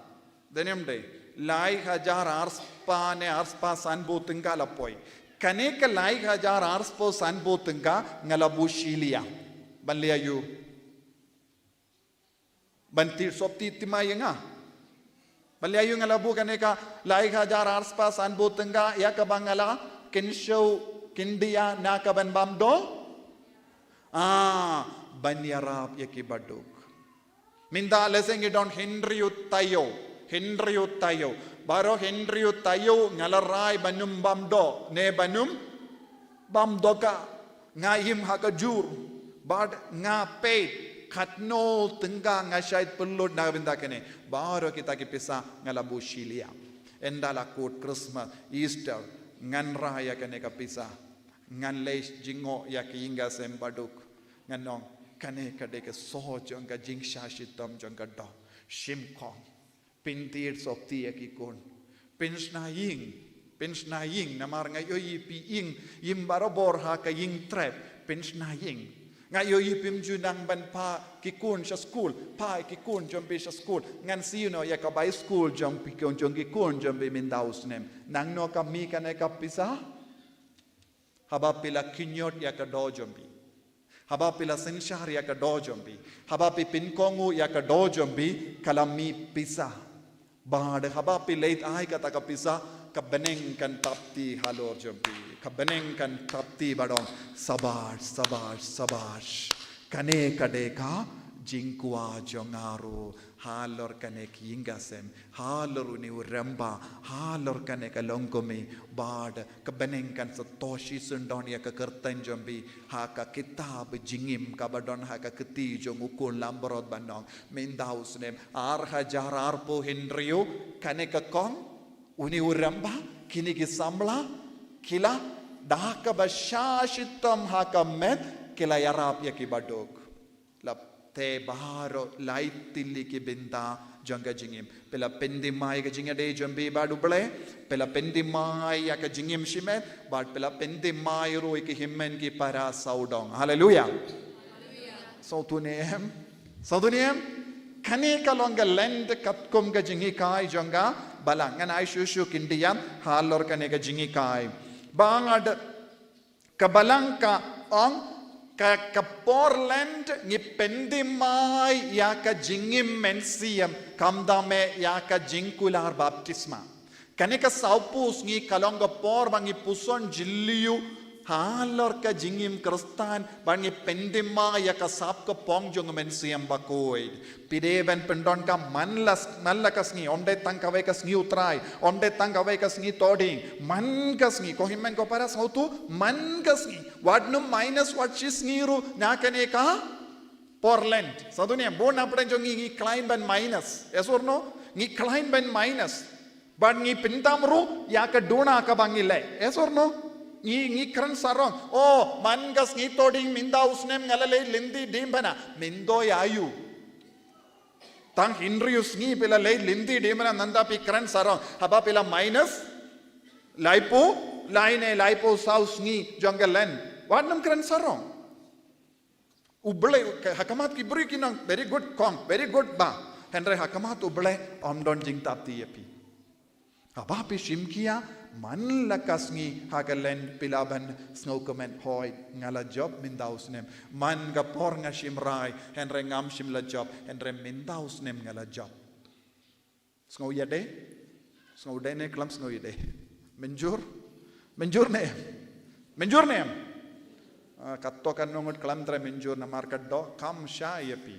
Dei ne ym dei? Lai hajar ar spah ne ar spah sanphew tyngka la poi. Kane ka lai hajar ar spah sanphew tyngka nga la buh shi liang. Ban leh aïu? Ban tip sop tip thymmai ïa nga. Ban leh aïu nga la buh kane ka lai hajar ar spah sanphew tyngka ïa kaba nga la kynshew kyndiah na ka ban bam doh. Ah, ban ïarap ïa ki baduk. Mynta lehse ngi don hynriew taïew, hynriew taïew. Baroh hynriew taïew nga la rai ban ym bam doh, ne ban ym bam dohkha. Nga im ha ka jur, bad nga peit katno tyngka nga shait pynlut na ka bynta kane. Baroh kita ki pisa nga la buh shiliang. Ynda la kut Christmas, Easter, ngan rai ïa kane ka pisa. Ngan leit jngoh ïa ki ïing ki sem baduk. Ngan ong, kane ka dei ka soh jong ka jingshah shitom jong ka doh. Shim khong. Pynthied sopti ïa ki khun. Pynshna ïing. Pynshna ïing. Namar nga ïohi phi ïing. Ïing barabor ha ka ïing trep. Pynshna ïing. Nga ïohi phim ju nang ban phah ki khun sha skul. Phah ki khun jong phi sha skul. Ngan siew noh ïa ka bai skul jong phi khun jong ki khun jong phi mynta u snem. Nangno ka mih kane ka pisa? Haba phi la kynjot ïa ka doh jong phi. Haba phi la synshar ïa ka doh jong phi. Haba phi pynkohnguh ïa ka doh jong phi, ka la mih pisa. Bad haba phi leit ai kata ka pisa, ka bneng kan thap kti halor jong phi. Ka bneng kan thap kti bad ong, sabash, sabash, sabash. Kane ka dei ka jingkwah jong nga ruh. Halor kane ka ïing ki sem, halor une u rangbah, halor kane ka longkmie, bad ka bneng kan sa tohshisyndon ïa ka kyrteng jong phi ha ka kitab jingim kaba don ha ka kti jong u khun langbrot ban ong, mynta u snem ar hajar arphew hynriew, kane ka kong, une u rangbah, kine ki samla, ki la, da kaba shah shitom ha ka met, ki la ïarap ïa ki baduk. La te baroh lai tylli ki bynta jong ka jingim. Phi la pynthymmai ïa ka jingïadei jong phi bad U Blei. Phi la pynthymmai ïa ka jingim shimet. Bad phi la pynthymmai ruh ïa ki hynmen ki para sawdong. Haleluya. Sawdong ne em. Sawdong ne em. Kane ka long ka lent katkum ka jinghikai jong ka balang. Ngan ai shuh shuh khyndiat halor kane ka jinghikai. Ba nga da Ka balang ka ong, ka, ka por lent ngi pynthymmai ïa ka jingim mynsiem, khamtam eh ïa ka jingkular baptisma. Kane ka sawphew sngi ka long ka por ba ngi puson jylliew halor ka jingim Khristan, ba ngi pynthymmai ïa ka sap ka pong jong u Mynsiem Bakhuid. Phi dei ban pyndonkam man la, man la ka sngi, ym dei tang kawei ka sngi U Trai, ym dei tang kawei ka sngi Thohdieng, man ka sngi, ko hynmen ko para sngewthuh, man ka sngi, wat nym minus wat shi sngi ruh na kane ka por lent. Sngewthuh ne em, bun na pdeng jong ngi ngi khlaiñ ban minus, yes or no? Ngi khlaiñ ban minus. Bad ngi pyntam ruh ïa ka duna kaba ngi leh, yes or no? Ngi, ngi kren sarong, oh, man ka sngi Thohdieng mynta u snem nga la leit lynti diengphna, myntoi aïu? Tang hynriew sngi phi la leit lynti diengphna nangta phi kren sarong. Haba phi la minus laiphew lai ne laiphew saw sngi jong ka lent, wat nym kren sarong. U Blei, ha khmat ki briew kin ong, very good kong, very good bah. Hynrei ha khmat U Blei ym don jingthap kti ïa phi. Haba phi shim khia, man la ka sngi ha ka lent phi lah ban sngewkmen, hooid, nga la jop mynta u snem. Man ka por nga shim rai, hynrei ngam shym la jop, hynrei mynta u snem nga la jop. Sngew ïadei? Sngew dei ne khlem sngew ïadei? Mynjur? Mynjur ne em? Mynjur ne em? Ah, kato ka nongut khlem trei mynjur namar ka doh kam shai ïa phi.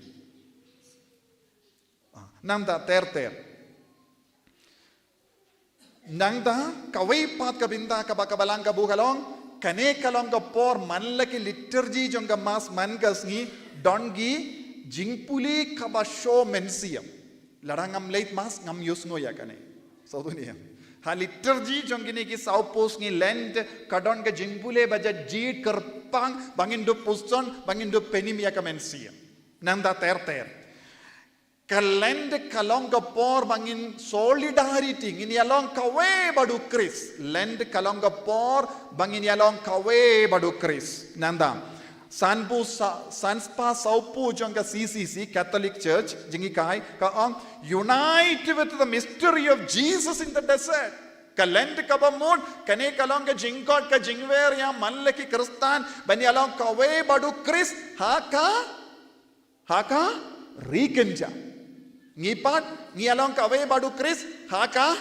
Ah, nangta ter ter. Nangta, kawei pat ka bynta kaba ka balang ka buh ka long, kane ka long ka por man la ki liturgy jong ka Mass man ka sngi, don ki jingpule kaba shu mynsiem. Lada ngam leit Mass ngam ïohsngew ïa kane. Sngewthuh ne em? Ha liturgy jong kine ki sawphew sngi lent ka don ka jingpule ba jait jied kyrpang ba ngin dup puson, ba ngin dup pynim ïa ka mynsiem. Nangta ter ter. Ka lent ka long ka por ba ngin solidarity, ngin ïalong kawei bad u Khrist. Lent ka long ka por ba ngin ïalong kawei bad u Khrist. Nangta, sanphew sa-, sanspah sawphew jong ka C C C, Catholic Church, jinghikai, ka ong, unite with the mystery of Jesus in the desert. Ka lent kaba mut, kane ka long ka jingkhot ka jingwer ïa man la ki Khristan, ban ïalong kawei bad u Khrist, ha ka Ha ka ri kynja. Ngi pat, ngi ïalong kawei bad u Khrist, ha ka,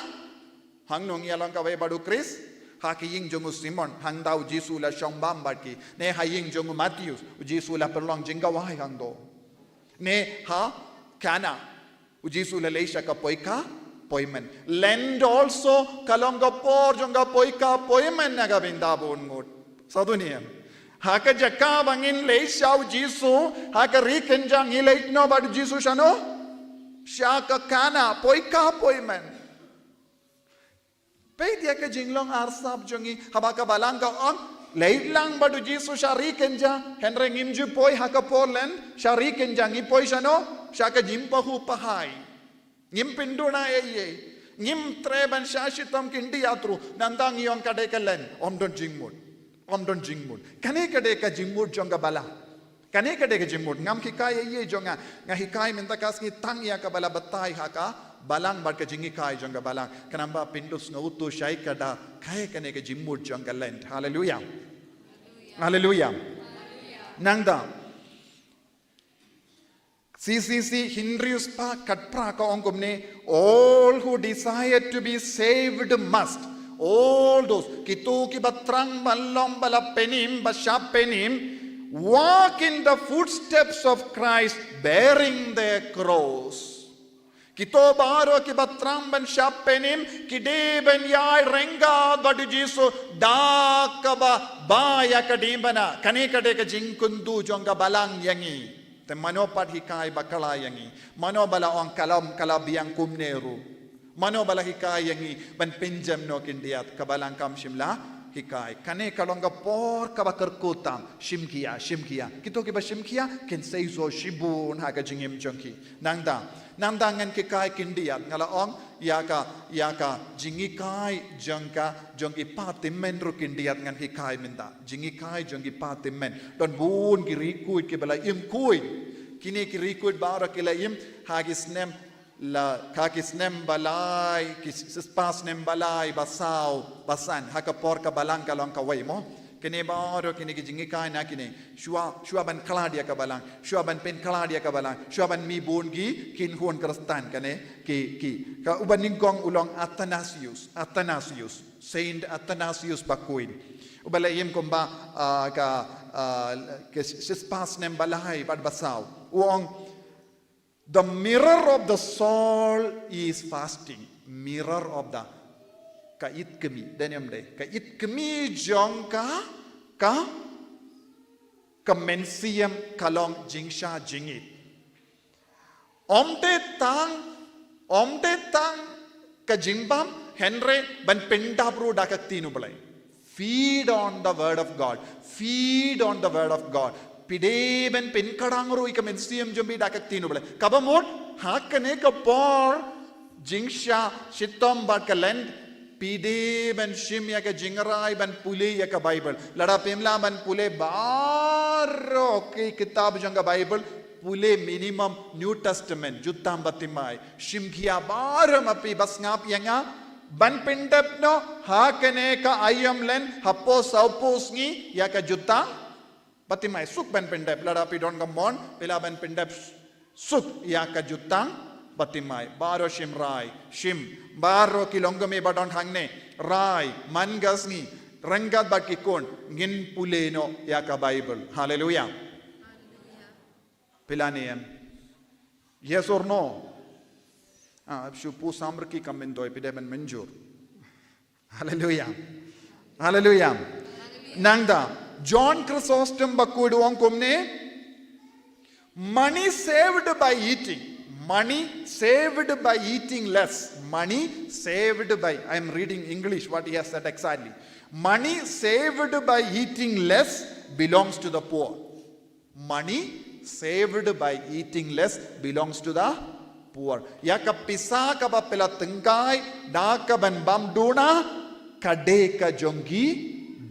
hangno ngi ïalong kawei bad u Khrist, Ha ka ïing jong u Simon, hangta u Jisu la shong bam bad ki. Ne ha ïing jong u Mattheus, u Jisu la pynlong jingkawai hangto. Ne ha Kana, u Jisu la leit sha ka poika poimen. Lent also ka long ka por jong ka poika poimen na ka bynta bun ngut. Sa tu niam. Ha ka jaka ba ngin leit sha u Jisu, ha ka ri kynjang ngi leit noh bad u Jisu shano? Sha ka Kana, poika poimen. Peit ïa ka jinglong arsap jong ngi, haba ka balang ka ong, leit lang bad u Jisu sha ri kynjang, hynrei ngim ju poi ha ka por Lent sha ri kynjang, ngi poi shano? Sha ka jingpynpaw pynhai. Ngim pynduna ei ei. Ngim treh ban shah shitom khyndiat ruh, nangta ngi ong ka dei ka Lent, ym don jingmut. Ym don jingmut. Kane ka dei ka jingmut jong ka balang. Kane ka dei ka jingmut, ngam hikai ei ei jong nga, nga hikai mynta ka sngi tang ïa kaba la batai ha ka balang bad ka jinghikai jong ka balang. Khnang ba phin dup sngewthuh shaei ka dakai kane ka jingmut jong ka Lent. Haleluia. Haleluia. Nangta C C C hynriew spah khatphra ka ong kumne, all who desire to be saved must. All those, kito kiba thrang ban long ba la pynim, ba shah pynim, walk in the footsteps of Christ, bearing their cross. Kito baroh kiba thrang ban shah pynim, ki dei ban ïai ryngkat bad u Jisu da kaba bha ïa ka diengphna. Kane ka dei ka jingkyntu jong ka balang ïa ngi. Te mano pat hikai bakla ïa ngi? Mano ba la ong ka long, ka la biang kumne ruh? Mano ba la hikai ïa ngi ban pynjem noh khyndiat? Ka balang kam shym la hikai. Kane ka long ka por kaba kyrkhu tam. Shim khia, shim khia. Kito kiba shim khia kin seisoh shibun ha ka jingim jong ki. Nangta, nangta ngan hikai khyndiat, nga la ong ïa ka, ïa ka jinghikai jong ka, jong ki patymmen ruh khyndiat ngan hikai mynta. Jinghikai jong ki patymmen. Don bun ki riewkhuid kiba la im khuid. Kine ki riewkhuid baroh ki la im ha ki snem la, ha ki snem ba lai, ki s-, spah snem ba lai, ba saw, ba san, ha ka por ka balang ka long kawei mo. Kine baroh kine ki jinghikai na kine. Shuwa, shuwa ban khlad ïa ka balang, shuwa ban pynkhlad ïa ka balang, shuwa ban mih bun ki kynhun Khristan kane ki, ki. Ka uba nyngkong u long Athanasius, Athanasius, Saint Athanasius Bakhuid. Uba la im kumba, ah, ka, ah, ka s-, spah snem ba lai bad ba saw. U ong, "The mirror of the soul is fasting." Mirror of the, ka ïit kmie, dei ne ym dei? Ka ïit kmie jong ka, ka, ka mynsiem ka long jingshah jingit. Ym dei tang, ym dei tang ka jingbam, hynrei ban pyndap ruh da ka ktien U Blei. Feed on the word of God. Feed on the word of God. Phi dei ban pynkhrang ruh ïa ka mynsiem jong phi da ka ktien U Blei. Kaba mut, ha kane ka por jingshah shitom bad ka Lent, phi dei ban shim ïa ka jingrai ban pule ïa ka Baibl. Lada phim lah ban pule baroh ki kitab jong ka Baibl, pule minimum New Testament, Jutang Bathymmai. Shim khia baroh ma phi, ba sngap ïa nga, ban pyndep noh ha kane ka aïom Lent, hapoh sawphew sngi ïa ka Jutang Bathymmai. Suk ban pyndep, lada phi don ka mon, phi lah ban pyndep suk ïa ka Jutang Bathymmai. Baroh shim rai, shim. Baroh ki longkmie ba don hangne, rai, man ka sngi, ryngkat bad ki khun, ngin pule noh ïa ka Baibl. Haleluia. Phi lah ne em? Yes or no? Ah, shu pynshai ki comment, dei phi dei ban mynjur. Haleluia. Haleluia. Nangta, John Chrysostom Bakhuid u ong kumne, "Money saved by eating. Money saved by eating less. Money saved by," I am reading English, what he has said exactly. "Money saved by eating less belongs to the poor. Money saved by eating less belongs to the poor." Ïa ka pisa kaba phi la tyngkai da kaban bam duna, ka dei ka jong ki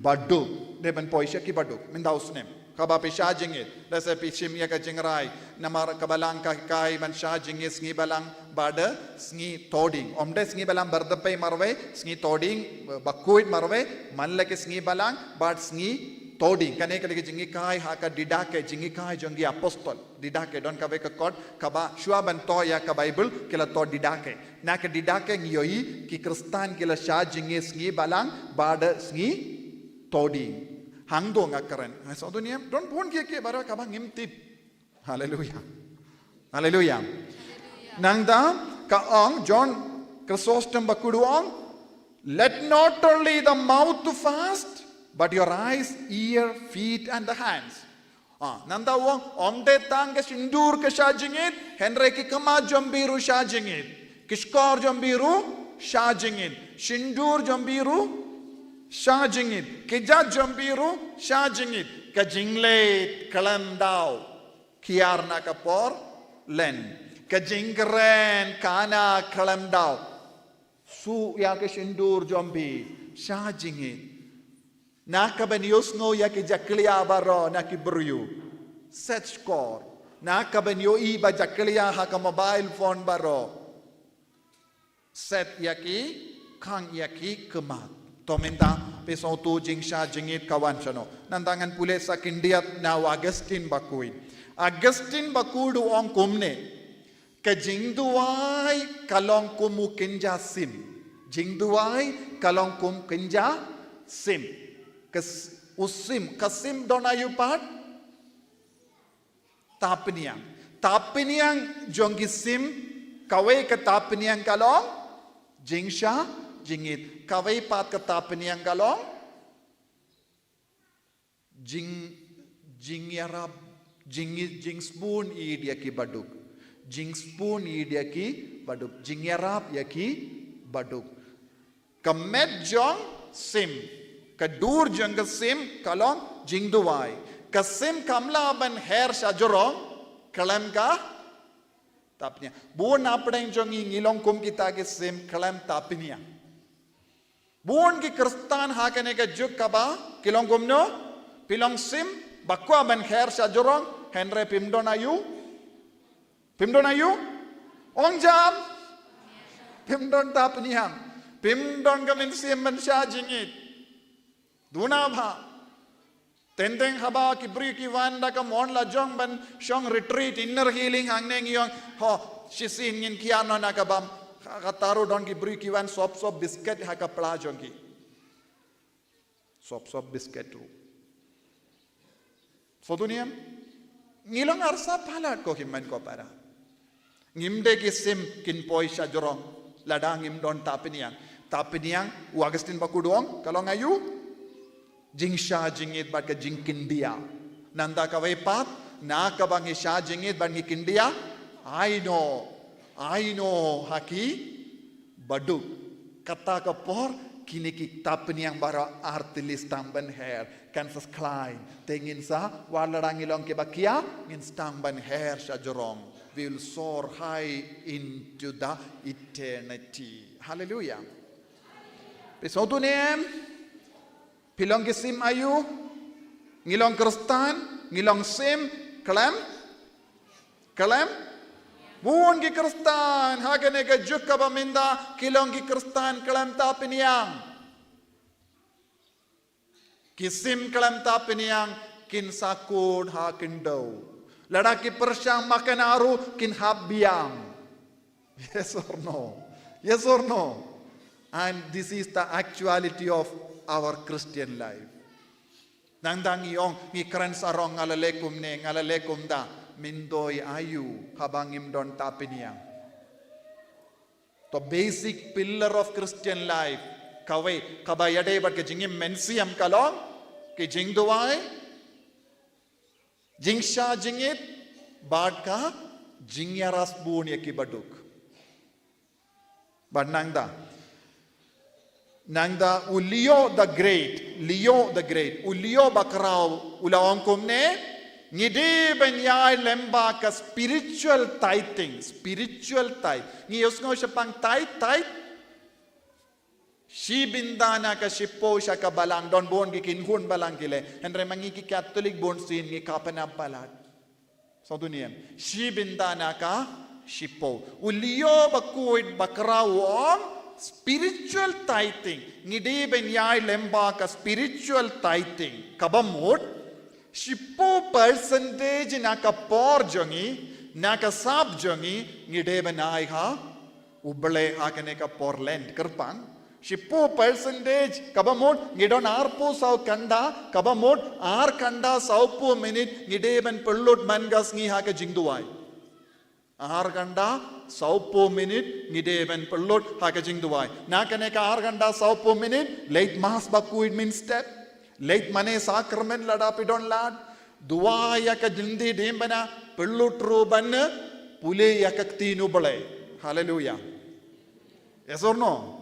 baduk. Dei ban poi sha ki baduk. Mynta u snem, kaba phi shah jingit, lehse phi shim ïa ka jingrai, namar ka balang ka hikai ban shah jingit sngi balang bad sngi Thohdieng. Ym dei sngi balang Barthymmai marwei, sngi Thohdieng, eh, Bakhuid marwei, man la ki sngi balang bad sngi Todi, kane ka dei ka jinghikai ha ka Didache, jinghikai jong ki apostol. Didache, don kawei ka kot, kaba shuwa ban thoh ïa ka Baibl, ki la thoh Didache. Na ka Didache ngi ïohi, ki Khristan ki la shah jingit sngi Balang, bad sngi Todi. Hangto nga kren. Nga sngewthuh ne em, don bun kiei kiei baroh kaba ngim tip. Haleluya. Haleluya. Nangta, ka ong, John Chrysostom ba khuid u ong, "Let not only the mouth fast, but your eyes, ear, feet, and the hands." Ah, nangta u ong, ym dei tang ka shyntur ka shah jingit, hynrei ki khmat jong phi ruh shah jingit. Ki shkor jong phi ruh shah jingit. Shyntur jong phi ruh shah jingit. Ki jait jong phi ruh shah jingit. Ka jingleit khlem daw, khiar na ka por len. Ka jingkren kana khlem daw. Suh ïa ka shyntur jong phi, shah jingit. Na ka ban ïohsngew ïa ki jakhlia baroh na ki briew, set shkor. Na ka ban ïohi ba jakhlia ha ka mobile phone baroh, set ïa ki, khang ïa ki khmat. To mynta, phi sngewthuh jingshah jingit ka wan shano. Nangta ngan pule sa khyndiat na u Augustine ba khuid. Augustine ba khuid u ong kumne. Ka jingduwai ka long kum u kynja sim. Jingduwai ka long kum kynja sim. Ka s-, u sim, ka sim don aïu pat? Tapniang. Tapniang jong ki sim, kawei ka tapniang ka long jingshah jingit. Kawei pat ka tapniang ka long jing, jingïarap, jing, jingsbun ïa ki baduk. Jingsbun ïa ki baduk. Jingïarap ïa ki baduk. Ka met jong sim, ka dur jong ka sim ka long jingduwai. Ka sim kam lah ban her sha jrong khlem ka tapniang. Bun na pdeng jong ngi ngi long kum kita ki sim khlem tapniang. Bun ki Khristan ha kane ka juk kaba ki long kumno? Phi long sim ba kwah ban her sha jrong, hynrei phim don aïu? Phim don aïu? Ong jam. Phim don tapniang. Phim don ka mynsiem ban shah jingit. Duna bha. Teng teng haba ki briew ki wan da ka mon la jong ban shong retreat, inner healing hangne, ngi ong, ho, shisien ngin kiar noh na ka bam. Ka, kata ruh don ki briew ki wan sop sop biscuit ha ka pla jong ki. Sop sop biscuit ruh. Sngewthuh ne em? Ngi long arsa palat ko hynmen ko para. Ngim dei ki sim kin poi sha jrong lada ngim don tapniang. Tapniang, u Augustine ba khuid u ong, ka long aïu? Jingshah jingit bad ka jingkyndiah. Nangta kawei pat, na kaba ngi shah jingit bad ngi kyndiah, ai noh, ai noh ha ki baduk. Kata ka por, kine ki tapniang baroh artylli sdang ban her. Kan sa skhlain. Te ngin sa, wat lada ngi long kiba khia, ngin sdang ban her sha jrong. We will soar high into the eternity. Hallelujah. Phi sngewthuh ne em? Phi long ki sim aïu? Ngi long Khristan, ngi long sim, khlem? Khlem? Bun ki Khristan, ha kane ka juk kaba mynta, ki long ki Khristan khlem tapniang. Ki sim khlem tapniang, kin sa kut ha khyndew. Lada ki pyrshang makhana ruh, kin hap biang. Yes or no? Yes or no? And this is the actuality of our Christian life. Nangta ngi ong, ngi kren sarong, nga la leh kumne, nga la leh kumta, myntoi aïu, haba ngim don tapniang. The basic pillar of Christian life, kawei, kaba ïadei bad ka jingim mynsiem ka long, ki jingduwai, jingshah jingit, bad ka jingïarap bun ïa ki baduk. Bad nangta. Nangta u Leo the Great, Leo the Great, u Leo ba khraw, u la ong kumne, ngi dei ban ïai lem bad ka spiritual tithing, spiritual tithe. Ngi ïohsngew shaphang tithe, tithe. Shi bynta na ka shiphew sha ka balang, don bun ki khun balang ki leh. Hynrei ma ngi ki Katholik bun sien ngi kha pynap palat. Sngewthuh ne em? Shi bynta na ka shiphew. U Leo ba khuid ba khraw u ong, Spiritual tithing, ngi dei ban ïai lem bad ka spiritual tithing. Kaba mut, shiphew percentage na ka por jong ngi, na ka sap jong ngi, ngi dei ban ai ha U Blei ha kane ka por Lent kyrpang. Shiphew percentage, kaba mut, ngi don arphew saw kynda, kaba mut, ar kynda sawphew minit, ngi dei ban pynlut man ka sngi ha ka jingduwai. Ar kynda sawphew minit ngi dei ban pynlut ha ka jingduwai. Na kane ka ar kynda sawphew minit, leit Mass bakhuid mynstep. Leit mane sakramen lada phi don lad. Duwai ïa ka jingdie dieng bana, pynlut ruh ban pule ïa ka ktien U Blei. Haleluya. Yes or no?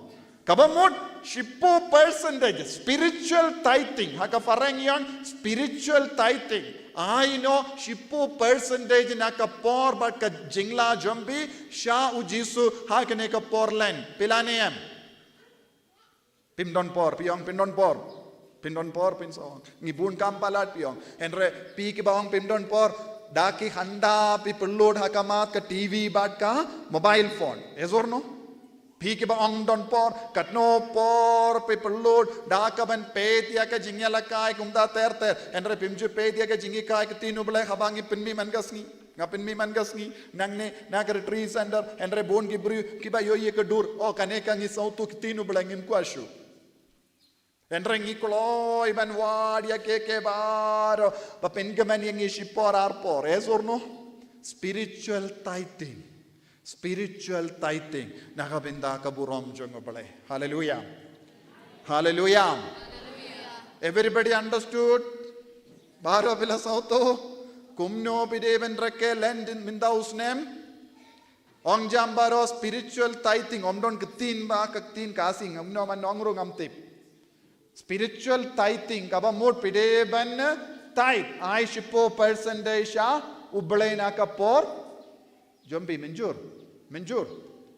Kaba mut, shiphew percentage, spiritual tithing, ha ka phareng ïong, spiritual tithing. Ai no, shiphew percentage na ka por bad ka jingla jong phi sha U Jisu ha kane ka por Lent. Phi la ne em? Phim don por, phi ong phim don por. Phim don por, phin sa ong. Ngi bun kam palat, phi ong. Hynrei, phi kiba ong phim don por, da ki kynda phi pynlut ha ka mat ka T V bad ka mobile phone. Yes or no? Phi kiba ong don por, katno por phi pynlut, da kaban peit ïa ka jingïalehkai kumta ter ter. Hynrei phim ju peit ïa ka jingïalehkai ka ktien U Blei haba ngi pynmih man ka sngi. Nga pynmih man ka sngi, nangne, na ka retreat center, hynrei bun ki briew, kiba ïohi ïa ka dur, oh, kane ka ngi sngewthuh ka ktien U Blei ngim kwah shuh. Hynrei ngi kloi ban wad ïa ki, ki baroh, ba pynkmen ïa ngi shipor arpor, yes or no? Spiritual tithing. Spiritual tithing. Na ka bynta ka burom jong U Blei. Haleluya. Haleluya. Everybody understood? Baroh phi la sngewthuh? Kumno phi dei ban rakhe Lent mynta u snem? Ong jam baroh spiritual tithing, ym don ktien ba ka ktien Khasi, kumno ban ong ruh ngam tip. Spiritual tithing, kaba mut phi dei ban tithe, ai shiphew percent dei sha U Blei na ka por jong phi, mynjur, mynjur.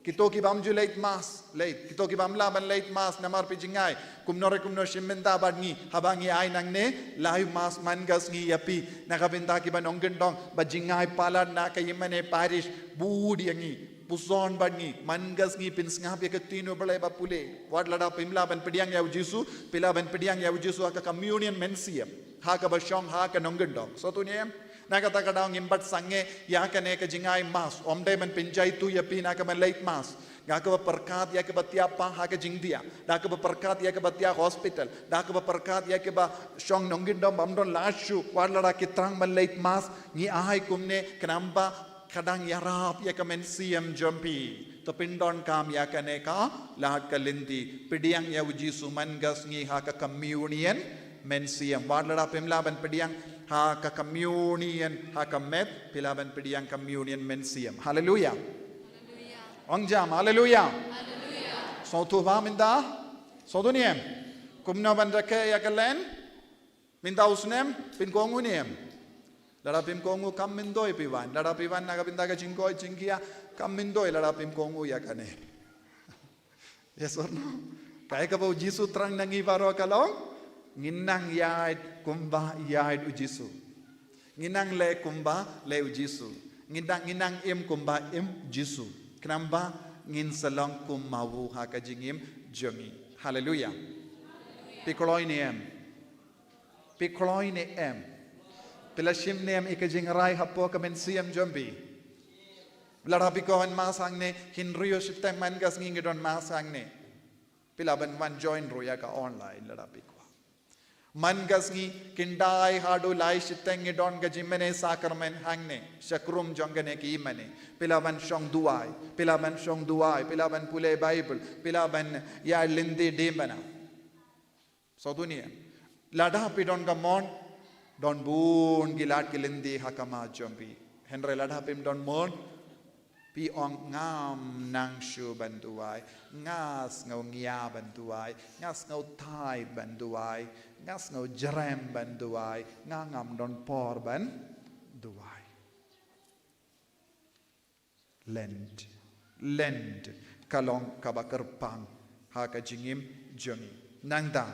Kito ki bym ju leit Mass, leit. Kito ki bym lah ban leit Mass namar phi jngai. Kumno re kumno shim bynta bad ngi, haba ngi ai nangne lai Mass man ka sngi ïa phi. Na ka bynta kiba nongkyndong ba jngai palat na ka ïingmane parish, bud ïa ngi, puson bad ngi man ka sngi, pynsngap ïa ka ktien U Blei ba pule. Wat lada phim lah ban pdiang ïa U Jisu, phi lah ban pdiang ïa U Jisu ha ka communion mynsiem, ha kaba shong ha ka nongkyndong. Sngewthuh ne em? Na kata ka daw ngim pat sangeh ïa kane ka jingai Mass, ym dei ban pynjai tu ïa phi na ka ban leit Mass. Nga kaba pyrkhat ïa kaba thiah pa ha ka jingthiah, da kaba pyrkhat ïa kaba thiah hospital, da kaba pyrkhat ïa kaba shong nongkyndong bym don lad shuh, wat lada ki thrang ban leit Mass, ngi ai kumne khnang ba ka dang ïarap ïa ka mynsiem jong phi. To pyndonkam ïa kane ka lad ka lynti, pdiang ïa U Jisu man ka sngi ha ka communion mynsiem. Wat lada phim lah ban pdiang ha ka communion ha ka met, phi lah ban pdiang communion mynsiem. Haleluya. Ong jam haleluya. Sngewthuh ba mynta? Sngewthuh ne em? Kumno ban rakhe ïa ka Lent mynta u snem? Pynkohnguh ne em? Lada phim kohnguh kam myntoi phi wan. Lada phi wan na ka bynta ka jingkoit jingkhiah, kam myntoi lada phim kohnguh ïa kane. Yes or no? Kaei kaba U Jisu thrang na ngi baroh ka long, ngin nang ïaid kumba ïaid U Jisu. Ngin nang leh kumba leh U Jisu. Ngin nang, ngin nang im kumba im U Jisu. Khnang ba ngin sa long kum ma u ha ka jingim jong ngi. Haleluya. Phi kloi ne em? Phi kloi ne em? Phi la shim ne em ïa ka jingrai hapoh ka mynsiem jong phi? Lada phi kwah wan Mass hangne, hynriew shiteng man ka sngi ngi don Mass hangne. Phi lah ban wan join ruh ïa ka online lada phi kwah. Man ka sngi, khyndai haduh lai shiteng ngi don ka jingmane sakramen hangne, shakrum jong kane ka ïingmane. Phi lah ban shong duwai, phi lah ban shong duwai, phi lah ban pule Bible, phi lah ban ïa lynti dieng bana. Sngewthuh ne em? Lada phi don ka mon, don bun ki lad ki lynti ha ka mat jong phi. Hynrei lada phim don mon, phi ong ngam nang shuh ban duwai, nga sngew ngia ban duwai, nga sngew thait ban duwai, nga sngew jrem ban duwai, nga ngam don por ban duwai. Lent. Lent ka long kaba kyrpang ha ka jingim jong ngi. Nangta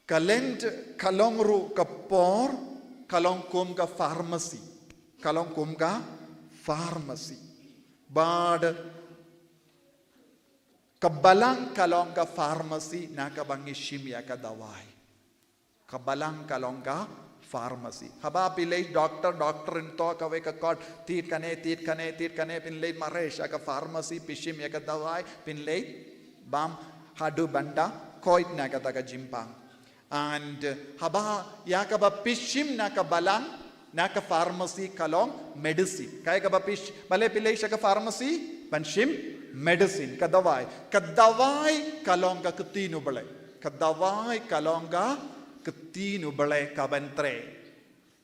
ka Lent ka long ruh ka por ka long kum ka pharmacy. Ka long kum ka pharmacy. Bad ka balang ka long ka pharmacy na kaba ngi shim ïa ka dawai. Ka balang ka long ka pharmacy. Haba phi leit doctor, doctor in to kawei ka kot, tied kane, tied kane, tied kane, phin leit mareh sha ka pharmacy, phi shim ïa ka dawai, phin leit bam haduh ban da koit na kata ka jingpang. And, uh, haba ïa kaba phi shim na ka balang, na ka pharmacy ka long medicine. Kaei kaba phi sh-, balei phi leit sha ka pharmacy? Ban shim medicine, ka dawai. Ka dawai ka long ka ktien U Blei. Ka dawai ka long ka ktien U Blei kaban trei.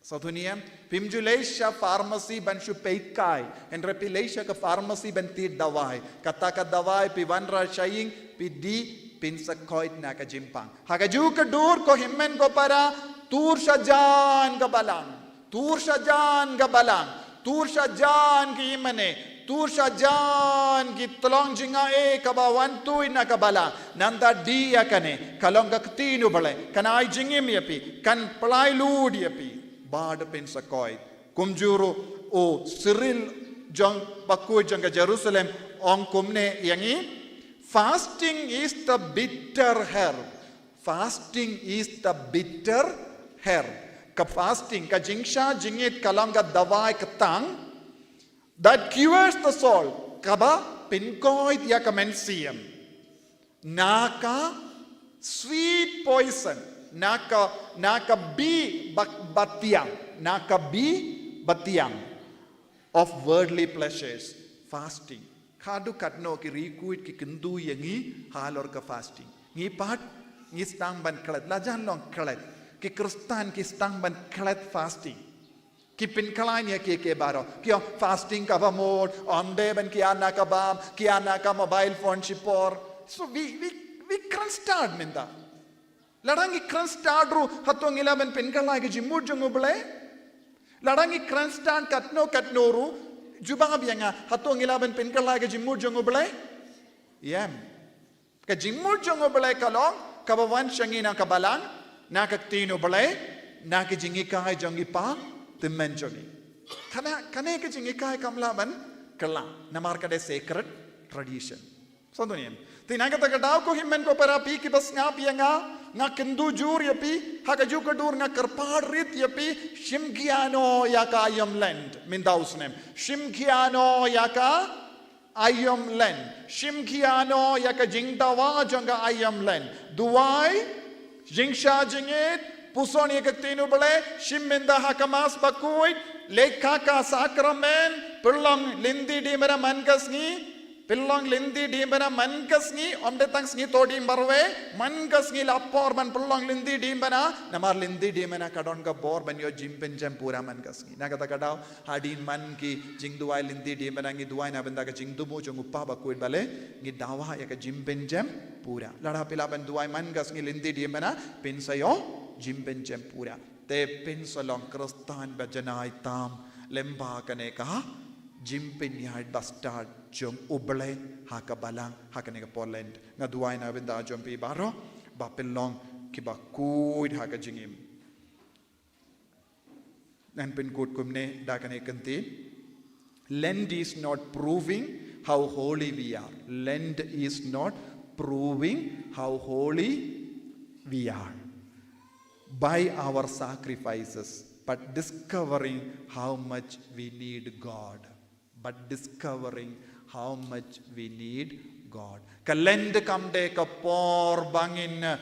Sngewthuh ne em? Phim ju leit sha pharmacy ban shu peit kai. Hynrei phi leit sha ka pharmacy ban tied dawai. Kata ka dawai phi wanrah sha ïing, phi dih, phin sa koit na ka jingpang. Ha kajuh ka dur ko hynmen ko para, tur shajan ka balang. Tur shajan ka balang. Tur shajan ki mane. Tur shajan ki tyllong jingaiei kaba wan tuid na ka balang. Nangta dih ïa kane. Ka long ka ktien U Blei. Kan ai jingim ïa phi. Kan pynlait lut ïa phi. Bad phin sa koit. Kumjuh ruh u Cyril jong bakhuid jong ka Jerusalem ong kumne ïa ngi, "Fasting is the bitter herb. Fasting is the bitter herb." Ka fasting, ka jingshah jingit ka long ka dawai ktang, that cures the soul, kaba pynkoit ïa ka mynsiem na ka sweet poison, na ka, na ka bih ba-, batiang, na ka bih batiang of worldly pleasures, fasting. Khadduh katno ki riewkhuid ki kyntu ïa ngi halor ka fasting. Ngi pat, ngi sdang ban klet, la jan long klet. Ki Khristan ki sdang ban klet fasting. Ki pynkhlaiñ ïa kiei kiei baroh. Ki ong fasting kaba mut, ym dei ban kiar na ka bam, kiar na ka mobile phone shipor. So we, we, we kren stad mynta. Lada ngi kren stad ruh, hato ngi lah ban pynkhlaiñ ka jingmut jong U Blei? Lada ngi kren stad katno katno ruh, jubab ïa nga, hato ngi lah ban pynkhlaiñ ka jingmut jong U Blei? Ïa. Ka jingmut jong U Blei ka long kaba wan sha ngi na ka balang, na ka ktien U Blei, na ka jinghikai jong i Pa tymmen jong ngi. Kane, kane ka jinghikai kam lah ban kylla, namar ka dei sacred tradition. Sngewthuh ne em? Te na kata ka daw ko hynmen ko para, phi kiba sngap ïa nga, nga kyntu jur ïa phi, ha kajuh ka dur nga kyrpad rit ïa phi, shim khia noh ïa ka aïom Lent mynta u snem. Shim khia noh ïa ka aïom Lent. Shim khia noh ïa ka jingdawa jong ka aïom Lent. Duwai, jingshah jingit, puson ïa ka ktien U Blei, shim mynta ha ka Mass bakhuid, leit ha ka sakramen, pynlong lynti diengphna man ka sngi, pynlong lynti diengphna man ka sngi, ym dei tang sngi to dien marwei, man ka sngi la por ban pynlong lynti diengphna, namar lynti diengphna ka don ka bor ban ïoh jingpynjem pura man ka sngi. Na kata ka daw, hadien man ki jingduwai lynti diengphna ngi duwai na bynta ka jingthmu jong u Kpa bakhuid, balei ngi dawa ïa ka jingpynjem pura. Lada phi lah ban duwai man ka sngi lynti diengphna, phin sa ïoh jingpynjem pura. Te phin sa long Khristan ba janai tam lyngba kane ka jingpynïaid bastad jong U Blei ha ka balang ha kane ka por Lent. Nga duwai na bynta jong phi baroh ba phin long kiba khuid ha ka jingim. Ngan pynkut kumne da kane ka ktien. Lent is not proving how holy we are. Lent is not proving how holy we are by our sacrifices, but discovering how much we need God. But discovering how much we need God. Ka Lent kam dei ka por ba ngin, eh,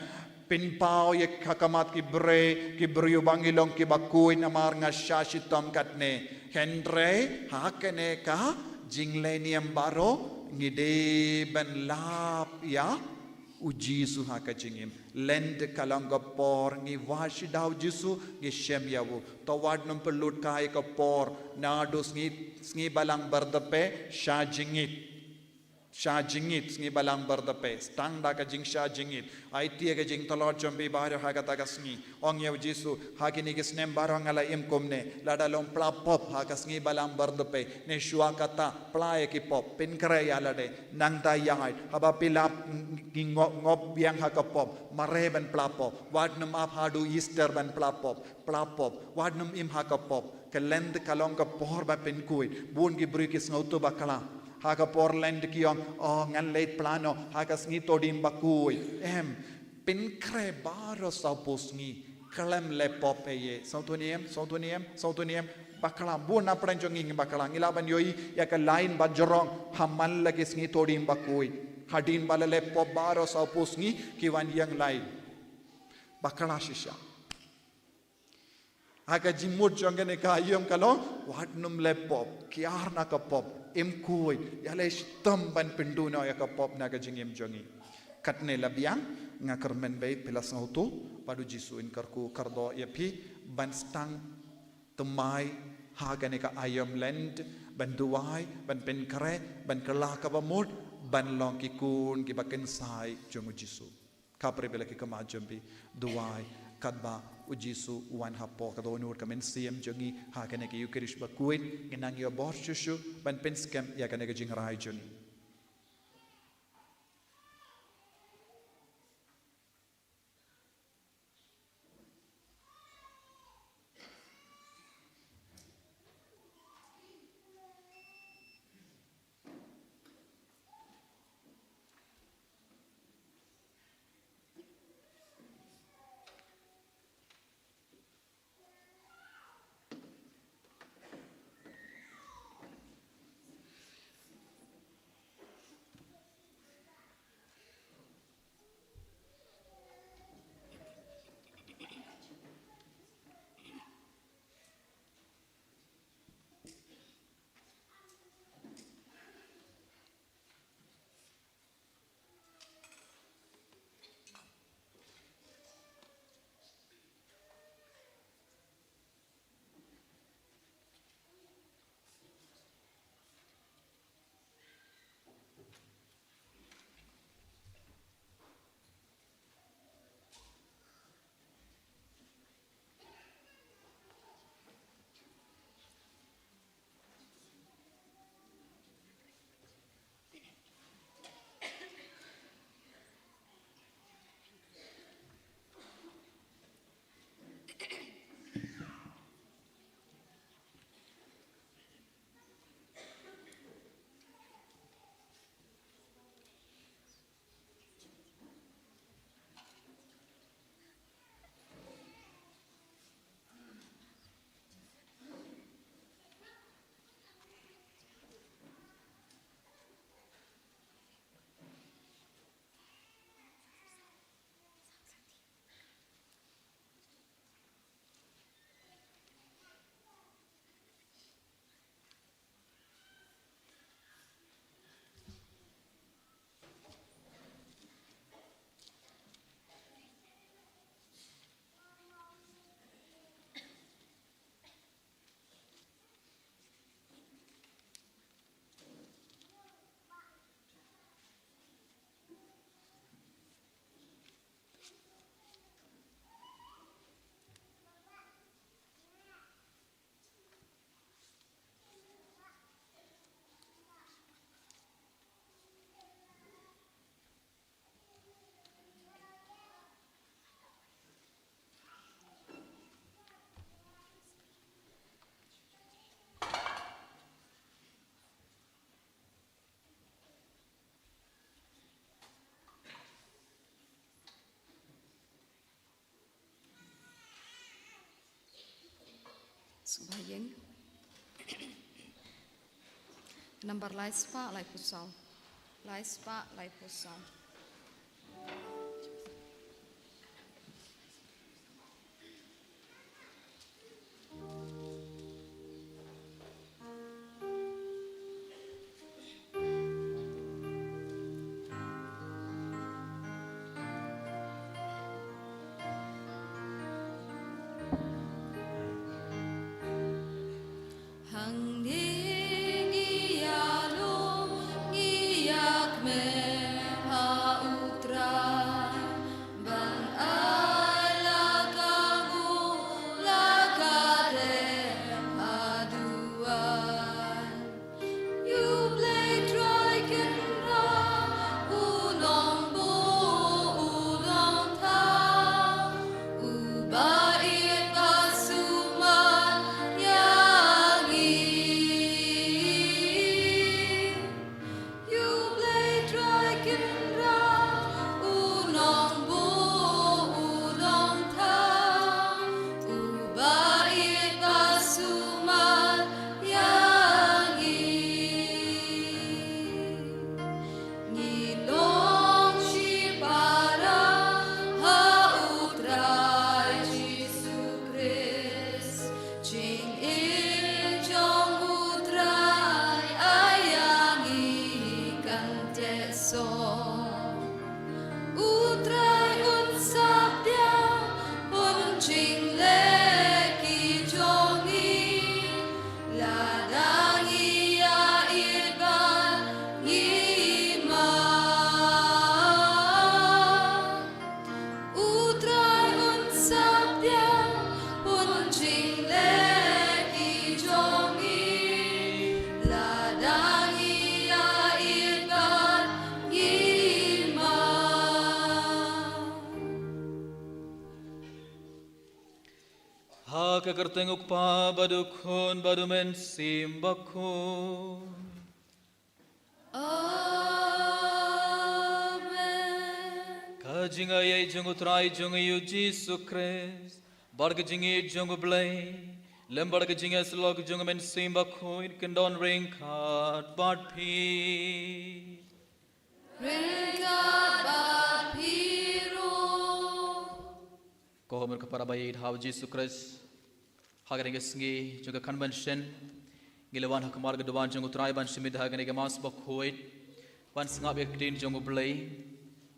pynpaw ïa ka khmat ki briew, ki briew ba ngi long kiba khuid namar nga shah shitom katne. Hynrei ha kane ka jingleh niam baroh ngi dei ban lap ïa u Jisu ha ka jingim. Lent ka long ka por ngi wad shaduh u Jisu, ngi shem ïa u. To wat nym pynlut kai ka por, naduh sngi, sngi Balang Bardep sha jingit. Sha jingit, sngi Balang Bar Dpei, sdang da ka jingshah jingit. Aiti ïa ka jingtlot jong phi baroh ha kata ka sngi. Ong ïa u Jisu, ha kine ki snem baroh nga la im kumne, lada long pla pop ha ka sngi Balang Bar Dpei, ne shuwa kata, pla ïa ki pop, pynkhreh ïa lade, nangta ïaid, haba phi lap, ngi ngop, ngop biang ha ka pop, mareh ban pla pop, wat nym ap haduh Easter ban pla pop, pla pop, wat nym im ha ka pop, ka Lent ka long ka por ba pynkhuid, bun ki briew ki sngewthuh bakla. Ha ka por Lent ki ong, oh, ngan leit pla noh, ha ka sngi Thohdieng Bakhuid. Em, pynkhreh baroh sawphew sngi, khlem leh pop ei ei. Sngewthuh ne em, sngewthuh ne em, sngewthuh ne em, bakla, bun na pdeng jong ngi ngi bakla, ngi lah ban ïohi, ïa ka lain ba jrong, ha man la ki sngi Thohdieng Bakhuid. Hadien ba la leh pop baroh sawphew sngi, ki wan ïeng lain. Bakla shisha. Ha ka jingmut jong kane ka aïom ka long, wat nym leh pop, kiar na ka pop, im khuid, ïaleh shitom ban pynduh noh ïa ka pop na ka jingim jong ngi. Katne la biang, nga kyrmen ba phi la sngewthuh, bad u Jisu un kyrkhu kyrdoh ïa phi, ban sdang thymmai, ha kane ka aïom Lent, ban duwai, ban pynkhreh, ban kylla kaba mut, ban long ki khun, kiba kynsai, jong u Jisu. Khapra ba la ki khmat jong phi, duwai, katba u Jisu u wan hapoh ka dohnud ka mynsiem jong ngi, ha kane ka Eucharist bakhuid, ngin nang ïoh bor shuh shuh, ban pynskhem ïa kane ka jingrai jong ngi. Sngewbha ïeng. Nambar lai spah laiphew saw. Lai spah laiphew saw. Hangne ngi ïalum, ngi ïa Ka kyrteng U Kpa bad U Khun bad U Mynsiem Bakhuid. Amen. Ka jingaiei jong U Trai jong ngi U Jisu Khrist, bad ka jingïeit jong U Blei, lem bad ka jingïasyllok jong U Mynsiem Bakhuid, kin don ryngkat bad phi. Ryngkat bad phi ruh. Ko hynmen ko para ba ïeit ha U Jisu Khrist. Ha kane ka sngi jong ka Convention, ngi la wan ha khmat ka duwan jong U Trai ban shim bynta ha kane ka Mass Bakhuid, ban sngap ïa ka ktien jong U Blei.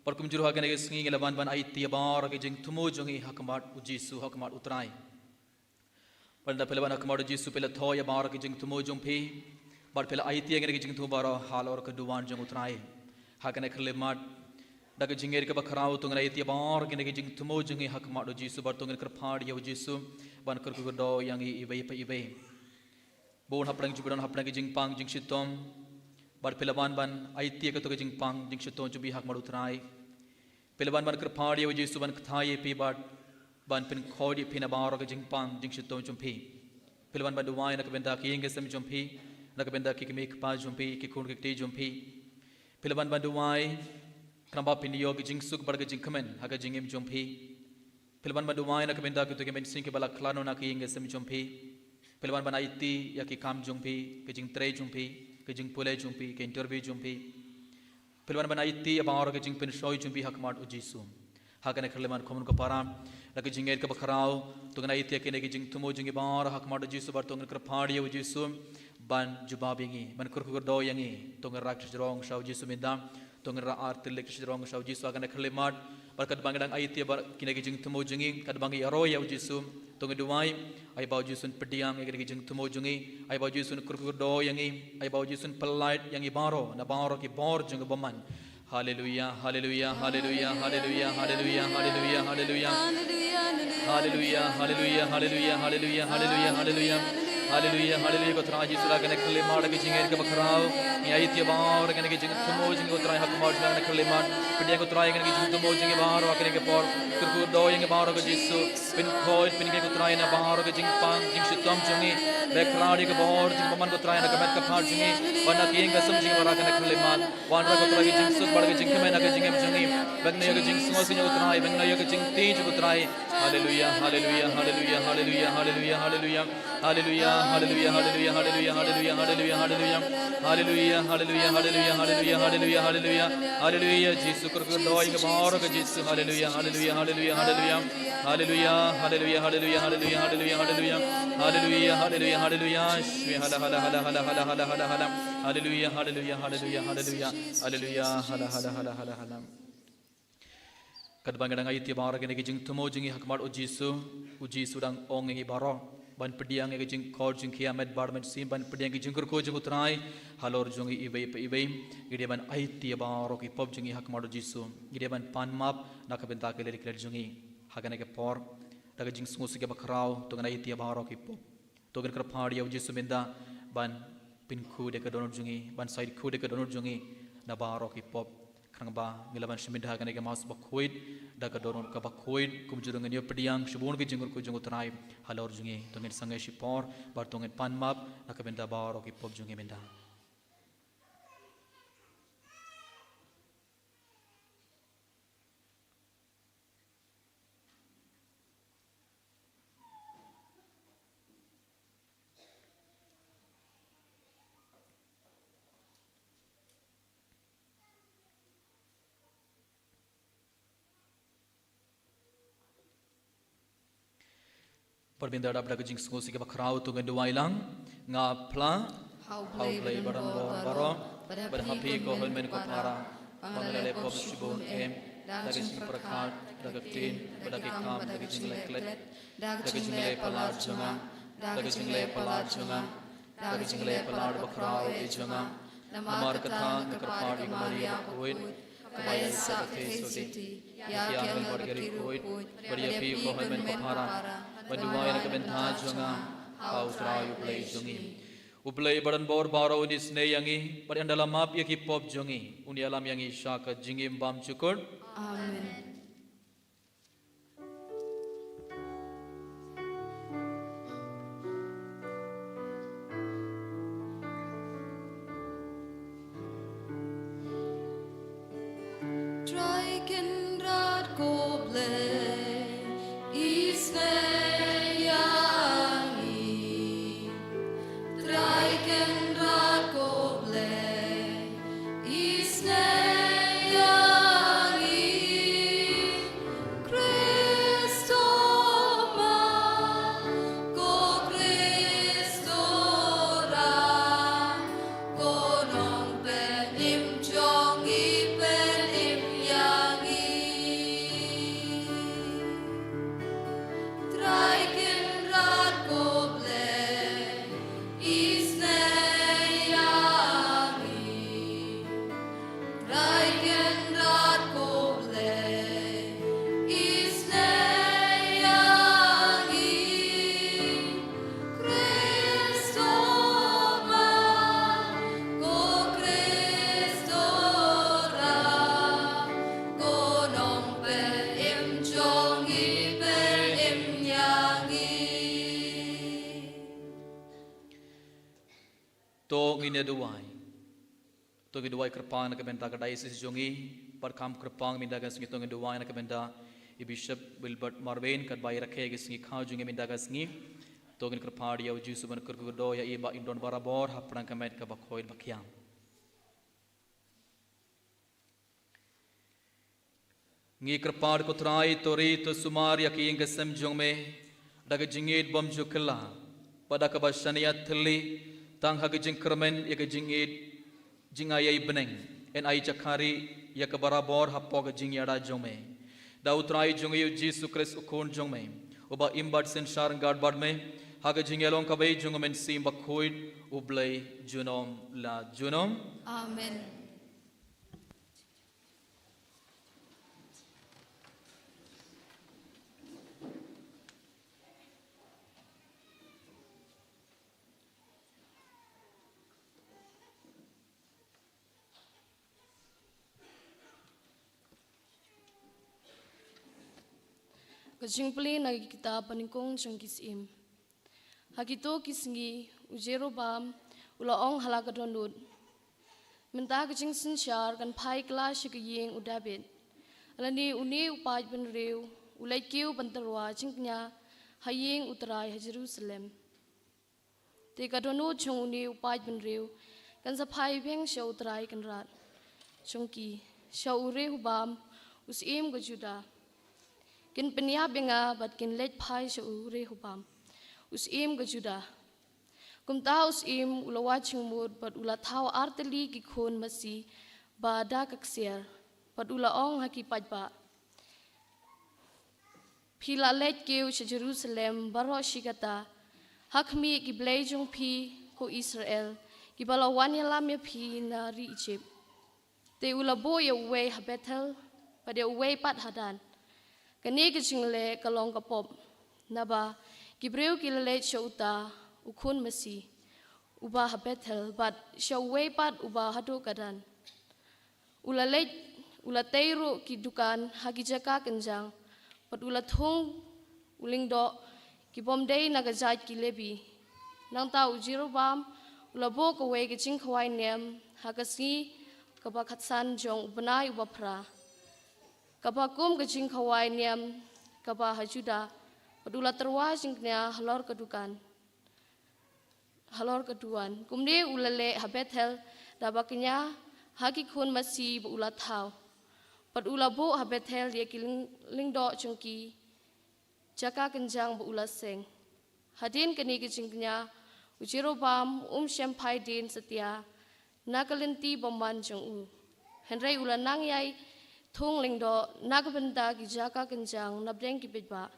Bad kumjuh ruh ha kane ka sngi ngi la wan ban aiti ïa baroh ki jingthmu jong ngi ha khmat U Jisu, ha khmat U Trai. Bad ynda phi la wan ha khmat U Jisu phi la thoh ïa baroh ki jingthmu jong phi, bad phi la aiti ïa kine ki jingthmu baroh halor ka duwan jong U Trai. Ha kane ka khyllipmat, da ka jingngeit kaba khraw to ngin aiti ïa baroh kine ki jingthmu jong ngi ha khmat U Jisu, bad to ngin kyrpad ïa U Jisu ban kyrkhu kyrdoh ïa ngi iwei pa iwei. Bun hapdeng jong phi don hapdeng ki jingpang jingshitom, bad phi la wan ban aiti ïa kato ki jingpang jingshitom jong phi ha khmat U Trai. Phi la wan ban kyrpad ïa U Jisu ban kthah ïa phi bad ban pynkhuid ïa phi na baroh ki jingpang jingshitom jong phi. Phi la wan ban duwai na ka bynta ki ïing ki sem jong phi, na ka bynta ki kmie ki kpa jong phi, ki khun ki kti jong phi. Phi la wan ban duwai khnang ba phin ïoh ki jingsuk bad ki jingkmen ha ka jingim jong phi. Phi la wan ban duwai na ka bynta kito ki mynsiem kiba la khlad noh na ki ïing ki sem jong phi. Phi la wan ban aiti ïa ki kam jong phi, ki jingtrei jong phi, ki jingpule jong phi, ki interview jong phi. Phi la wan ban aiti ïa baroh ki jingpynshoi jong phi ha khmat U Jisu. Ha kane ka khyllipmat ko hynmen ko para, da ka jingngeit kaba khraw to ngin aiti ïa kine ki jingthmu jong ngi baroh ha khmat U Jisu bad to ngin kyrpad ïa U Jisu ban jubab ïa ngi, ban kyrkhu kyrdoh ïa ngi. To ngin rah sha jrong sha U Jisu mynta. To ngin rah artylli sha jrong sha U Jisu ha kane ka khyllipmat. Bad katba ngi dang aiti ïa baroh kine ki jingthmu jong ngi, katba ngi ïaroh ïa U Jisu, to ngin duwai, ai ba U Jisu un pdiang ïa kine ki jingthmu jong ngi, ai ba U Jisu un kyrkhu kyrdoh ïa ngi, ai ba U Jisu un pyllait ïa ngi baroh na baroh ki bor jong ka bymman. Haleluia, haleluia, haleluia, haleluia, haleluia, haleluia, haleluia. Haleluia, haleluia, haleluia, haleluia, haleluia, haleluia. Haleluia, haleluia, ko Trai Jisu, ha kane ka khyllipmat da ka jingngeit kaba khraw ngi aiti ïa baroh kine ki jingthmu jong ngi ko Trai ha khmat U Trai ha kane ka khyllipmat. Pdiang ko Trai kine ki jingthmu jong ngi baroh ha kane ka por. Kyrkhu kyrdoh ïa ngi baroh ko Jisu. Pynkhuid, pynkhuid ko Trai na baroh ki jingpang jingshitom jong ngi. Bakhraw ïa ka bor jingbymman ko Trai na ka met ka phad jong ngi, bad na ki ïing ki sem jong ngi baroh ha kane ka khyllipmat. Wanrah ko Trai ki jingsuk bad ki jingkmen ha ka jingim jong ngi. Ba ngin ïoh ïa ka jingsngewsih jong ko Trai, ba ngin ïoh ïa ka jingtei jong ko Trai. Haleluia, haleluia, haleluia, haleluia, haleluia, haleluia. Haleluia, haleluia, haleluia, haleluia, haleluia, haleluia, haleluia. Haleluia, haleluia, haleluia, haleluia, haleluia, haleluia. Haleluia, Jisu, kyrkhu kyrdoh ïa ngi baroh ko Jisu. Haleluia, haleluia, haleluia, haleluia. Haleluia, haleluia, haleluia, haleluia, haleluia, haleluia. Haleluia, haleluia, haleluia. Shwe hala, hala, hala. Haleluia, haleluia, haleluia, haleluia. Haleluia, hala, hala, hala, hala, hala. Katba ngi dang aiti ïa baroh kine ki jingthmu jong ngi ha khmat U Jisu, U Jisu u dang ong ïa ngi baroh ban pdiang ïa ki jingkhot jingkhia met bad mynsiem, ban pdiang ki jingkyrkhu jong u Trai halor jong ngi iwei pa iwei. Ngi dei ban aiti ïa baroh ki pop jong ngi ha khmat U Jisu. Ngi dei ban pan map na ka bynta ki leit ki leit jong ngi. Ha kane ka por, da ka jingsngewsih kaba khraw, to ngin aiti ïa baroh ki pop. To ngin kyrpad ïa U Jisu mynta ban pynkhuid ïa ka dohnud jong ngi, ban said khuid ïa ka dohnud jong ngi na baroh ki pop. Khnang ba ngin lah ban shim bynta ha kane ka Mass bakhuid da ka dohnud kaba khuid, kumjuh ruh ngin ïoh pdiang shibun ki jingkyrkhu jong u Trai halor jong ngi. To ngin sangeh shipor bad to ngin pan map na ka bynta baroh ki pop jong ngi mynta. Bad mynta dap da ka jingsngewsih kaba khraw, to ngin duwai lang. Nga phla ha U Blei ba donbor baroh, bad ha phi ko hynmen ko para, ba nga la leh pop shibun eh, da ka jingpyrkhat, da ka ktien, bad da ka kam, da ka jingleh klet, da ka jingleh palat jong nga, da ka jingleh palat jong nga, da ka jingleh palat bakhraw eh jong nga. Namar kata nga kyrpad ïa ka Maria bakhuid, kaba ïaisah ka theisotti ïa ki angel bad ki riewkhuid, bad ïa phi ko hynmen ko para, ban duwai na ka bynta jong nga ha U Trai U Blei jong ngi. U Blei ba donbor baroh un isynei ïa ngi bad ynda la map ïa ki pop jong ngi, un ïalam ïa ngi sha ka jingim bymjukut. Amen. Isnei ïa ngi, Trai Kynrad ko Blei. Isnei ïa ngi, Khrist ma, ko Khrist ra, ko Nongpynim jong ngi, pynim ïa ngi. Trai Kynrad ko Blei, isnei ïa ngi. Trai Kynrad ko Blei, isnei ïa ngi. Khrist ma, ko Khrist ra, ko Nongpynim jong ngi, pynim ïa ngi. To ngin ïa duwai. To ngin duwai kyrpang na ka bynta ka diocese jong ngi, bad kham kyrpang mynta ka sngi to ngin duwai na ka bynta i Bishop Wilbert Marwein, katba i rakhe ka sngi kha jong ngi mynta ka sngi. To ngin kyrpad ïa u Jisu ban kyrkhu kyrdoh ïa i ba in don barabor hapdeng ka met kaba khoit ba khiam. Ngi kyrpad ko Trai, to ri to sumar ïa ka ïing ka sem jong me da ka jingïeit bymjukla, bad da kaba shaniah thylli, tang ha ka jingkyrmen ïa ka jingïeit jingai ïa i bneng, yn ai jakari ïa ka barabor hapoh ka jingïada jong me. Da u Trai jong ngi u Jisu Khrist u Khun jong me, uba im bad synshar ryngkat bad me ha ka jingïalong kaba ïeit jong u Mynsiem Bakhuid, u Blei junom la junom. Amen. Ka jingpule na ki kitab banyngkong jong ki syiem. Ha kito ki sngi, u Jeroboam u la ong ha la ka dohnud, mynta ka jingsynshar kan phai kylla sha ka ïing u Dabid. Lane une u paidbynriew u leit kiew ban tyrwa jingkñia ha ïing u Trai ha Jerusalem. Te ka dohnud jong une u paidbynriew kan sa phai biang sha u Trai Kynrad jong ki, sha u Rehoboam u syiem ka Juda. Kin pynïap ïa nga bad kin leit phai sha u Rehoboam u syiem ka Juda. Kumta u syiem u la wad jingmut bad u la thaw artylli ki khun masi ba da ka ksiar, bad u la ong ha ki paidbah, phi la leit kiew sha Jerusalem baroh shi katta, ha khmih ki blei jong phi ko Israel, kiba la wan ïalam ïa phi na ri Ijipt. Te u la buh ïa uwei ha Bethel, bad ïa uwei pat ha Dan. Kane ka jingleh ka long ka pop, naba ki briew ki la leit sha uta u khun masi uba ha Bethel, bad sha uwei pat uba haduh ka Dan. U la leit, u la tei ruh ki dukan ha ki jaka kynjang, bad u la thung u lyngdoh ki bym dei na ka jait ki Lebi. Nangta u Jeroboam u la buh kawei ka jingkhawai niam ha ka sngi kaba khatsan jong u bnai uba phra, kaba kum ka jingkhawai niam kaba ha Juda, bad u la tyrwa jingkñia halor ka dukan, halor ka duwan. Kumne u la leh ha Bethel da ba kñia ha ki khun masi ba u la thaw. Bad u la buh ha Bethel ïa ki lyng-, lyngdoh jong ki jaka kynjang ba u la seng. Hadien kane ka jingkñia, u Jeroboam um shym phai dien satia na ka lynti bymman jong u. Hynrei u la nang ïai thung lyngdoh na ka bynta ki jaka kynjang napdeng ki paidbah.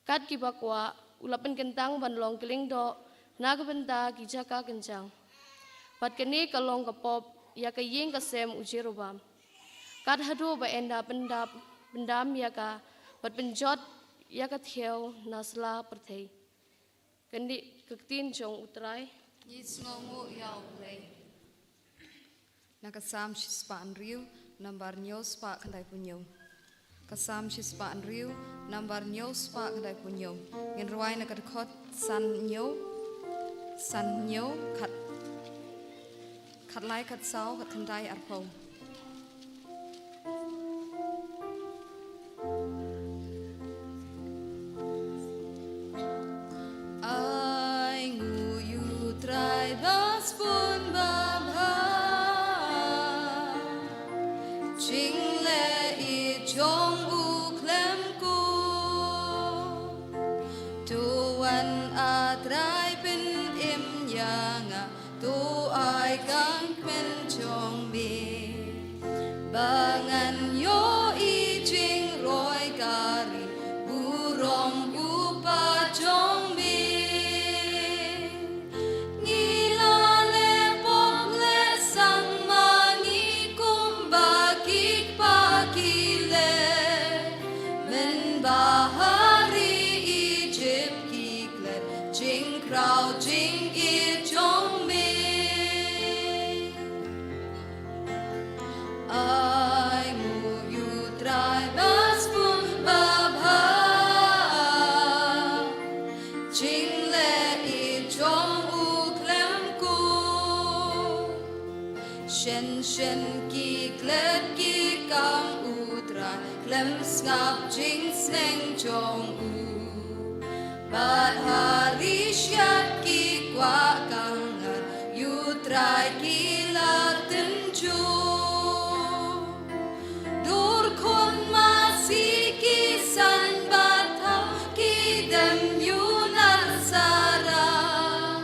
Kat kiba kwah, u la pynkyntang ban long ki lyngdoh na ka bynta ki jaka kynjang. Bad kane ka long ka pop ïa ka ïing ka sem u Jeroboam, kat haduh ba ynda pyndap pyndam ïa ka, bad pynjot ïa ka thiaw na sla pyrthei. Kane ka ktien jong u Trai. Ngi sngewnguh ïa u Blei. Na ka Salm shispah hynriew, nambar hynñiew spah khyndaiphew hynñiew. Ka Salm shispah hynriew, nambar hynñiew spah khyndaiphew hynñiew. Ngin rwai na ka dkhot san hynñiew, san hynñiew, khat, khatlai, khatsaw, khatkhyndai, arphew. jong u khlem kut. To wan, A Trai, pynim ïa nga, to ai kyrkhu jong me, ba ngan ïohi jingroi ka ri burom u Pa jong me. Ngi la leh pop leh sang ma ngi kumba ki kpa ki leh. Mynba ha ri Egypt ki klet, jingkraw jingïeit jong me. Ai nguh ïa u Trai ba sbun babha, jingleh jong u khlem kut. Shen shen ki klet ki kam u Trai, khlem sngap jingsneng jong u. Bad ha ri shyiap ki kwah kangar, ïa u Trai ki la tynjuh. Dur khun masi ki san bad thaw, ki dem ïa u Nasaret.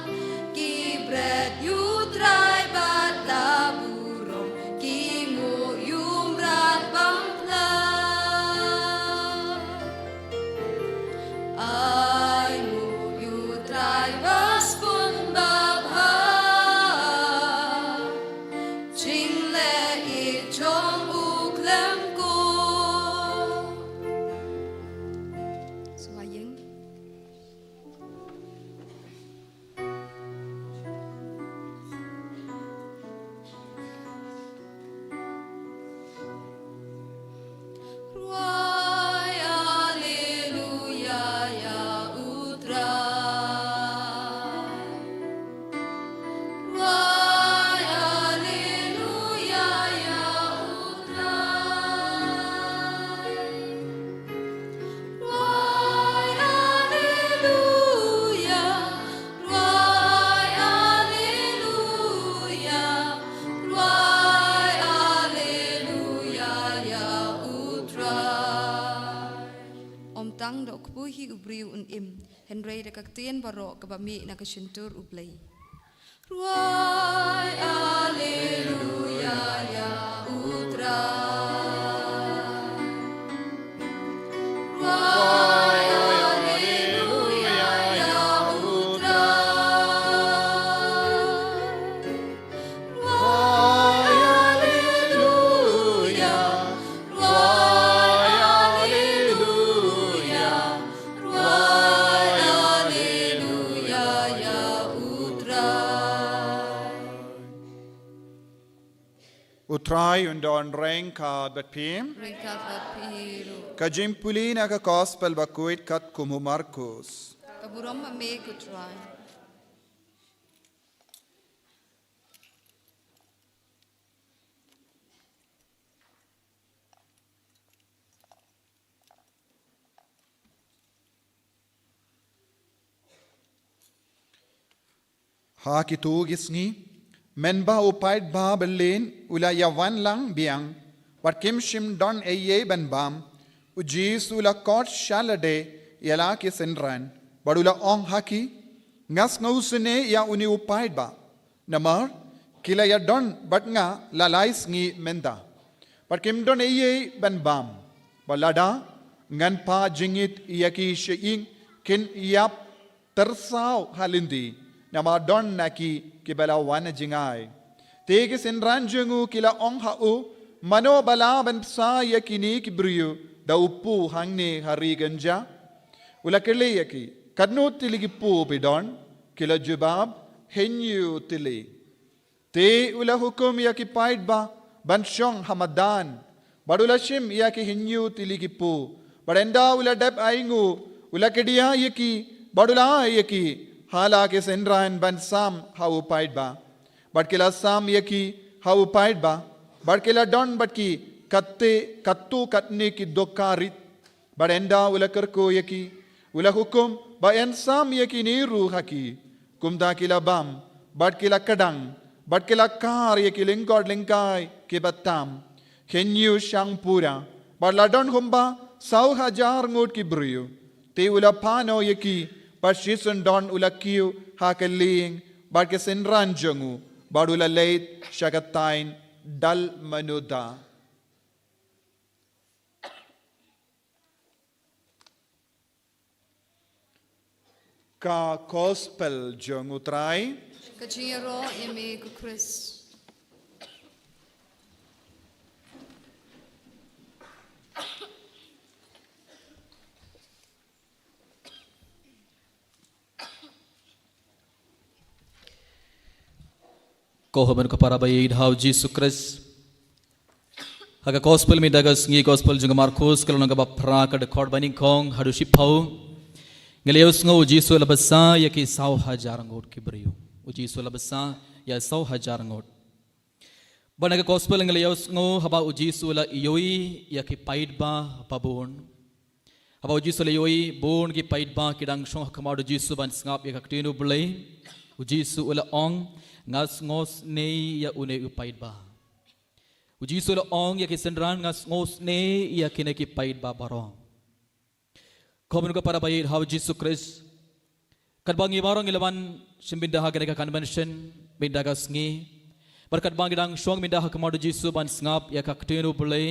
Ki bret ïa u Trai bad la burom, ki nguh ïa u mrad bamphla. Ai nguh ïa u Trai ba sbun babha, jingleh ïeit jong u khlem kut. Sngewbha ïeng. Rwai Alleluia ïa u Trai. Rwai Alleluia ïa u Trai. Rwai Alleluia, rwai Alleluia, rwai Alleluia ïa u Trai. Ym tang da u kpu hi u briew un im, hynrei da ka ktien baroh kaba mih na ka shyntur U Blei. Rwai Alleluia ïa u Trai. Rwai Alleluia ïa u Trai. Rwai Alleluia, rwai Alleluia, rwai Alleluia ïa u Trai. U Trai un don ryngkat bad phi. Ryngkat bad phi ruh. Ka jingpule na ka Gospel bakhuid katkum u Markos. Ka burom ha me ko Trai. Ha kito ki sngi, mynba u paidbah bymman u la ïawan lang biang, bad kim shym don ei ei ban bam, u Jisu u la khot sha lade ïa la ki synran, bad u la ong ha ki, nga sngewsynei ïa une u paidbah. Namar ki la ïadon bad nga la lai sngi mynta, bad kim don ei ei ban bam. Bad lada ngan phah jingit ïa ki sha ïing, kin ïap tyrsaw ha lynti, namar don na ki kiba la wan na jngai. Te ki synran jong u ki la ong ha u, mano ba lah ban bsa ïa kine ki briew da u pud hangne ha ri Gadara? U la kylli ïa ki, katno tylli ki pud phi don? Ki la jubab, hynñiew tylli. Te u la hukum ïa ki paidbah ban shong ha madan, bad u la shim ïa ki hynñiew tylli ki pud, bad ynda u la dep ainguh, u la kdiah ïa ki, bad u la ai ïa ki ha la ki synran ban sam ha u paidbah. Bad ki la sam ïa ki ha u paidbah, bad ki la don bad ki katto katne ki dohkha rit. Bad ynda u la kyrkhu ïa ki, u la hukum ba yn sam ïa kine ruh ha ki. Kumta ki la bam, bad ki la kdang, bad ki la kar ïa ki lyngkot lyngkai kiba tam, hynñiew shang pura, Bad la don kumba saw hajar ngut ki briew. Te u la phah noh ïa ki, bad shisien don u la kiew ha ka lieng bad ki synran jong u, bad u la leit sha ka thaiñ Dalmanuta. Ka Gospel jong u Trai. Ka jingïaroh ïa me ko Khrist. Ko hynmen ko para ba ïeit ha u Jisu Khrist. Ha ka Gospel mynta ka sngi, Gospel jong u Markos, ka lynnong kaba phra, ka dkhot ba nyngkong haduh shiphew. Ngi la ïohsngew u Jisu u la bsa ïa ki saw hajar ngut ki briew. U Jisu u la bsa ïa saw hajar ngut. Bad na ka Gospel ngi la ïohsngew haba u Jisu u la ïohi ïa ki paidbah babun. Haba u Jisu u la ïohi bun ki paidbah ki dang shong ha khmat u Jisu ban sngap ïa ka ktien u Blei, u Jisu u la ong, "Nga sngewsynei ïa une u paidbah." U Jisu u la ong ïa ki synran, "Nga sngewsynei ïa kine ki paidbah baroh." Ko hynmen ko para ba ïeit ha u Jisu Khrist. Katba ngi baroh ngi la wan shim bynta ha kane ka convention mynta ka sngi, bad katba ngi dang shong mynta ha khmat u Jisu ban sngap ïa ka ktien u Blei,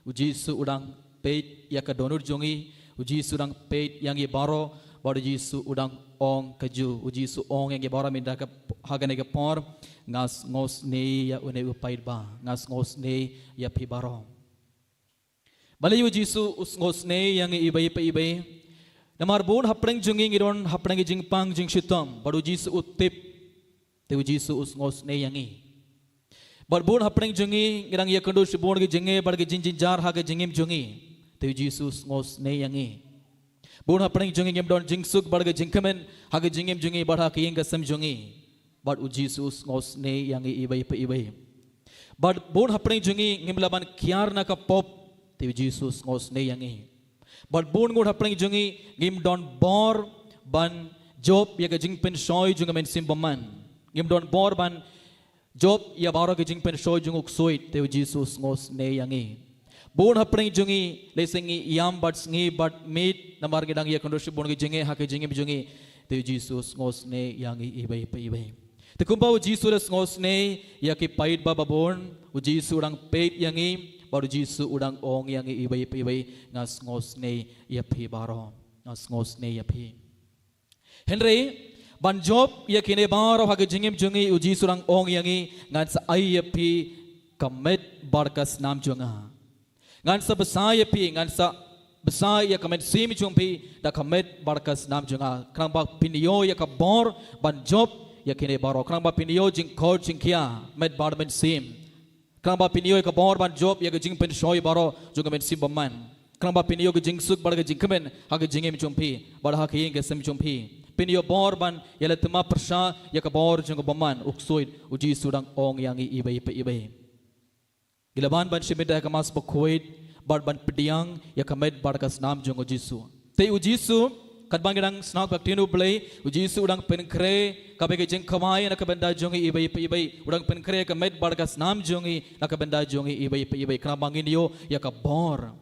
u Jisu u dang peit ïa ka dohnud jong ngi, u Jisu u dang peit ïa ngi baroh, bad u Jisu u dang ong kajuh, u Jisu u ong ïa ngi baroh mynta ka, ha kane ka por, "Nga sngewsynei ïa une u paidbah, nga sngewsynei ïa phi baroh." Balei u Jisu u sngewsynei ïa ngi iwei pa iwei? Namar bun hapdeng jong ngi ngi don hapdeng ki jingpang jingshitom, bad u Jisu u tip. Te u Jisu u sngewsynei ïa ngi. Bad bun hapdeng jong ngi ngi dang ïakynduh shibun ki jingeh bad ki jingjynjar ha ki jingim jong ngi. Te u Jisu u sngewsynei ïa ngi. Bun hapdeng jong ngi ngim don jingsuk bad ki jingkmen ha ki jingim jong ngi bad ha ka ïing ka sem jong ngi. Bad u Jisu u sngewsynei ïa ngi iwei pa iwei. Bad bun hapdeng jong ngi ngim lah ban kiar na ka pop, te u Jisu u sngewsynei ïa ngi. Bad bun ngut hapdeng jong ngi ngim don bor ban jop ïa ka jingpynshoi jong ka mynsiem bymman. Ngim don bor ban jop ïa baroh ka jingpynshoi jong u ksuid, te u Jisu u sngewsynei ïa ngi. Bun hapdeng jong ngi, lehse ngi ïam bad sngi bad miet, namar ngi dang ïakynduh shibun ki jingeh ha ki jingim jong ngi, te u Jisu u sngewsynei ïa ngi iwei pa iwei. Te kumba u Jisu u la sngewsynei ïa ki paidbah babun, u Jisu u dang peit ïa ngi, bad u Jisu u dang ong ïa ngi iwei pa iwei, "Nga sngewsynei ïa phi baroh, nga sngewsynei ïa phi." Hynrei ban jop ïa kine baroh ha ka jingim jong ngi, u Jisu u dang ong ïa ngi, "Ngan sa ai ïa phi ka met bad ka snam jong nga. Ngan sa bsa ïa phi, ngan sa bsa ïa ka mynsiem jong phi da ka met bad ka snam jong nga. Khnang ba phin ïoh ïa ka bor ban jop ïa kine baroh. Khnang ba phin ïoh jingkhot jingkhia, met bad mynsiem. Khnang ba phin ïoh ïa ka bor ban jop ïa ka jingpynshoi baroh jong ka mynsiem bymman. Khnang ba phin ïoh ka jingsuk bad ka jingkmen ha ka jingim jong phi bad ha ka ïing ka sem jong phi. Phin ïoh bor ban ïaleh thymmai pyrshah ïa ka bor jong ka bymman." U ksuid, u Jisu u dang ong ïa ngi iwei pa iwei. Ngi la wan ban shim bynta ha ka Mass Bakhuid bad ban pdiang ïa ka met bad ka snam jong u Jisu. Te u Jisu, katba ngi dang sngap ka ktien u Blei, u Jisu u dang pynkhreh kaba ka jingkhawai na ka bynta jong ngi iwei pa iwei, u dang pynkhreh ka met bad ka snam jong ngi na ka bynta jong ngi iwei pa iwei, khnang ba ngin ïoh ïa ka bor.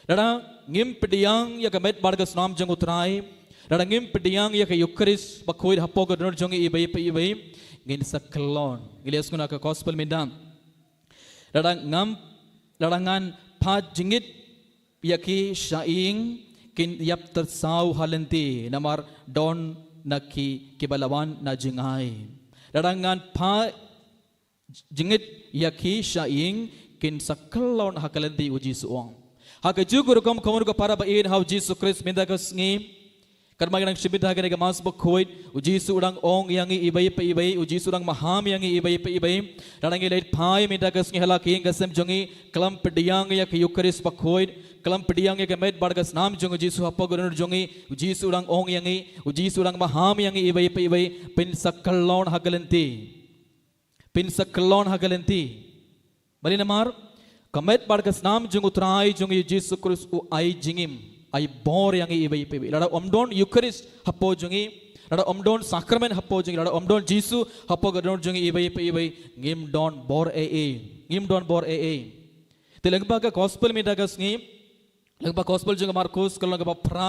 Lada ngim pdiang ïa ka met bad ka snam jong u Trai, lada ngim pdiang ïa ka Eukharist Bakhuid hapoh ka dohnud jong ngi iwei pa iwei, ngin sa kyllon. Ngi la ïohsngew na ka Gospel mynta. Lada ngam, lada ngan phah jingit ïa ki sha ïing, kin ïap tyrsaw ha lynti, namar don na ki kiba la wan na jngai. Lada ngan phah jingit ïa ki sha ïing, kin sa kyllon ha ka lynti, u Jisu u ong. Ha kajuh ka rukom, ko hynmen ko para ba ïeit ha u Jisu Khrist, mynta ka sngi, katba ngi dang shim bynta ha kane ka Mass Bakhuid, u Jisu u dang ong ïa ngi iwei pa iwei, u Jisu u dang maham ïa ngi iwei pa iwei. Lada ngi leit phai mynta ka sngi ha la ka ïing ka sem jong ngi, khlem pdiang ïa ka Eukharist Bakhuid, khlem pdiang ïa ka met bad ka snam jong u Jisu hapoh ka dohnud jong ngi, u Jisu u dang ong ïa ngi, u Jisu u dang maham ïa ngi iwei pa iwei, phin sa kyllon ha ka lynti. Phin sa kyllon ha ka lynti. Balei? Namar ka met bad ka snam jong u Trai jong ngi Jisu Khrist u ai jingim, ai bor ïa ngi iwei pa iwei. Lada ym don Eukharist hapoh jong ngi, lada ym don sakramen hapoh jong ngi, lada ym don Jisu hapoh ka dohnud jong ngi iwei pa iwei, ngim don bor ei ei. Ngim don bor ei ei. Te lyngba ka gospel mynta ka sngi, lyngba gospel jong ka Markus, ka lynnong kaba phra,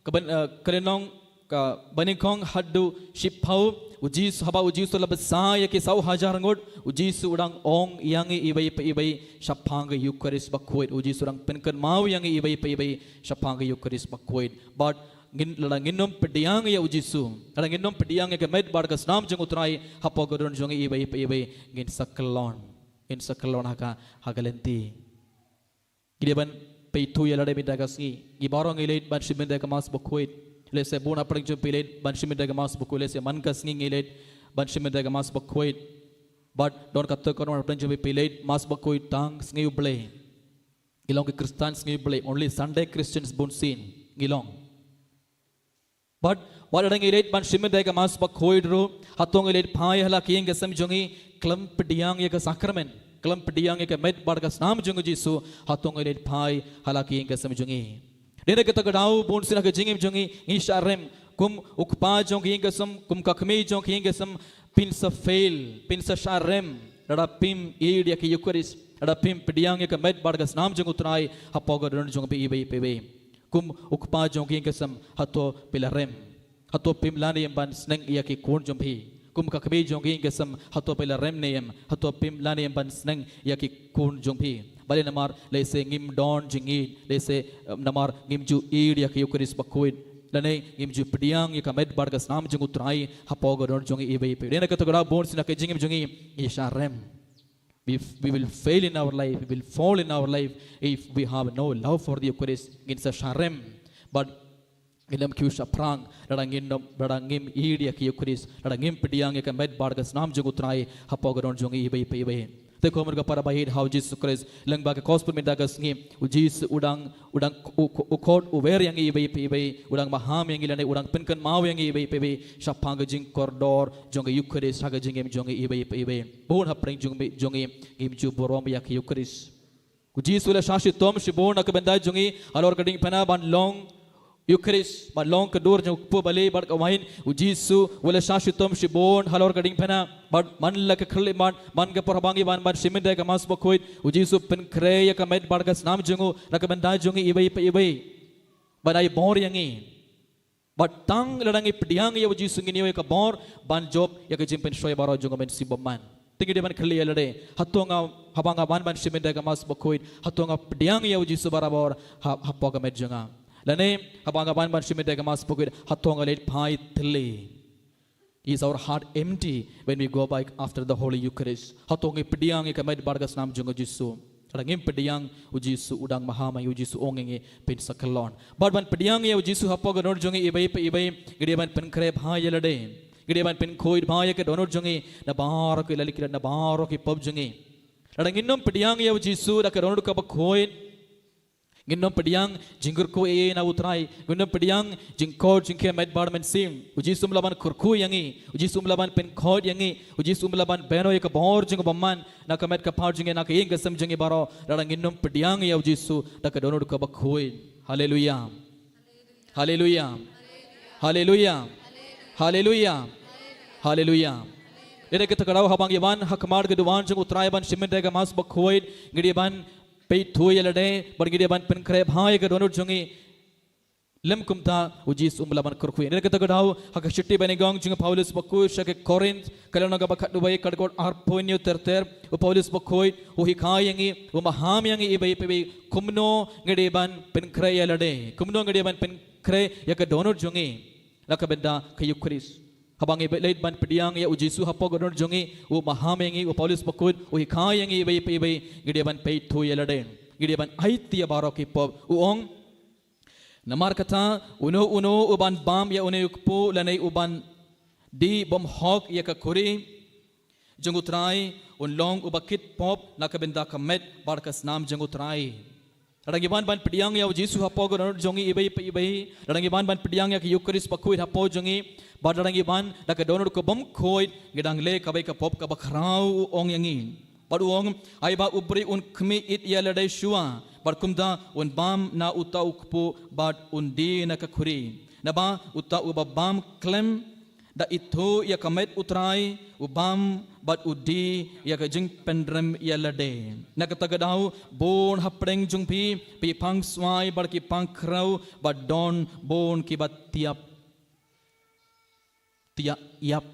ka ban, eh, ka lynnong kaba nyngkong haduh shiphew, u Jisu, haba u Jisu la bsa ïa ki saw hajar ngut, u Jisu u dang ong ïa ngi iwei pa iwei shaphang ka Eucharist bakhuid, u Jisu u dang pynkynmaw ïa ngi iwei pa iwei shaphang ka Eucharist bakhuid. Bad ngin, lada ngin ym pdiang ïa u Jisu, lada ngin ym pdiang ïa ka met bad ka snam jong u Trai hapoh ka dohnud jong ngi iwei pa iwei, ngin sa kyllon, ngin sa kyllon ha ka, ha ka lynti. Ngi dei ban peit thuh ïa lade mynta ka sngi. Ngi baroh ngi leit ban shim bynta ka Mass bakhuid. Lehse bun hapdeng jong phi leit ban shim bynta ka Mass bakhuid. Lehse man ka sngi ngi leit ban shim bynta ka Mass bakhuid. Bad don katto katne hapdeng jong phi leit Mass bakhuid tang sngi U Blei. Ngi long ki Khristan sngi U Blei. Only Sunday Christians bunsien ngi long. Bad wat lada ngi leit ban shim bynta ka Mass bakhuid ruh, hato ngi leit phai ha la ka ïing ka sem jong ngi khlem pdiang ïa ka sakramen, khlem pdiang ïa ka met bad ka snam jong u Jisu, hato ngi leit phai ha la ka ïing ka sem jong ngi. Dei na kata ka daw bunsien ha ka jingim jong ngi ngi shah rem, kum u kpa jong ka ïing ka sem, kum ka kmie jong ka ïing ka sem, phin sa fail, phin sa shah rem lada phim ïeit ïa ka Eucharist, lada phim pdiang ïa ka met bad ka snam jong u Trai hapoh ka dohnud jong phi iwei pa iwei. Kum u kpa jong ka ïing ka sem, hato phi la rem? Hato phim lah ne em ban sneng ïa ki khun jong phi? Kum ka kmie jong ka ïing ka sem, hato phi la rem ne em? Hato phim lah ne em ban sneng ïa ki khun jong phi? Balei? Namar lehse ngim don jingïeit, lehse, eh, namar ngim ju ïeit ïa ka Eucharist bakhuid, lane ngim ju pdiang ïa ka met bad ka snam jong u Trai hapoh ka dohnud jong ngi iwei pa iwei. Dei na kata ka daw bunsien ha ka jingim jong ngi ngi shah rem. We, we will fail in our life, we will fall in our life if we have no love for the Eucharist. Ngin sa shah rem bad ngin ym kiew shaphrang lada ngin ym, lada ngim ïeit ïa ka Eucharist, lada ngim pdiang ïa ka met bad ka snam jong u Trai hapoh ka dohnud jong ngi iwei pa iwei. Te ko mut ka para baieit ha u Jisu Khrist, lyngba ka gospel mynta ka sngi, u Jisu u dang, u dang, u, u khot, u wer ïa ngi iwei pa iwei, u dang maham ïa ngi lane u dang pynkynmaw ïa ngi iwei pa iwei shaphang ka jingkordor jong ka Eucharist ha ka jingim jong ngi iwei pa iwei. Bun hapdeng jong ngi, jong ngi ngim ju burom ïa ka Eucharist. U Jisu u la shah shitom shibun na ka bynta jong ngi halor ka diengphna ban long Eucharist, ban long ka dur jong ka kpu bali bad ka wain. U Jisu u la shah shitom shibun halor ka diengphna. Bad man la ka khyllipmat, man ka por haba ngi wan ban shim bynta ka Mass bakhuid, u Jisu u pynkhreh ïa ka met bad ka snam jong u na ka bynta jong ngi iwei pa iwei, ban ai bor ïa ngi. Bad tang lada ngi pdiang ïa u Jisu ngin ïoh ïa ka bor ban jop ïa ka jingpynshoi baroh jong u Mynsiem Bakhuid. Te ngi dei ban kylli ïa lade, hato nga, haba nga wan ban shim bynta ka Mass bakhuid, hato nga pdiang ïa u Jisu barabor ha, hapoh ka met jong nga? Lane haba nga wan ban shim bynta ka Mass bakhuid, hato nga leit phai thylli? Is our heart empty when we go back after the Holy Eucharist? Hato ngi pdiang ïa ka met bad ka snam jong u Jisu? Lada ngim pdiang, u Jisu u dang maham ïa ngi, u Jisu u ong ïa ngi phin sa kyllon. Bad ban pdiang ïa u Jisu hapoh ka dohnud jong ngi iwei pa iwei, ngi dei ban pynkhreh bha ïa lade. Ngi dei ban pynkhuid bha ïa ka dohnud jong ngi na baroh ki lad ki lad, na baroh ki pop jong ngi. Lada ngin ym pdiang ïa u Jisu da ka dohnud kaba khuid, ngin ym pdiang jingkyrkhu ei ei na u Trai. Ngin ym pdiang jingkhot jingkhia met bad mynsiem. U Jisu um lah ban kyrkhu ïa ngi. U Jisu um lah ban pynkhuid ïa ngi. U Jisu um lah ban bynroi ïa ka bor jong u bymman na ka met ka phad jong ngi, na ka ïing ka sem jong ngi baroh, lada ngin ym pdiang ïa u Jisu da ka dohnud kaba khuid. Haleluia. Haleluia. Haleluia. Haleluia. Haleluia. Dei na kata ka daw haba ngi wan ha khmat ka duwan jong u Trai ban shim bynta ka Mass bakhuid, ngi dei ban peit thuh ïa lade, bad ngi dei ban pynkhreh bha ïa ka dohnud jong ngi. Lym kumta u Jisu um lah ban kyrkhu ïa ngi. Dei na kata ka daw ha ka shithi banyngkong jong u Paulus bakhuid sha ki Korinth, ka lynnong kaba khatwei, ka dkhot arphew hynñiew ter ter, u Paulus bakhuid u hikai ïa ngi, u maham ïa ngi iwei pa iwei kumno ngi dei ban pynkhreh ïa lade, kumno ngi dei ban pynkhreh ïa ka dohnud jong ngi na ka bynta ka Eucharist. Haba ngi leit ban pdiang ïa u Jisu hapoh ka dohnud jong ngi, u maham ïa ngi, u Paulus bakhuid u hikai ïa ngi iwei pa iwei, ngi dei ban peit thuh ïa lade, ngi dei ban aiti ïa baroh ki pop. U ong, namar kata, uno uno uban bam ïa une u kpu lane uban die bymhok ïa ka khuri jong u Trai, un long uba kit pop na ka bynta ka met bad ka snam jong u Trai. Lada ngi wan ban pdiang ïa u Jisu hapoh ka dohnud jong ngi iwei pa iwei, lada ngi wan ban pdiang ïa ka Eucharist bakhuid hapoh jong ngi, bad lada ngi wan da ka dohnud ka bymkhuid, ngi dang leh kawei ka pop kaba khraw, u ong ïa ngi. Bad u ong, ai ba u briew un khmih ïit ïa lade shuwa, bad kumta un bam na uta u kpu bad un die na ka khuri. Naba uta uba bam khlem da ithuh ïa ka met U Trai, u bam bad u die ïa ka jingpynrem ïa lade. Na kata ka daw, bun hapdeng jong phi, phi pang swai bad ki pang khrew, bad don bun kiba thiah thiah ïap.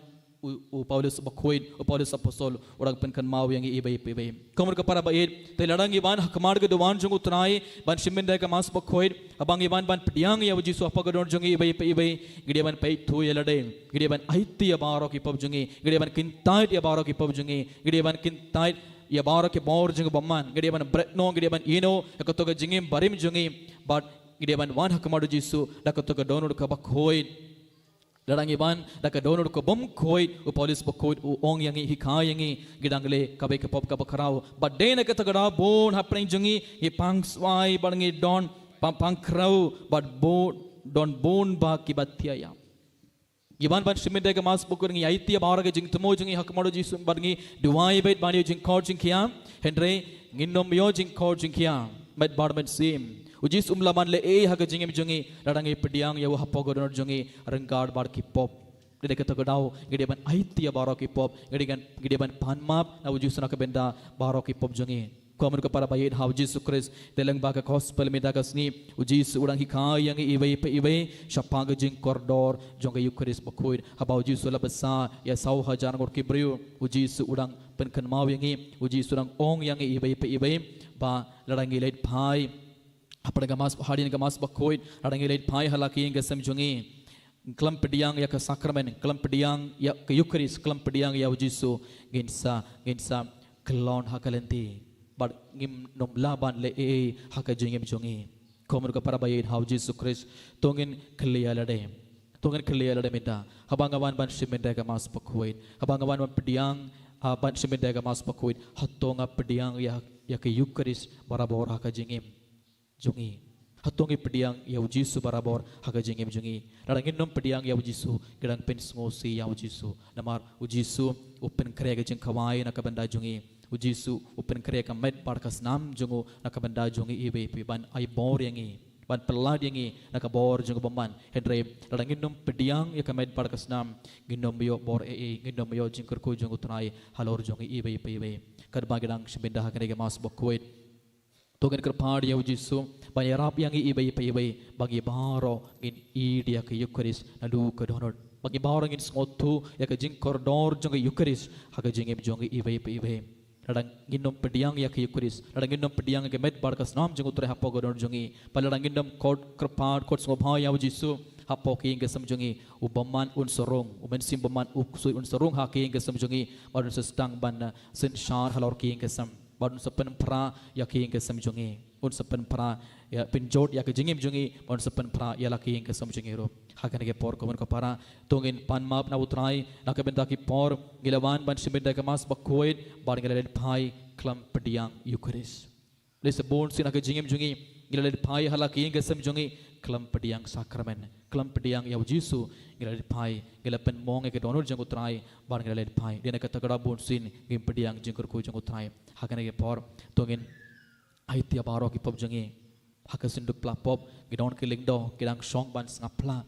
U, u Paulus bakhuid, u Paulus apostol, u dang pynkynmaw ïa ngi iwei pa iwei. Kumno ka para ba ïeit, te lada ngi wan ha khmat ka duwan jong U Trai, ban shim bynta ka Mass bakhuid, haba ngi wan ban pdiang ïa u Jisu hapoh ka dohnud jong ngi iwei pa iwei, ngi dei ban peit thuh ïa lade, ngi dei ban aiti ïa baroh ki pop jong ngi, ngi dei ban kyntait ïa baroh ki pop jong ngi, ngi dei ban kyntait ïa baroh ki bor jong u bymman, ngi dei ban bret noh, ngi dei ban ïehnoh ïa kato ka jingim barim jong ngi, bad ngi dei ban wan ha khmat u Jisu da kato ka dohnud kaba khuid. Lada ngi wan da ka dohnud ka bym khuid, u Paulus bakhuid u ong ïa ngi, hikai ïa ngi, ngi dang leh kawei ka pop kaba khraw. Bad dei na kata ka daw bun hapdeng jong ngi, ngi pang swai bad ngi don pang, pang khrew bad bun, don bun ba kiba thiah ïap. Ngi wan ban shim bynta ka Mass bakhuid, ngi aiti ïa baroh ka jingthmu jong ngi ha khmat u Jisu bad ngi duwai beit ban ïoh jingkhot jingkhiah. Hynrei ngin ym ïoh jingkhot jingkhiah met bad mynsiem. U Jisu um lah ban leh ei ei ha ka jingim jong ngi lada ngi pdiang ïa u hapoh ka dohnud jong ngi ryngkat bad ki pop. Dei na kata ka daw ngi dei ban aiti ïa baroh ki pop, ngi dei ban, ngi dei ban pan map na u Jisu na ka bynta baroh ki pop jong ngi. Kumno ka para ba ïeit ha u Jisu Khrist, te lyngba ka gospel mynta ka sngi, u Jisu u dang hikai ïa ngi iwei pa iwei shaphang ka jingkordor jong ka Eukharist bakhuid. Haba u Jisu u la bsa ïa saw hajar ngut ki briew, u Jisu u dang pynkynmaw ïa ngi, u Jisu u dang ong ïa ngi iwei pa iwei ba lada ngi leit phai hapdeng ka Mass, hadien ka Mass bakhuid, lada ngi leit phai ha la ka ïing ka sem jong ngi, khlem pdiang ïa ka sakramen, khlem pdiang ïa ka Eukharist, khlem pdiang ïa u Jisu, ngin sa, ngin sa khlon ha ka lynti bad ngim nym lah ban leh ei ei ha ka jingim jong ngi. Kumno ka para ba ïeit ha u Jisu Khrist, to ngin khlieh ïa lade, to ngin khlieh ïa lade mynta. Haba nga wan ban shim bynta ka Mass bakhuid, haba nga wan ban pdiang, ah, ban shim bynta ka Mass bakhuid, hato nga pdiang ïa, ïa ka Eukharist barabor ha ka jingim jong ngi? Hato ngi pdiang ïa u Jisu barabor ha ka jingim jong ngi? Lada ngin nym pdiang ïa u Jisu, ngi dang pynsngewsih ïa u Jisu. Namar u Jisu u pynkhreh ka jingkhawai na ka bynta jong ngi. U Jisu u pynkhreh ka met bad ka snam jong u na ka bynta jong ngi iwei pa iwei, ban ai bor ïa ngi, ban pyllait ïa ngi na ka bor jong u bymman. Hynrei lada ngin nym pdiang ïa ka met bad ka snam, ngin nym ïoh bor ei ei, ngin nym ïoh jingkyrkhu jong u Trai halor jong ngi iwei pa iwei. Katba ngi dang shim bynta ha kane ka Mass bakhuid, to ngin kyrpad ïa u Jisu ban ïarap ïa ngi iwei pa iwei, ba ngi baroh ngin ïeit ïa ka Eukharist naduh ka dohnud, ba ngi baroh ngin sngewthuh ïa ka jingkordor jong ka Eukharist ha ka jingim jong ngi iwei pa iwei. Lada ngin nym pdiang ïa ka Eukharist, lada ngin nym pdiang ïa ka met bad ka snam jong u Trai hapoh ka dohnud jong ngi, bad lada ngin nym khot kyrpad, khot sngewbha ïa u Jisu hapoh ka ïing ka sem jong ngi, u bymman un sa rung, u Mynsiem Bymman u ksuid un sa rung ha ka ïing ka sem jong ngi, bad un sa sdang ban, eh, synshar halor ka ïing ka sem, bad un sa pynphra ïa ka ïing ka sem jong ngi, un sa pynphra ïa, pynjot ïa ka jingim jong ngi, bad un sa pynphra ïa la ka ïing ka sem jong ngi ruh. Ha kane ka por, kumno ka para, to ngin pan map na u Trai na ka bynta ki por ngi la wan ban shim bynta ka Mass bakhuid bad ngi la leit phai khlem pdiang Eukharist. Lehse bunsien ha ka jingim jong ngi, ngi la leit phai ha la ka ïing ka sem jong ngi khlem pdiang sakramen, khlem pdiang ïa u Jisu. Ngi la leit phai, ngi la pynmong ïa ka dohnud jong u Trai bad ngi la leit phai. Dei na kata ka daw bunsien ngim pdiang jingkyrkhu jong u Trai. Ha kane ka por, to ngin aiti ïa baroh ki pop jong ngi ha ka synduk phla pop. Ngi don ki lyngdoh ki dang shong ban sngap phla.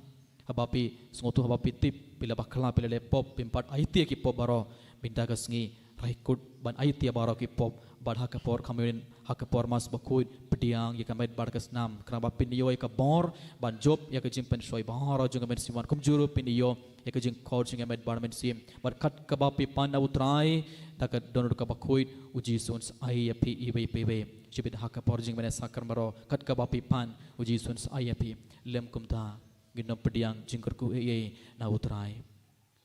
Haba phi sngewthuh, haba phi tip phi la bakla, phi la leh pop, phim pat aiti ïa ki pop baroh. Mynta ka sngi, rai kut ban aiti ïa baroh ki pop. Bad ha ka por communion, ha ka por Mass bakhuid, pdiang ïa ka met bad ka snam, khnang ba phin ïoh ïa ka bor ban jop ïa ka jingpynshoi baroh jong ka Mynsiem Wan, kumjuh ruh phin ïoh ïa ka jingkhot jong ka met bad mynsiem. Bad kat kaba phi pan na u Trai da ka dohnud kaba khuid, u Jisu un sa ai ïa phi iwei pa iwei. Shibit ha ka por jingmane sakramen baroh, kat kaba phi pan, u Jisu un sa ai ïa phi. Lym kumta, ngin nym pdiang jingkyrkhu ei ei na u Trai.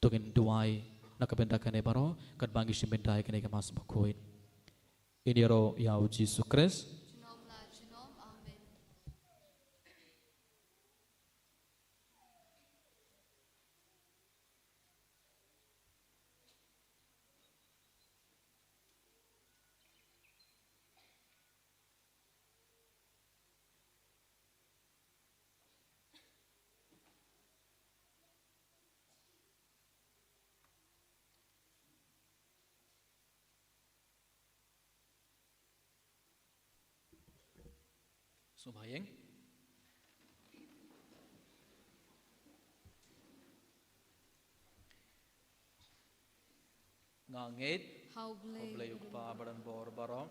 To ngin duwai na ka bynta kane baroh katba ngi shim bynta ïa kane ka Mass bakhuid. Ngin ïaroh ïa u Jisu Khrist. Junom la junom. Amen. Sngewbha ïeng. Ngeit ha U Blei U Kpa badonbor baroh.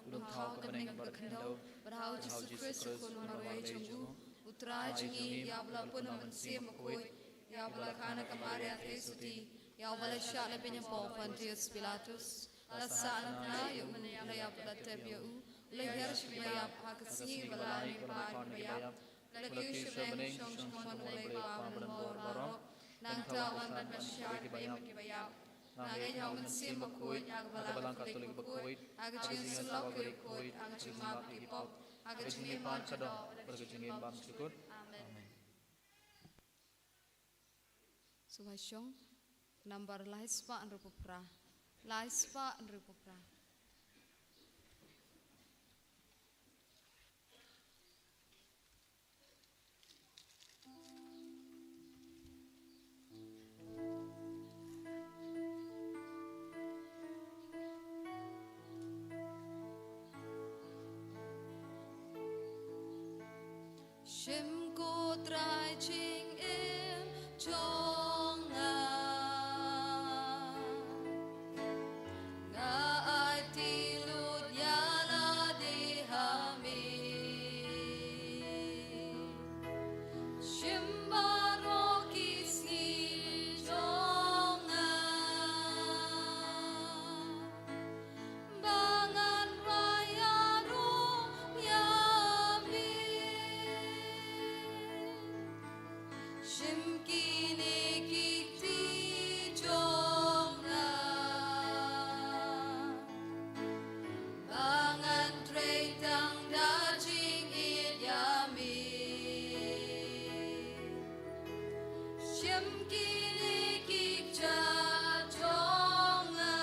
U nongthaw ka bneng bad ka khyndew, bad ha U Jisu Khrist U Khun marwei jong u, U Trai jong ngi, ïa uba la pun ha u Mynsiem Bakhuid, ïa uba la kha na ka Maria Theisotti, ïa uba la shah na pdeng u Pontius Pilatus, la sah na tnga, ïoh mane, la ïap, la tep ïa u, la hiar sha kiba ïap, ha ka sngi ba lai na ki para kiba ïap, la kiew sha bneng shong sha ka mon U Blei U Kpa badonbor baroh. Nangta u wan ban pynshai kiba ïap. Nga ngeit ha U Mynsiem Bakhuid, ha ka Balang Katholik bakhuid, ha ka jingïasyllok bakhuid, ha ka jingmap ki pop, ha ka jingim ba ym kut, bad ka jingim bymjukut. Amen. Sngewbha shong, nambar lai spah hynriewphew phra. Lai spah hynriewphew phra. Shim, ko Trai, jingim jong nga. Nga aiti lut ïa lade ha me. Shim baroh ki sngi jong nga. Ba ngan rai ïaroh ïa me. Shim kine ki kti jong nga. Ba ngan trei tang da jingïeit ïa me. Shim kine ki kjat jong nga.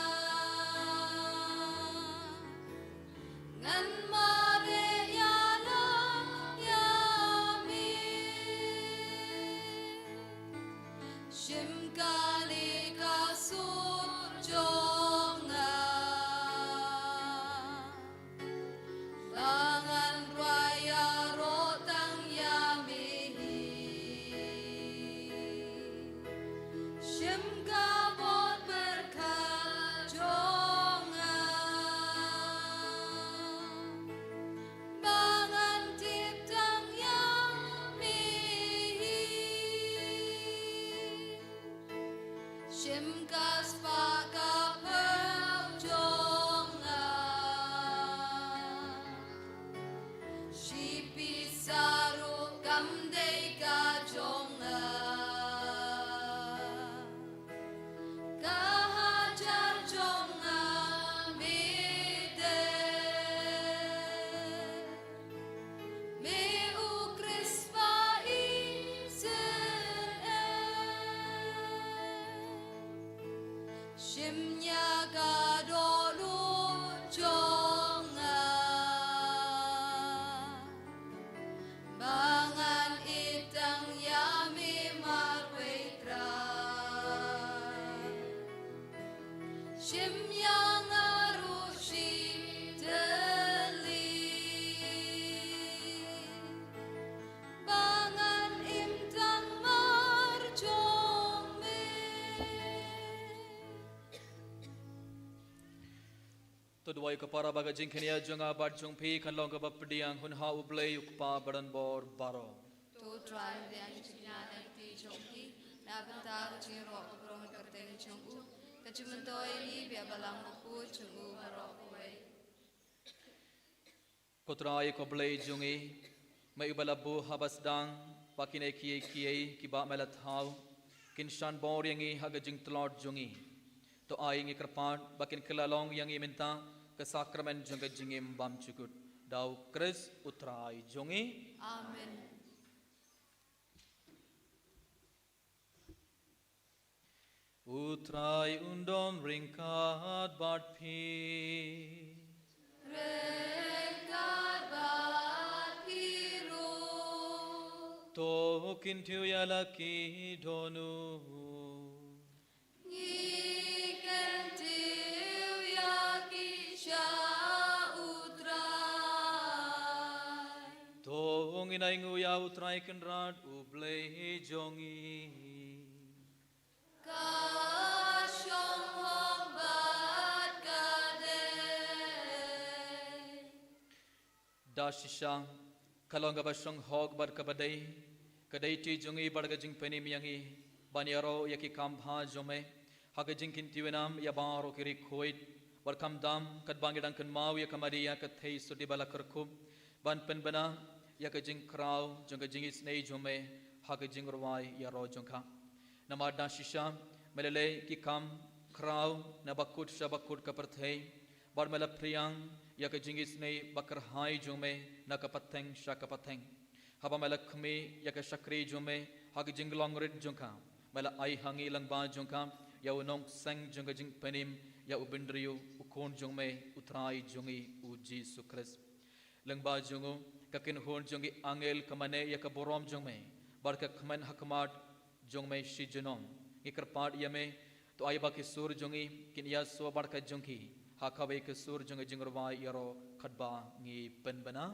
Ngan mareh ïalam ïa me. Shim kane ka sur jong nga. Ba ngan rai ïaroh tang ïa me hi. Shim ka bor pyrkhat jong nga. Ba ngan tip tang ïa me hi. Shim ka spah ka phew jong nga. Shi pisa ruh kam dei ka jong nga. Ka hajar jong nga me dei. Me U Khrist ba isynei. Shim ïa ka dohnud jong nga. Ba ngan ïeit tang ïa me marwei Trai. Shim ïa nga ruh shi tylli. Ba ngan im tang mar jong me. To duwai ko para ba ka jingkñia jong nga bad jong phi kan long kaba pdiang hun ha U Blei U Kpa badonbor baroh. To Trai, pdiang jingkñia na ka kti jong phi, na ka bynta ka jingïaroh ka burom ka kyrteng jong u, ka jingmyntoi ïa ngi bad ïa ka Balang bakhuid jong u baroh kawei. Ko Trai ko Blei jong ngi, me uba la buh haba sdang ba kine kiei kiei kiba me la thaw kin shan bor ïa ngi ha ka jingtlot jong ngi. To ai ngi kyrpad ba kin kylla long ïa ngi mynta ka sakramen jong ka jingim bymjukut. Da U Khrist U Trai jong ngi. Amen. U Trai un don ryngkat bad phi. Ryngkat bad phi ruh. To kyntiew ïa la ki dohnud. Ngi kyntiew ïa ki sha U Trai. To ngin ainguh ïa U Trai Kynrad U Blei jong ngi. Ka shong hok ba Da shisha, ka long kaba shong hok bad kaba dei, ka dei ti jong ngi bad ka jingpynim ïa ngi, ban ïaroh ïa ki kam bha jong me, ha ka jingkyntu ïa nam ïa baroh ki riewkhuid, bad khamtam, katba ngi dang kynmaw ïa ka Maria ka theisotti ba la kyrkhu, ban pynbna ïa ka jingkhraw jong ka jingisynei jong me, ha ka jingrwai ïaroh jong ka. Namar da shisha, me la leh ki kam khraw na bakut sha bakut ka pyrthei, bad me la phriang ïa ka jingisynei bakyrhai jong me na ka pateng sha ka pateng. Haba me la khmih ïa ka shakri jong me ha ka jinglong rit jong ka, me la ai ha ngi lyngba jong ka ïa u nongseng jong ka jingpynim, ïa u bynriew, u Khun jong me, u Trai jong ngi, u Jisu Khrist. Lyngba jong u, ka kynhun jong ki angel ka mane ïa ka burom jong me, bad ka kmen ha khmat jong me shi junom. Ngi kyrpad ïa me, to ai ba ki sur jong ngi kin ïasoh bad ka jong ki, ha kawei ka sur jong ka jingrwai ïaroh, katba ngi pynbna.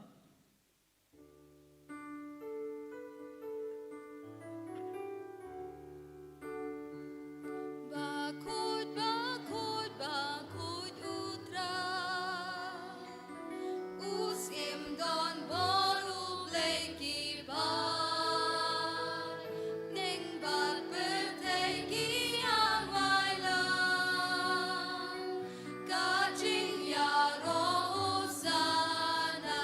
Bakhuid, bakhuid, bakhuid u Trai. U Syiem don bor, u Blei ki bor. Ning bad pyrthei ki ïaroh lang. Ka jingïaroh Hosana.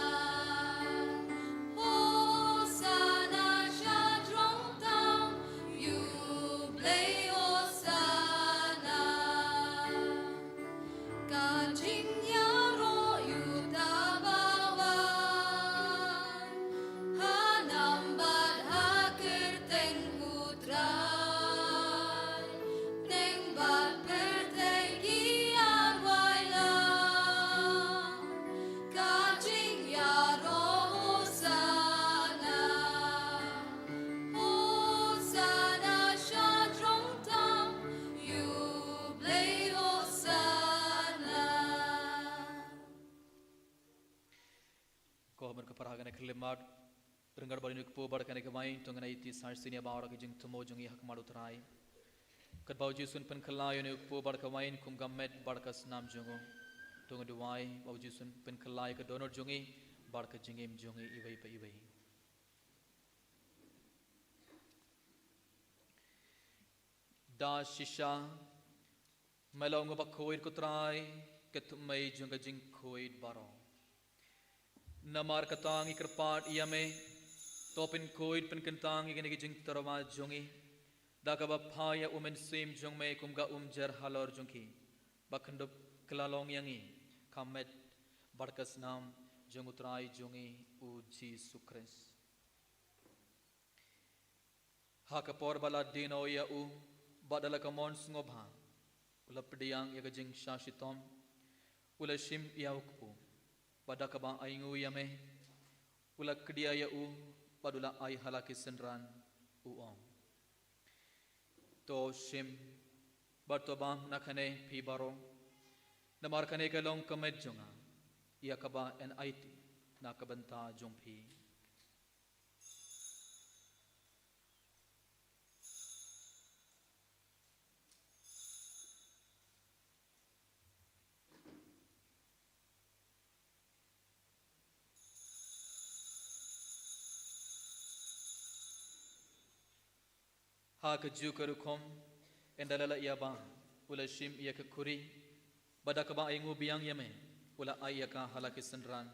Hosana sha jrong tam, ïa u Blei Hosana. Ka jingïaroh ïa uta ba wan, ha nam bad ha kyrteng u Trai. Ning bad pyrthei ki ïaroh lang. Ka jingïaroh Hosana. Hosana sha jrong tam, ïa u Blei Hosana. Ko hynmen ko para, ha kane ka khyllipmat, ryngkat bad ïa une u kpu bad kane ka waiñ, to ngin ïa ïaid sha sien ïa baroh ka jingthmu jong ngi ha khmat u Trai. Katba u Jisu un pynkylla ïa une u kpu bad ka waiñ kum ka met bad ka snam jong u, to ngin duwai ba u Jisu un pynkylla ïa ka dohnud jong ngi bad ka jingim jong ngi iwei pa iwei. Da shisha, me long uba khuid ko Trai, ka tymmen jong ka jingkhuid baroh. Namar kata ngi kyrpad ïa me, to pynkhuid pynkyntang ïa kine ki jingtyrwa jong ngi, da kaba phah ïa u Mynsiem jong me kum ka umjer halor jong ki, ba kyndup kylla long ïa ngi ka met bad ka snam jong u Trai jong ngi u Jisu Khrist. Ha ka por ba la die noh ïa u, bad da la ka mon sngewbha, u la pdiang ïa ka jingshah shitom, u la shim ïa u kpu, bad da kaba ainguh ïa me, u la kdiah ïa u, bad u la ai ha la ki synran, u ong: To shim, bad to bam na kane phi baroh, namar kane ka long ka met jong nga, ïa kaba yn aiti na ka bynta jong phi. Ha kajuh ka rukom, ynda la ïa bam, u la shim ïa ka khuri, bad da kaba ainguh biang ïa me, u la ai ïa ka ha la ki synran,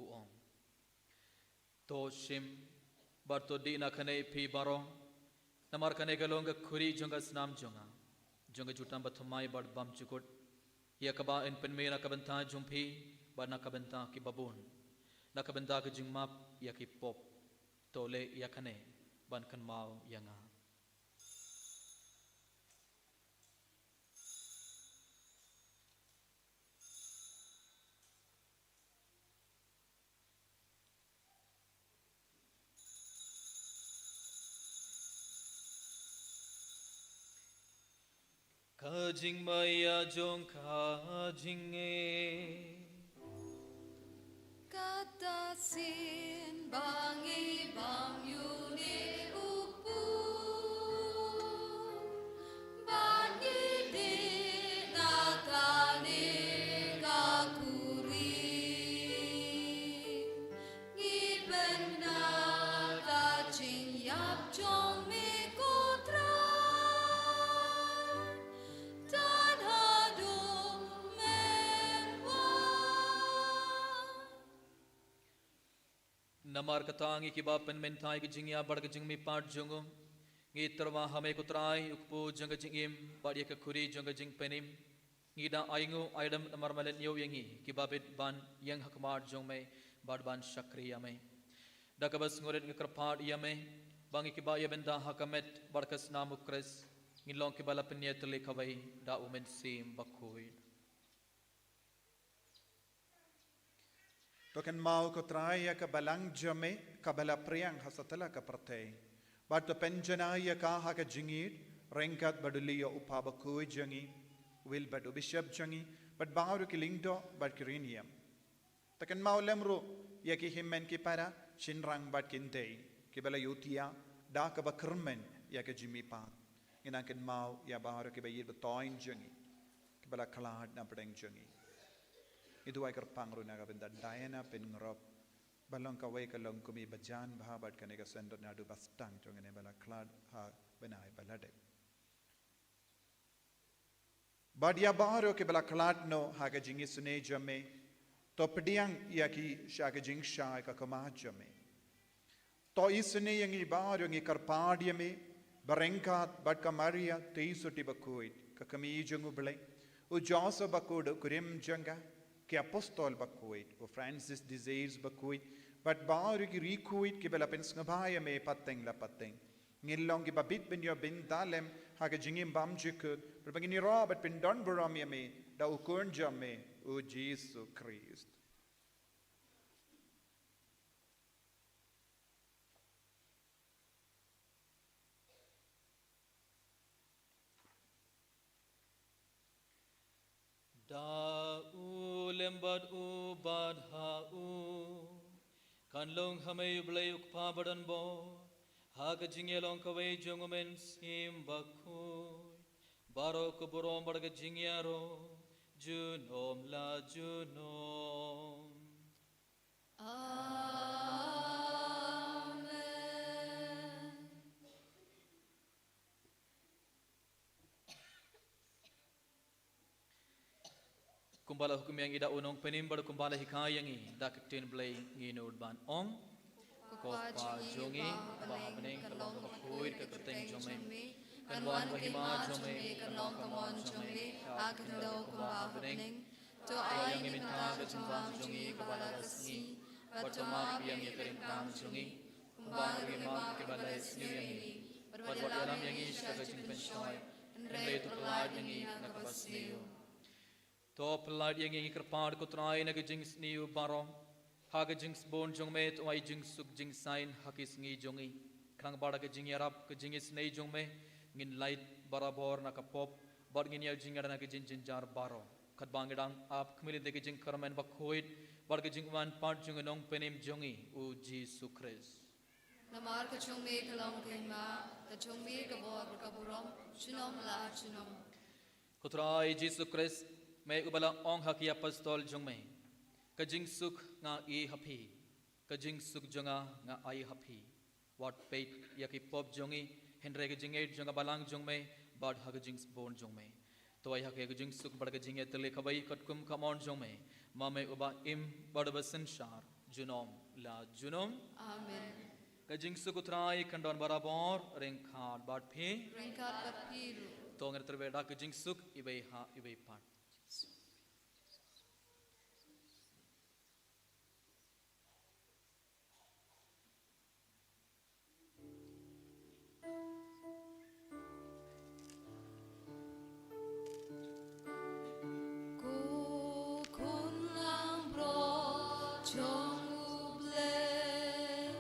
u ong: To shim, bad to dih na kane phi baroh, namar kane ka long ka khuri jong ka snam jong nga, jong ka jutang bathymmai bad bymjukut, ïa kaba yn pynmih na ka bynta jong phi, bad na ka bynta kiba bun, na ka bynta ka jingmap ïa ki pop. To leh ïa kane ban kynmaw ïa nga. Ka jingmaïa jong ka jingim. Kata sien ba ngi bam ïa une u kpu, ba ngi dih na kane ka khuri. Namar kata ngi kiba pynmynta ïa ka jingïap bad ka jingmihpat jong u, ngi tyrwa ha me ko Trai, u kpu jong ka jingim bad ïa ka khuri jong ka jingpynim. Ngi da ainguh ailem namar me leh ñiew ïa ngi kiba bit ban ïeng ha khmat jong me bad ban shakri ïa me. Da kaba sngewrit ngi kyrpad ïa me ba ngi kiba ïa bynta ha ka met bad ka snam u Khrist, ngin long kiba la pynïatylli kawei da u Mynsiem Bakhuid. To kynmaw ko Trai ïa ka balang jong me kaba la priang ha satlak ka pyrthei, bad to pynjanai ïa ka ha ka jingïeit ryngkat bad u Leo u Pha Bakhuid jong ngi, Wilbert u Bishop jong ngi, bad baroh ki lyngdoh bad ki riewniam. To kynmaw lem ruh ïa ki hynmen ki para, shynrang bad ki kynthei kiba la ïohthiah da kaba kyrmen ïa ka jingmihpat. Ngi nang kynmaw ïa baroh kiba ïeit ba thoiñ jong ngi kiba la khlad na pdeng jong ngi. Ngi duwai kyrpang ruh na ka bynta Diana Pyngrope, ba long kawei ka longkmie ba jan bha bad kane ka syndod naduh ba sdang jong ngi, ba la khlad ha bnai ba la dep. Bad ïa baroh kiba la khlad noh ha ka jingisynei jong me, to pdiang ïa ki sha ka jingshai ka khmat jong me. To isynei ïa ngi baroh, ngi kyrpad ïa me ba ryngkat bad ka Maria Theisotti Bakhuid, ka kmie jong u Blei, u Joseph Bakhuid u kurim jong ka, ki apostol bakhuid, u Francis de Sales Bakhuid, bad baroh ki riewkhuid kiba la pynsngewbha ïa me pateng la pateng, ngin long kiba bit ban ïoh bynta lem ha ka jingim bymjukut, bad ba ngin ïaroh bad pyndonburom ïa me da u Khun jong me, u Jisu Khrist. Da u lem bad u bad ha u, kan long ha me u Blei u Kpa badonbor, ha ka jingïalong kawei jong u Mynsiem Bakhuid, baroh ka burom bad ka jingïaroh junom la junom. Amen. Kumba la hukum ïa ngi da u Nongpynim bad kumba la hikai ïa ngi da ka ktien Blei, ngin nud ban ong: Ko Kpa jong ngi ba ha bneng, kan long ka bakhuid ka kyrteng jong me, kan wan ka hima jong me, kan long ka mon jong me ha ka khyndew kumba ha bneng. To ai ïa ngi mynta ka jingbam jong ngi kaba la ka sngi, bad to map ïa ngi ka ryngkang jong ngi, kumba ngi ruh ngi map ïa kiba la ïasniew ïa ngi, bad wat ïalam ïa ngi sha ka jingpynshoi, hynrei to pyllait ïa ngi na kaba sniew. To pyllait ïa ngi, ngi kyrpad ko Trai, na ka jingsniew baroh, ha ka jingsbun jong me to ai jingsuk jingsaiñ ha ki sngi jong ngi, khnang ba da ka jingïarap ka jingisynei jong me ngin lait barabor na ka pop, bad ngin ïoh jingïada na ka jingjynjar baroh, katba ngi dang ap khmih lynti ka jingkyrmen bakhuid bad ka jingwan pat jong u Nongpynim jong ngi, u Jisu Khrist. Namar ka jong me ka long ka hima, ka jong me ka bor bad ka burom junom la junom. Ko Trai Jisu Khrist, me uba la ong ha ki apostol jong me: Ka jingsuk nga ai ha phi, ka jingsuk jong nga nga ai ha phi. Wat peit ïa ki pop jong ngi, hynrei ka jingngeit jong ka balang jong me bad ha ka jingsbun jong me. To ai ha ki ka jingsuk bad ka jingïatylli kawei katkum ka mon jong me, ma me uba im bad uba synshar junom la junom. Amen. Ka jingsuk u Trai kan don barabor ryngkat bad phi. Ryngkat bad phi ruh. To ngin tyrwa da ka jingsuk iwei ha iwei pat. Ko khun langbrot jong U Blei,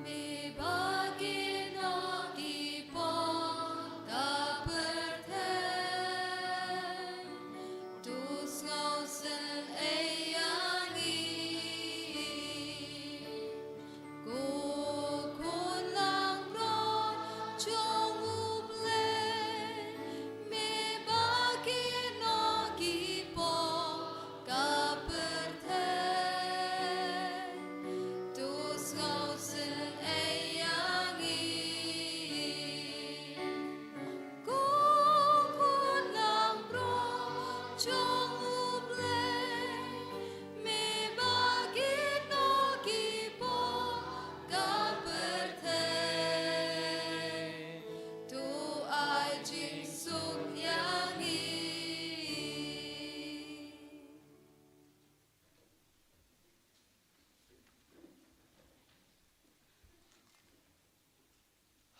me ba kynnoh ki pop ka pyrthei,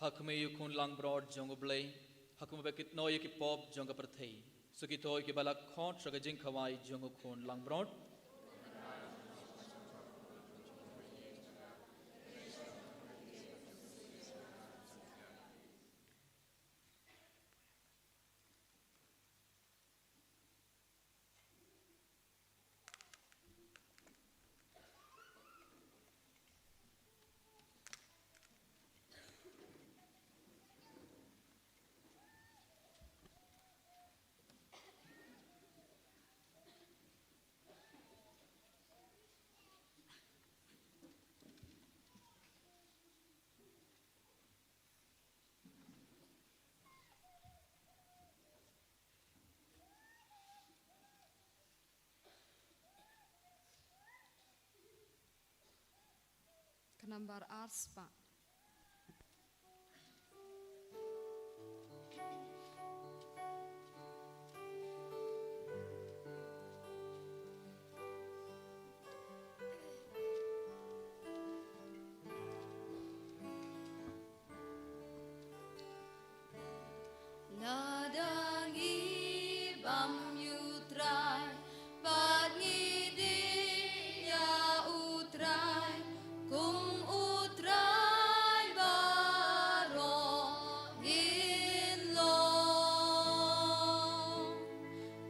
Ha khmih ïa u Khun langbrot jong U Blei, ha khmih ba kit noh ïa ki pop jong ka pyrthei. Sa kito kiba la khot sha ka jingkhawai jong u Khun langbrot. Ka nambar ar spah. Lada ngi bam ïa U Trai, bad ngi die ïa U Trai, kum U Trai baroh ngin long.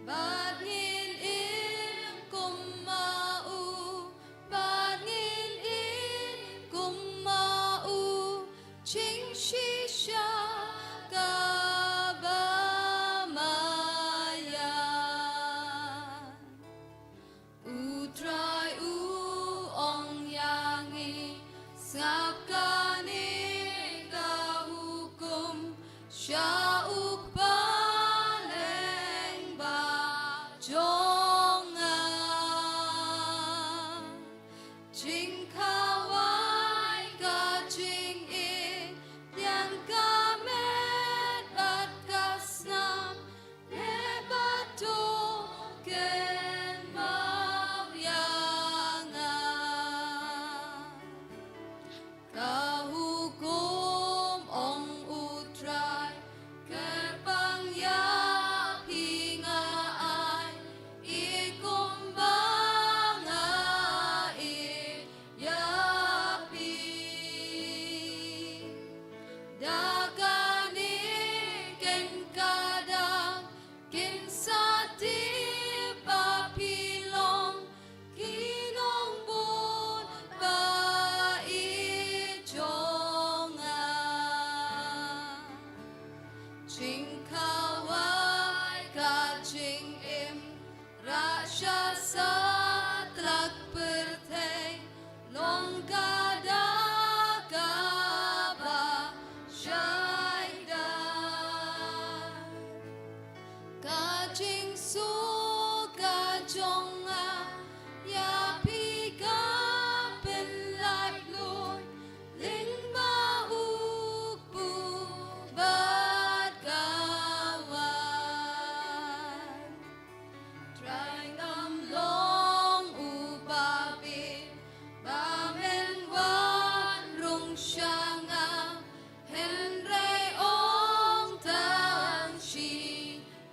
Bad ngin im kum ma u, bad ngin im kum ma u, jingshisha kaba maïan. U Trai u ong ïa ngi, sngap kane ka hukum, sha u Kpa lyngba jong nga. Jingkhawai, ka jingim, ïa ka met bad ka snam, leh bad to kynmaw ïa nga. Ka hukum, ong U Trai, kyrpang ïa phi nga ai, i kumba nga i ïa phi. Da kane kin ka dak, kin sa tip ba phi long ki nongbud ba ïeit jong nga. Jingkhawai, ka jingim, rah sha satlak pyrthei, long ka dak kaba shaidar. Ka jingsuk ka jong nga ïa phi ka pynlaitluid lyngba u kpu bad ka waiñ. Trai, ngam long uba bit ba men wan rung sha nga, hynrei ong tang shi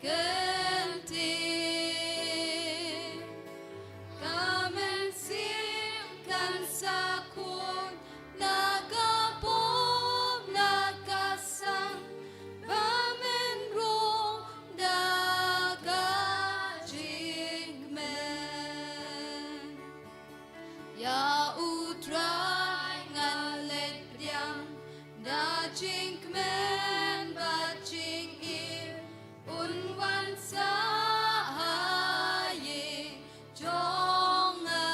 kyntien. Ka mynsiem kan sa khuid na ka pop na ka sang, ba men rung da ka jingkmen. Ïa U Trai nga leit pdiang da jingkmen bad jingim, un wan sah ha ïing jong nga.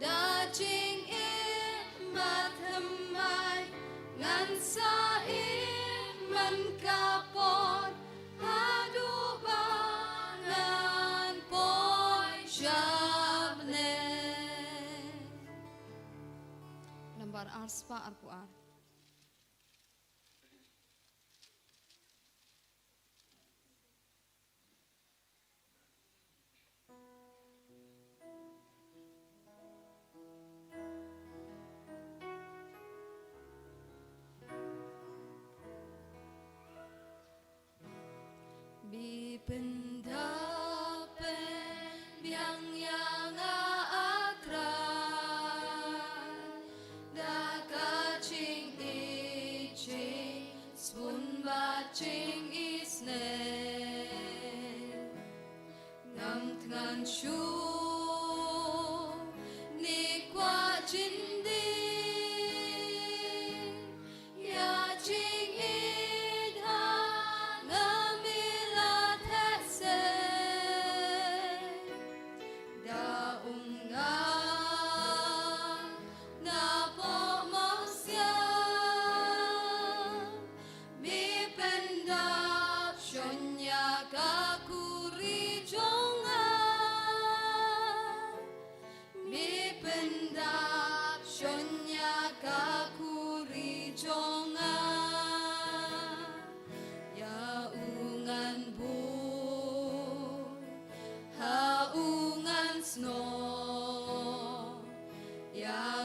Da jingim bathymmai ngan sa im man ka por, haduh ba ngan poi sha bneng. Nambar ar spah arphew ar.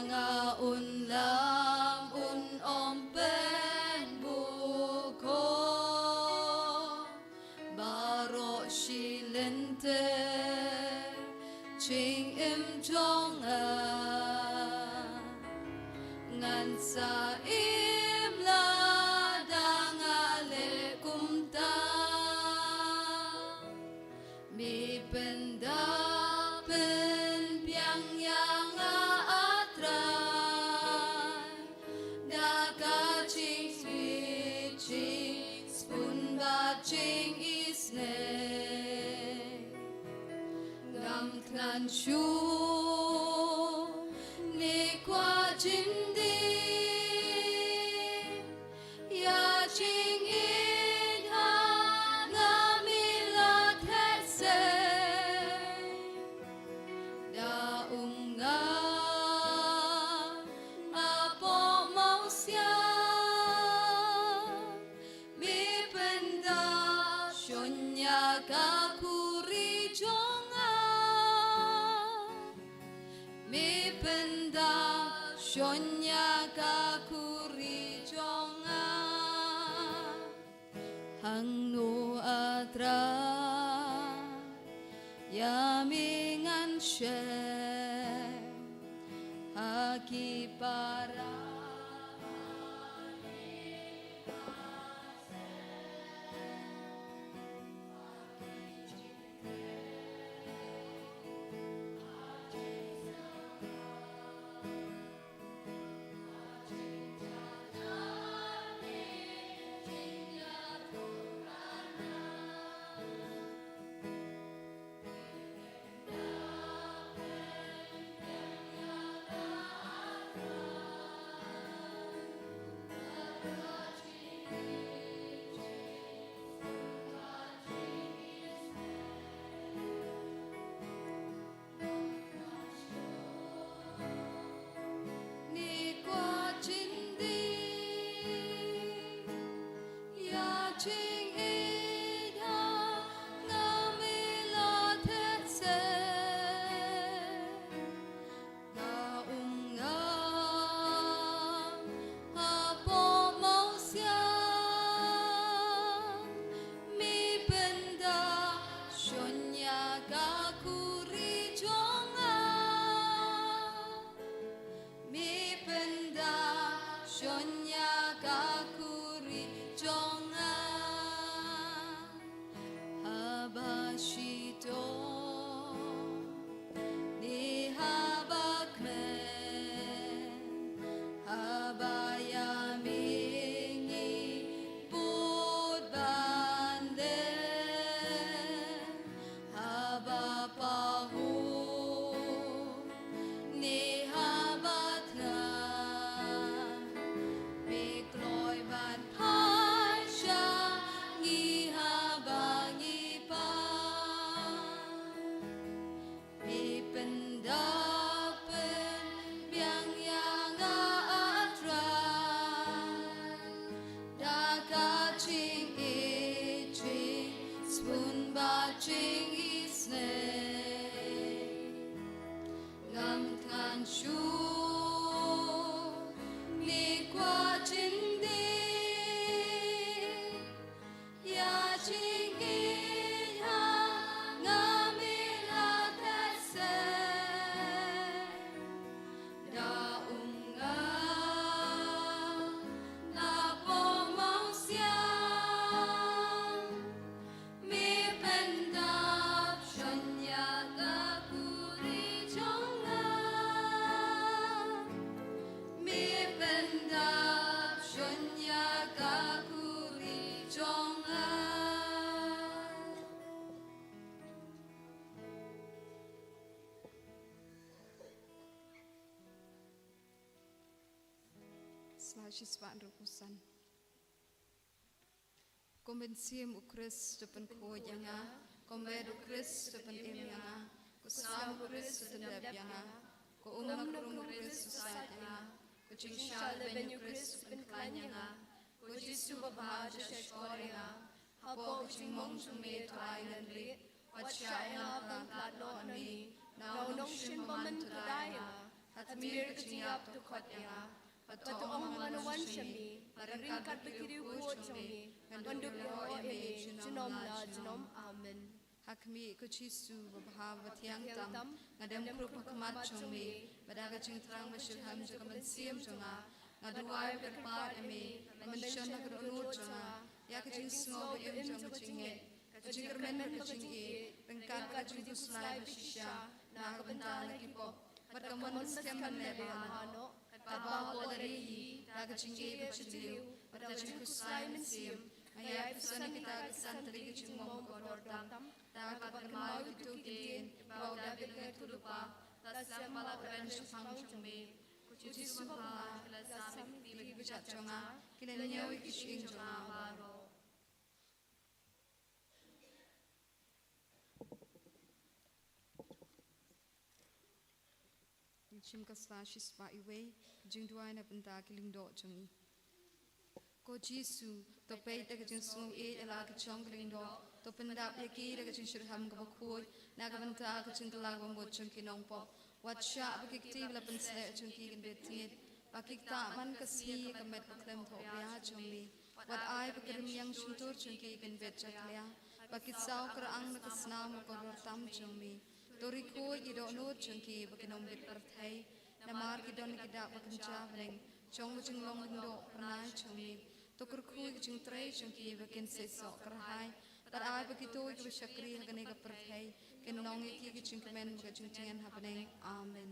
Nga un lam un ym pynbun ko, baroh shi lynter jingim jong nga. Ngan sa im lada nga leh kumta. Me pynda pynbiang ïa nga, A Trai, da ka jingïeit, jingsbun bad jingisynei. Ngam thngan shuh ne kwah jin dih ïa jingïeit ha nga, me la theh sei. Da um nga, nga poh mawsiang. Me pynda shon ïa ka khuri jong nga. Me pynda shon ïa ka khuri jong nga. Hangno, A Trai, ïa me ngan shim ha ki para? Ne kwah jin dih ïa jingïeit ha nga, me la theh sei. Nga um nga hapoh mawsiang. Me pynda shon ïa ka khuri jong nga. Me pynda shon ïa ka khuri jong nga. Haba shitom ne haba kmen, haba ïa me ngi bud ban leh, haba pahuh ne haba thngan, me kloi ban phai sha ngi haba ngi pan. Me pynda pynbiang ïa nga, A Trai, da ka jingïeit, jingsbun bad jingisynei. Ngam thngan shuh ne kwah jin dih ïa jingïeit ha nga, me la theh sei. Da um nga hapoh mawsiang. Me pynda shon ïa ka khuri jong nga. Me pynda shon ïa ka khuri jong nga. Sla shi spah hynriew phew san. Kum mynsiem u Khrist u pynkhuid ïa nga, kum met u Khrist u pynim ïa nga, ko slem u Khrist u pyndep ïa nga, ko umla krum u Khrist u sait ïa nga, ko jingshah leben u Khrist u pynkhlaiñ ïa nga, ko Jisu babha u shahshkor ïa nga. Hapoh ka jingmong jong me, to ai ngan rieh, wat shah ïa nga ba ngan khlad noh na me, na u nongshun bymman to da ïa nga. Ha khmih ka jingïap to khot ïa nga. Bad to ong ba ngan wan sha me. Bad ryngkat bad ki riewkhuid jong me ngan dup ïaroh ïa me junom la junom. Amen. Ha khmih, ko Jisu ba bha ba thiang tam, nga dem krup ha khmat jong me. Bad da ka jingthrang ba shitrhem jong ka mynsiem jong nga, nga duwai bad kyrpad ïa me ban shon ha ka dohnud jong nga ïa ka jingsngew ba im jong ka jingngeit, ka jingkyrmen bad ka jingïeit, ryngkat ka jingkhuslai ba shisha na ka bynta la ki pop. Bad ka mon skhem ban leh bha noh, katba bor la ri hi da ka jingïeit bad jingtiew bad ka jingkhuslai mynsiem, nga ïai pesan ïa kita ki san tylli ki jingmong kordor tam, da kaba kynmaw ïa kito ki ktien kiba u Dabid u nongïathuhlypa la sem bad la kren shaphang jong me. Ko Jisu ba bha, la sam ïa ki kti ba ki kjat jong nga, ki la ñiew ïa ki shyieng jong nga baroh. Jingshim ka sla shispah iwei, jingduwai na bynta ki lyngdoh jong ngi. Ko Jisu, to peit da ka jingsngewieit ïa la ki jong ki lyngdoh, to pyndap ïa ki da ka jingshitrhem kaba khuid na ka bynta ka jingkylla kaba mut jong ki nongpop. Wat shah ba ki kti ba la pynsleh jong ki kin bit tied, ba ki ktah man ka sngi ïa ka met ba khlem thohbia jong me. Wat ai ba ki rmiang shyntur jong ki kin bit jakhlia, ba ki saw kyr-ang na ka snam ba kordor tam jong me. To ri khuid ïa ki dohnud jong ki ba kin ym bit pyrthei, namar ki don ki dak ba kynja bneng jong ka jinglong lyngdoh phyrnai jong me. To kyrkhu ïa ka jingtrei jong ki ba kin seisoh kyrhai, bad ai ba kito kiba shakri ha kane ka pyrthei kin long ïa ki ka jingkmen bad ka jingtngen ha bneng. Amen.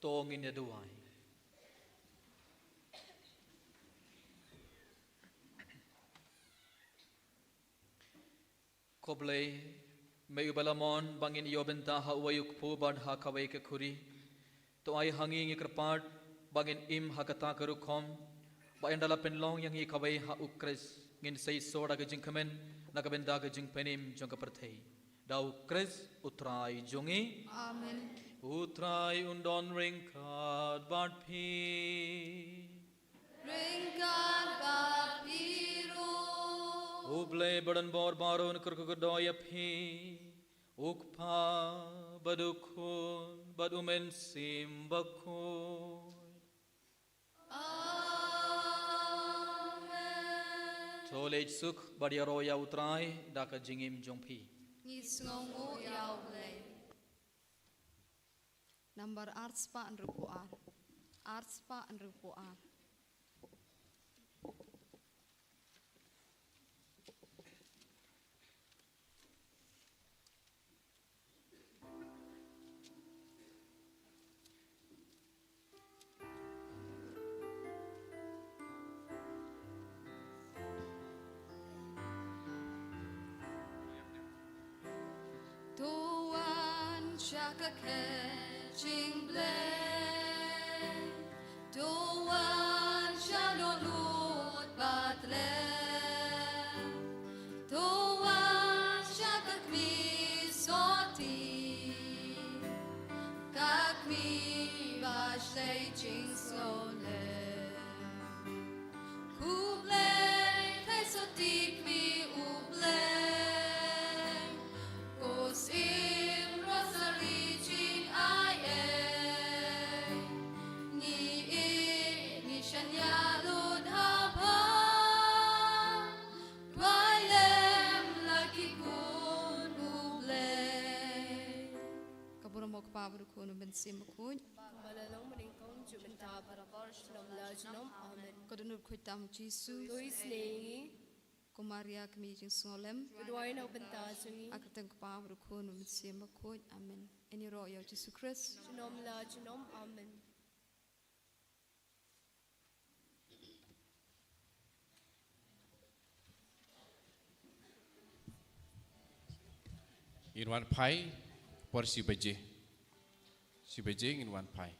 To ngin ïa duwai. Ko Blei, me uba la mon ba ngin ïoh bynta ha uwei u kpu bad ha kawei ka khuri. To ai ha ngi, ngi kyrpad ba ngin im ha kata ka rukom ba ynda la pynlong ïa ngi kawei ha u Khrist, ngin seisoh da ka jingkmen na ka bynta ka jingpynim jong ka pyrthei. Da u Khrist u Trai jong ngi. Amen. U Trai un don ryngkat bad phi. Ryngkat bad phi ruh. U Blei ba don bor baroh un kyrkhu kyrdoh ïa phi. U Kpa bad u Khun bad u Mynsiem Bakhuid. Amen. To leit suk bad ïaroh ïa u Trai da ka jingim jong phi. Ngi sngewnguh ïa u Blei. Nambar arspah hynriewphew ar. Arspah hynriewphew ar. To wan sha ka khet jingblei. To wan sha dohnud Bethlehem. To wan sha ka kmie sotti. Ka kmie ba shlei jingsngewlem. Khublei, khublei sotti ïa me, U Blei. Ko syiem rosari jingaiei. Ngi ïeit, ngi shaniah lut ha pha. Duwai lem la ki khun U Blei. Ka burom U Kpa bad U Khun bad U Mynsiem Bakhuid. Kumba la long mynnyngkong, juh mynta, barabor, junom la junom. Amen. Ka dohnud bakhuid tam U Jisu. To isynei ïa ngi. Ko Maria kmie jingsngewlem. To duwai na ka bynta jong ngi. Ha ka kyrteng U Kpa bad U Khun bad U Mynsiem Bakhuid. Amen. Ngin ïaroh ïa U Jisu Khrist. Junom la junom. Amen. Ngin wan phai por shi baje. Shi baje ngin wan phai.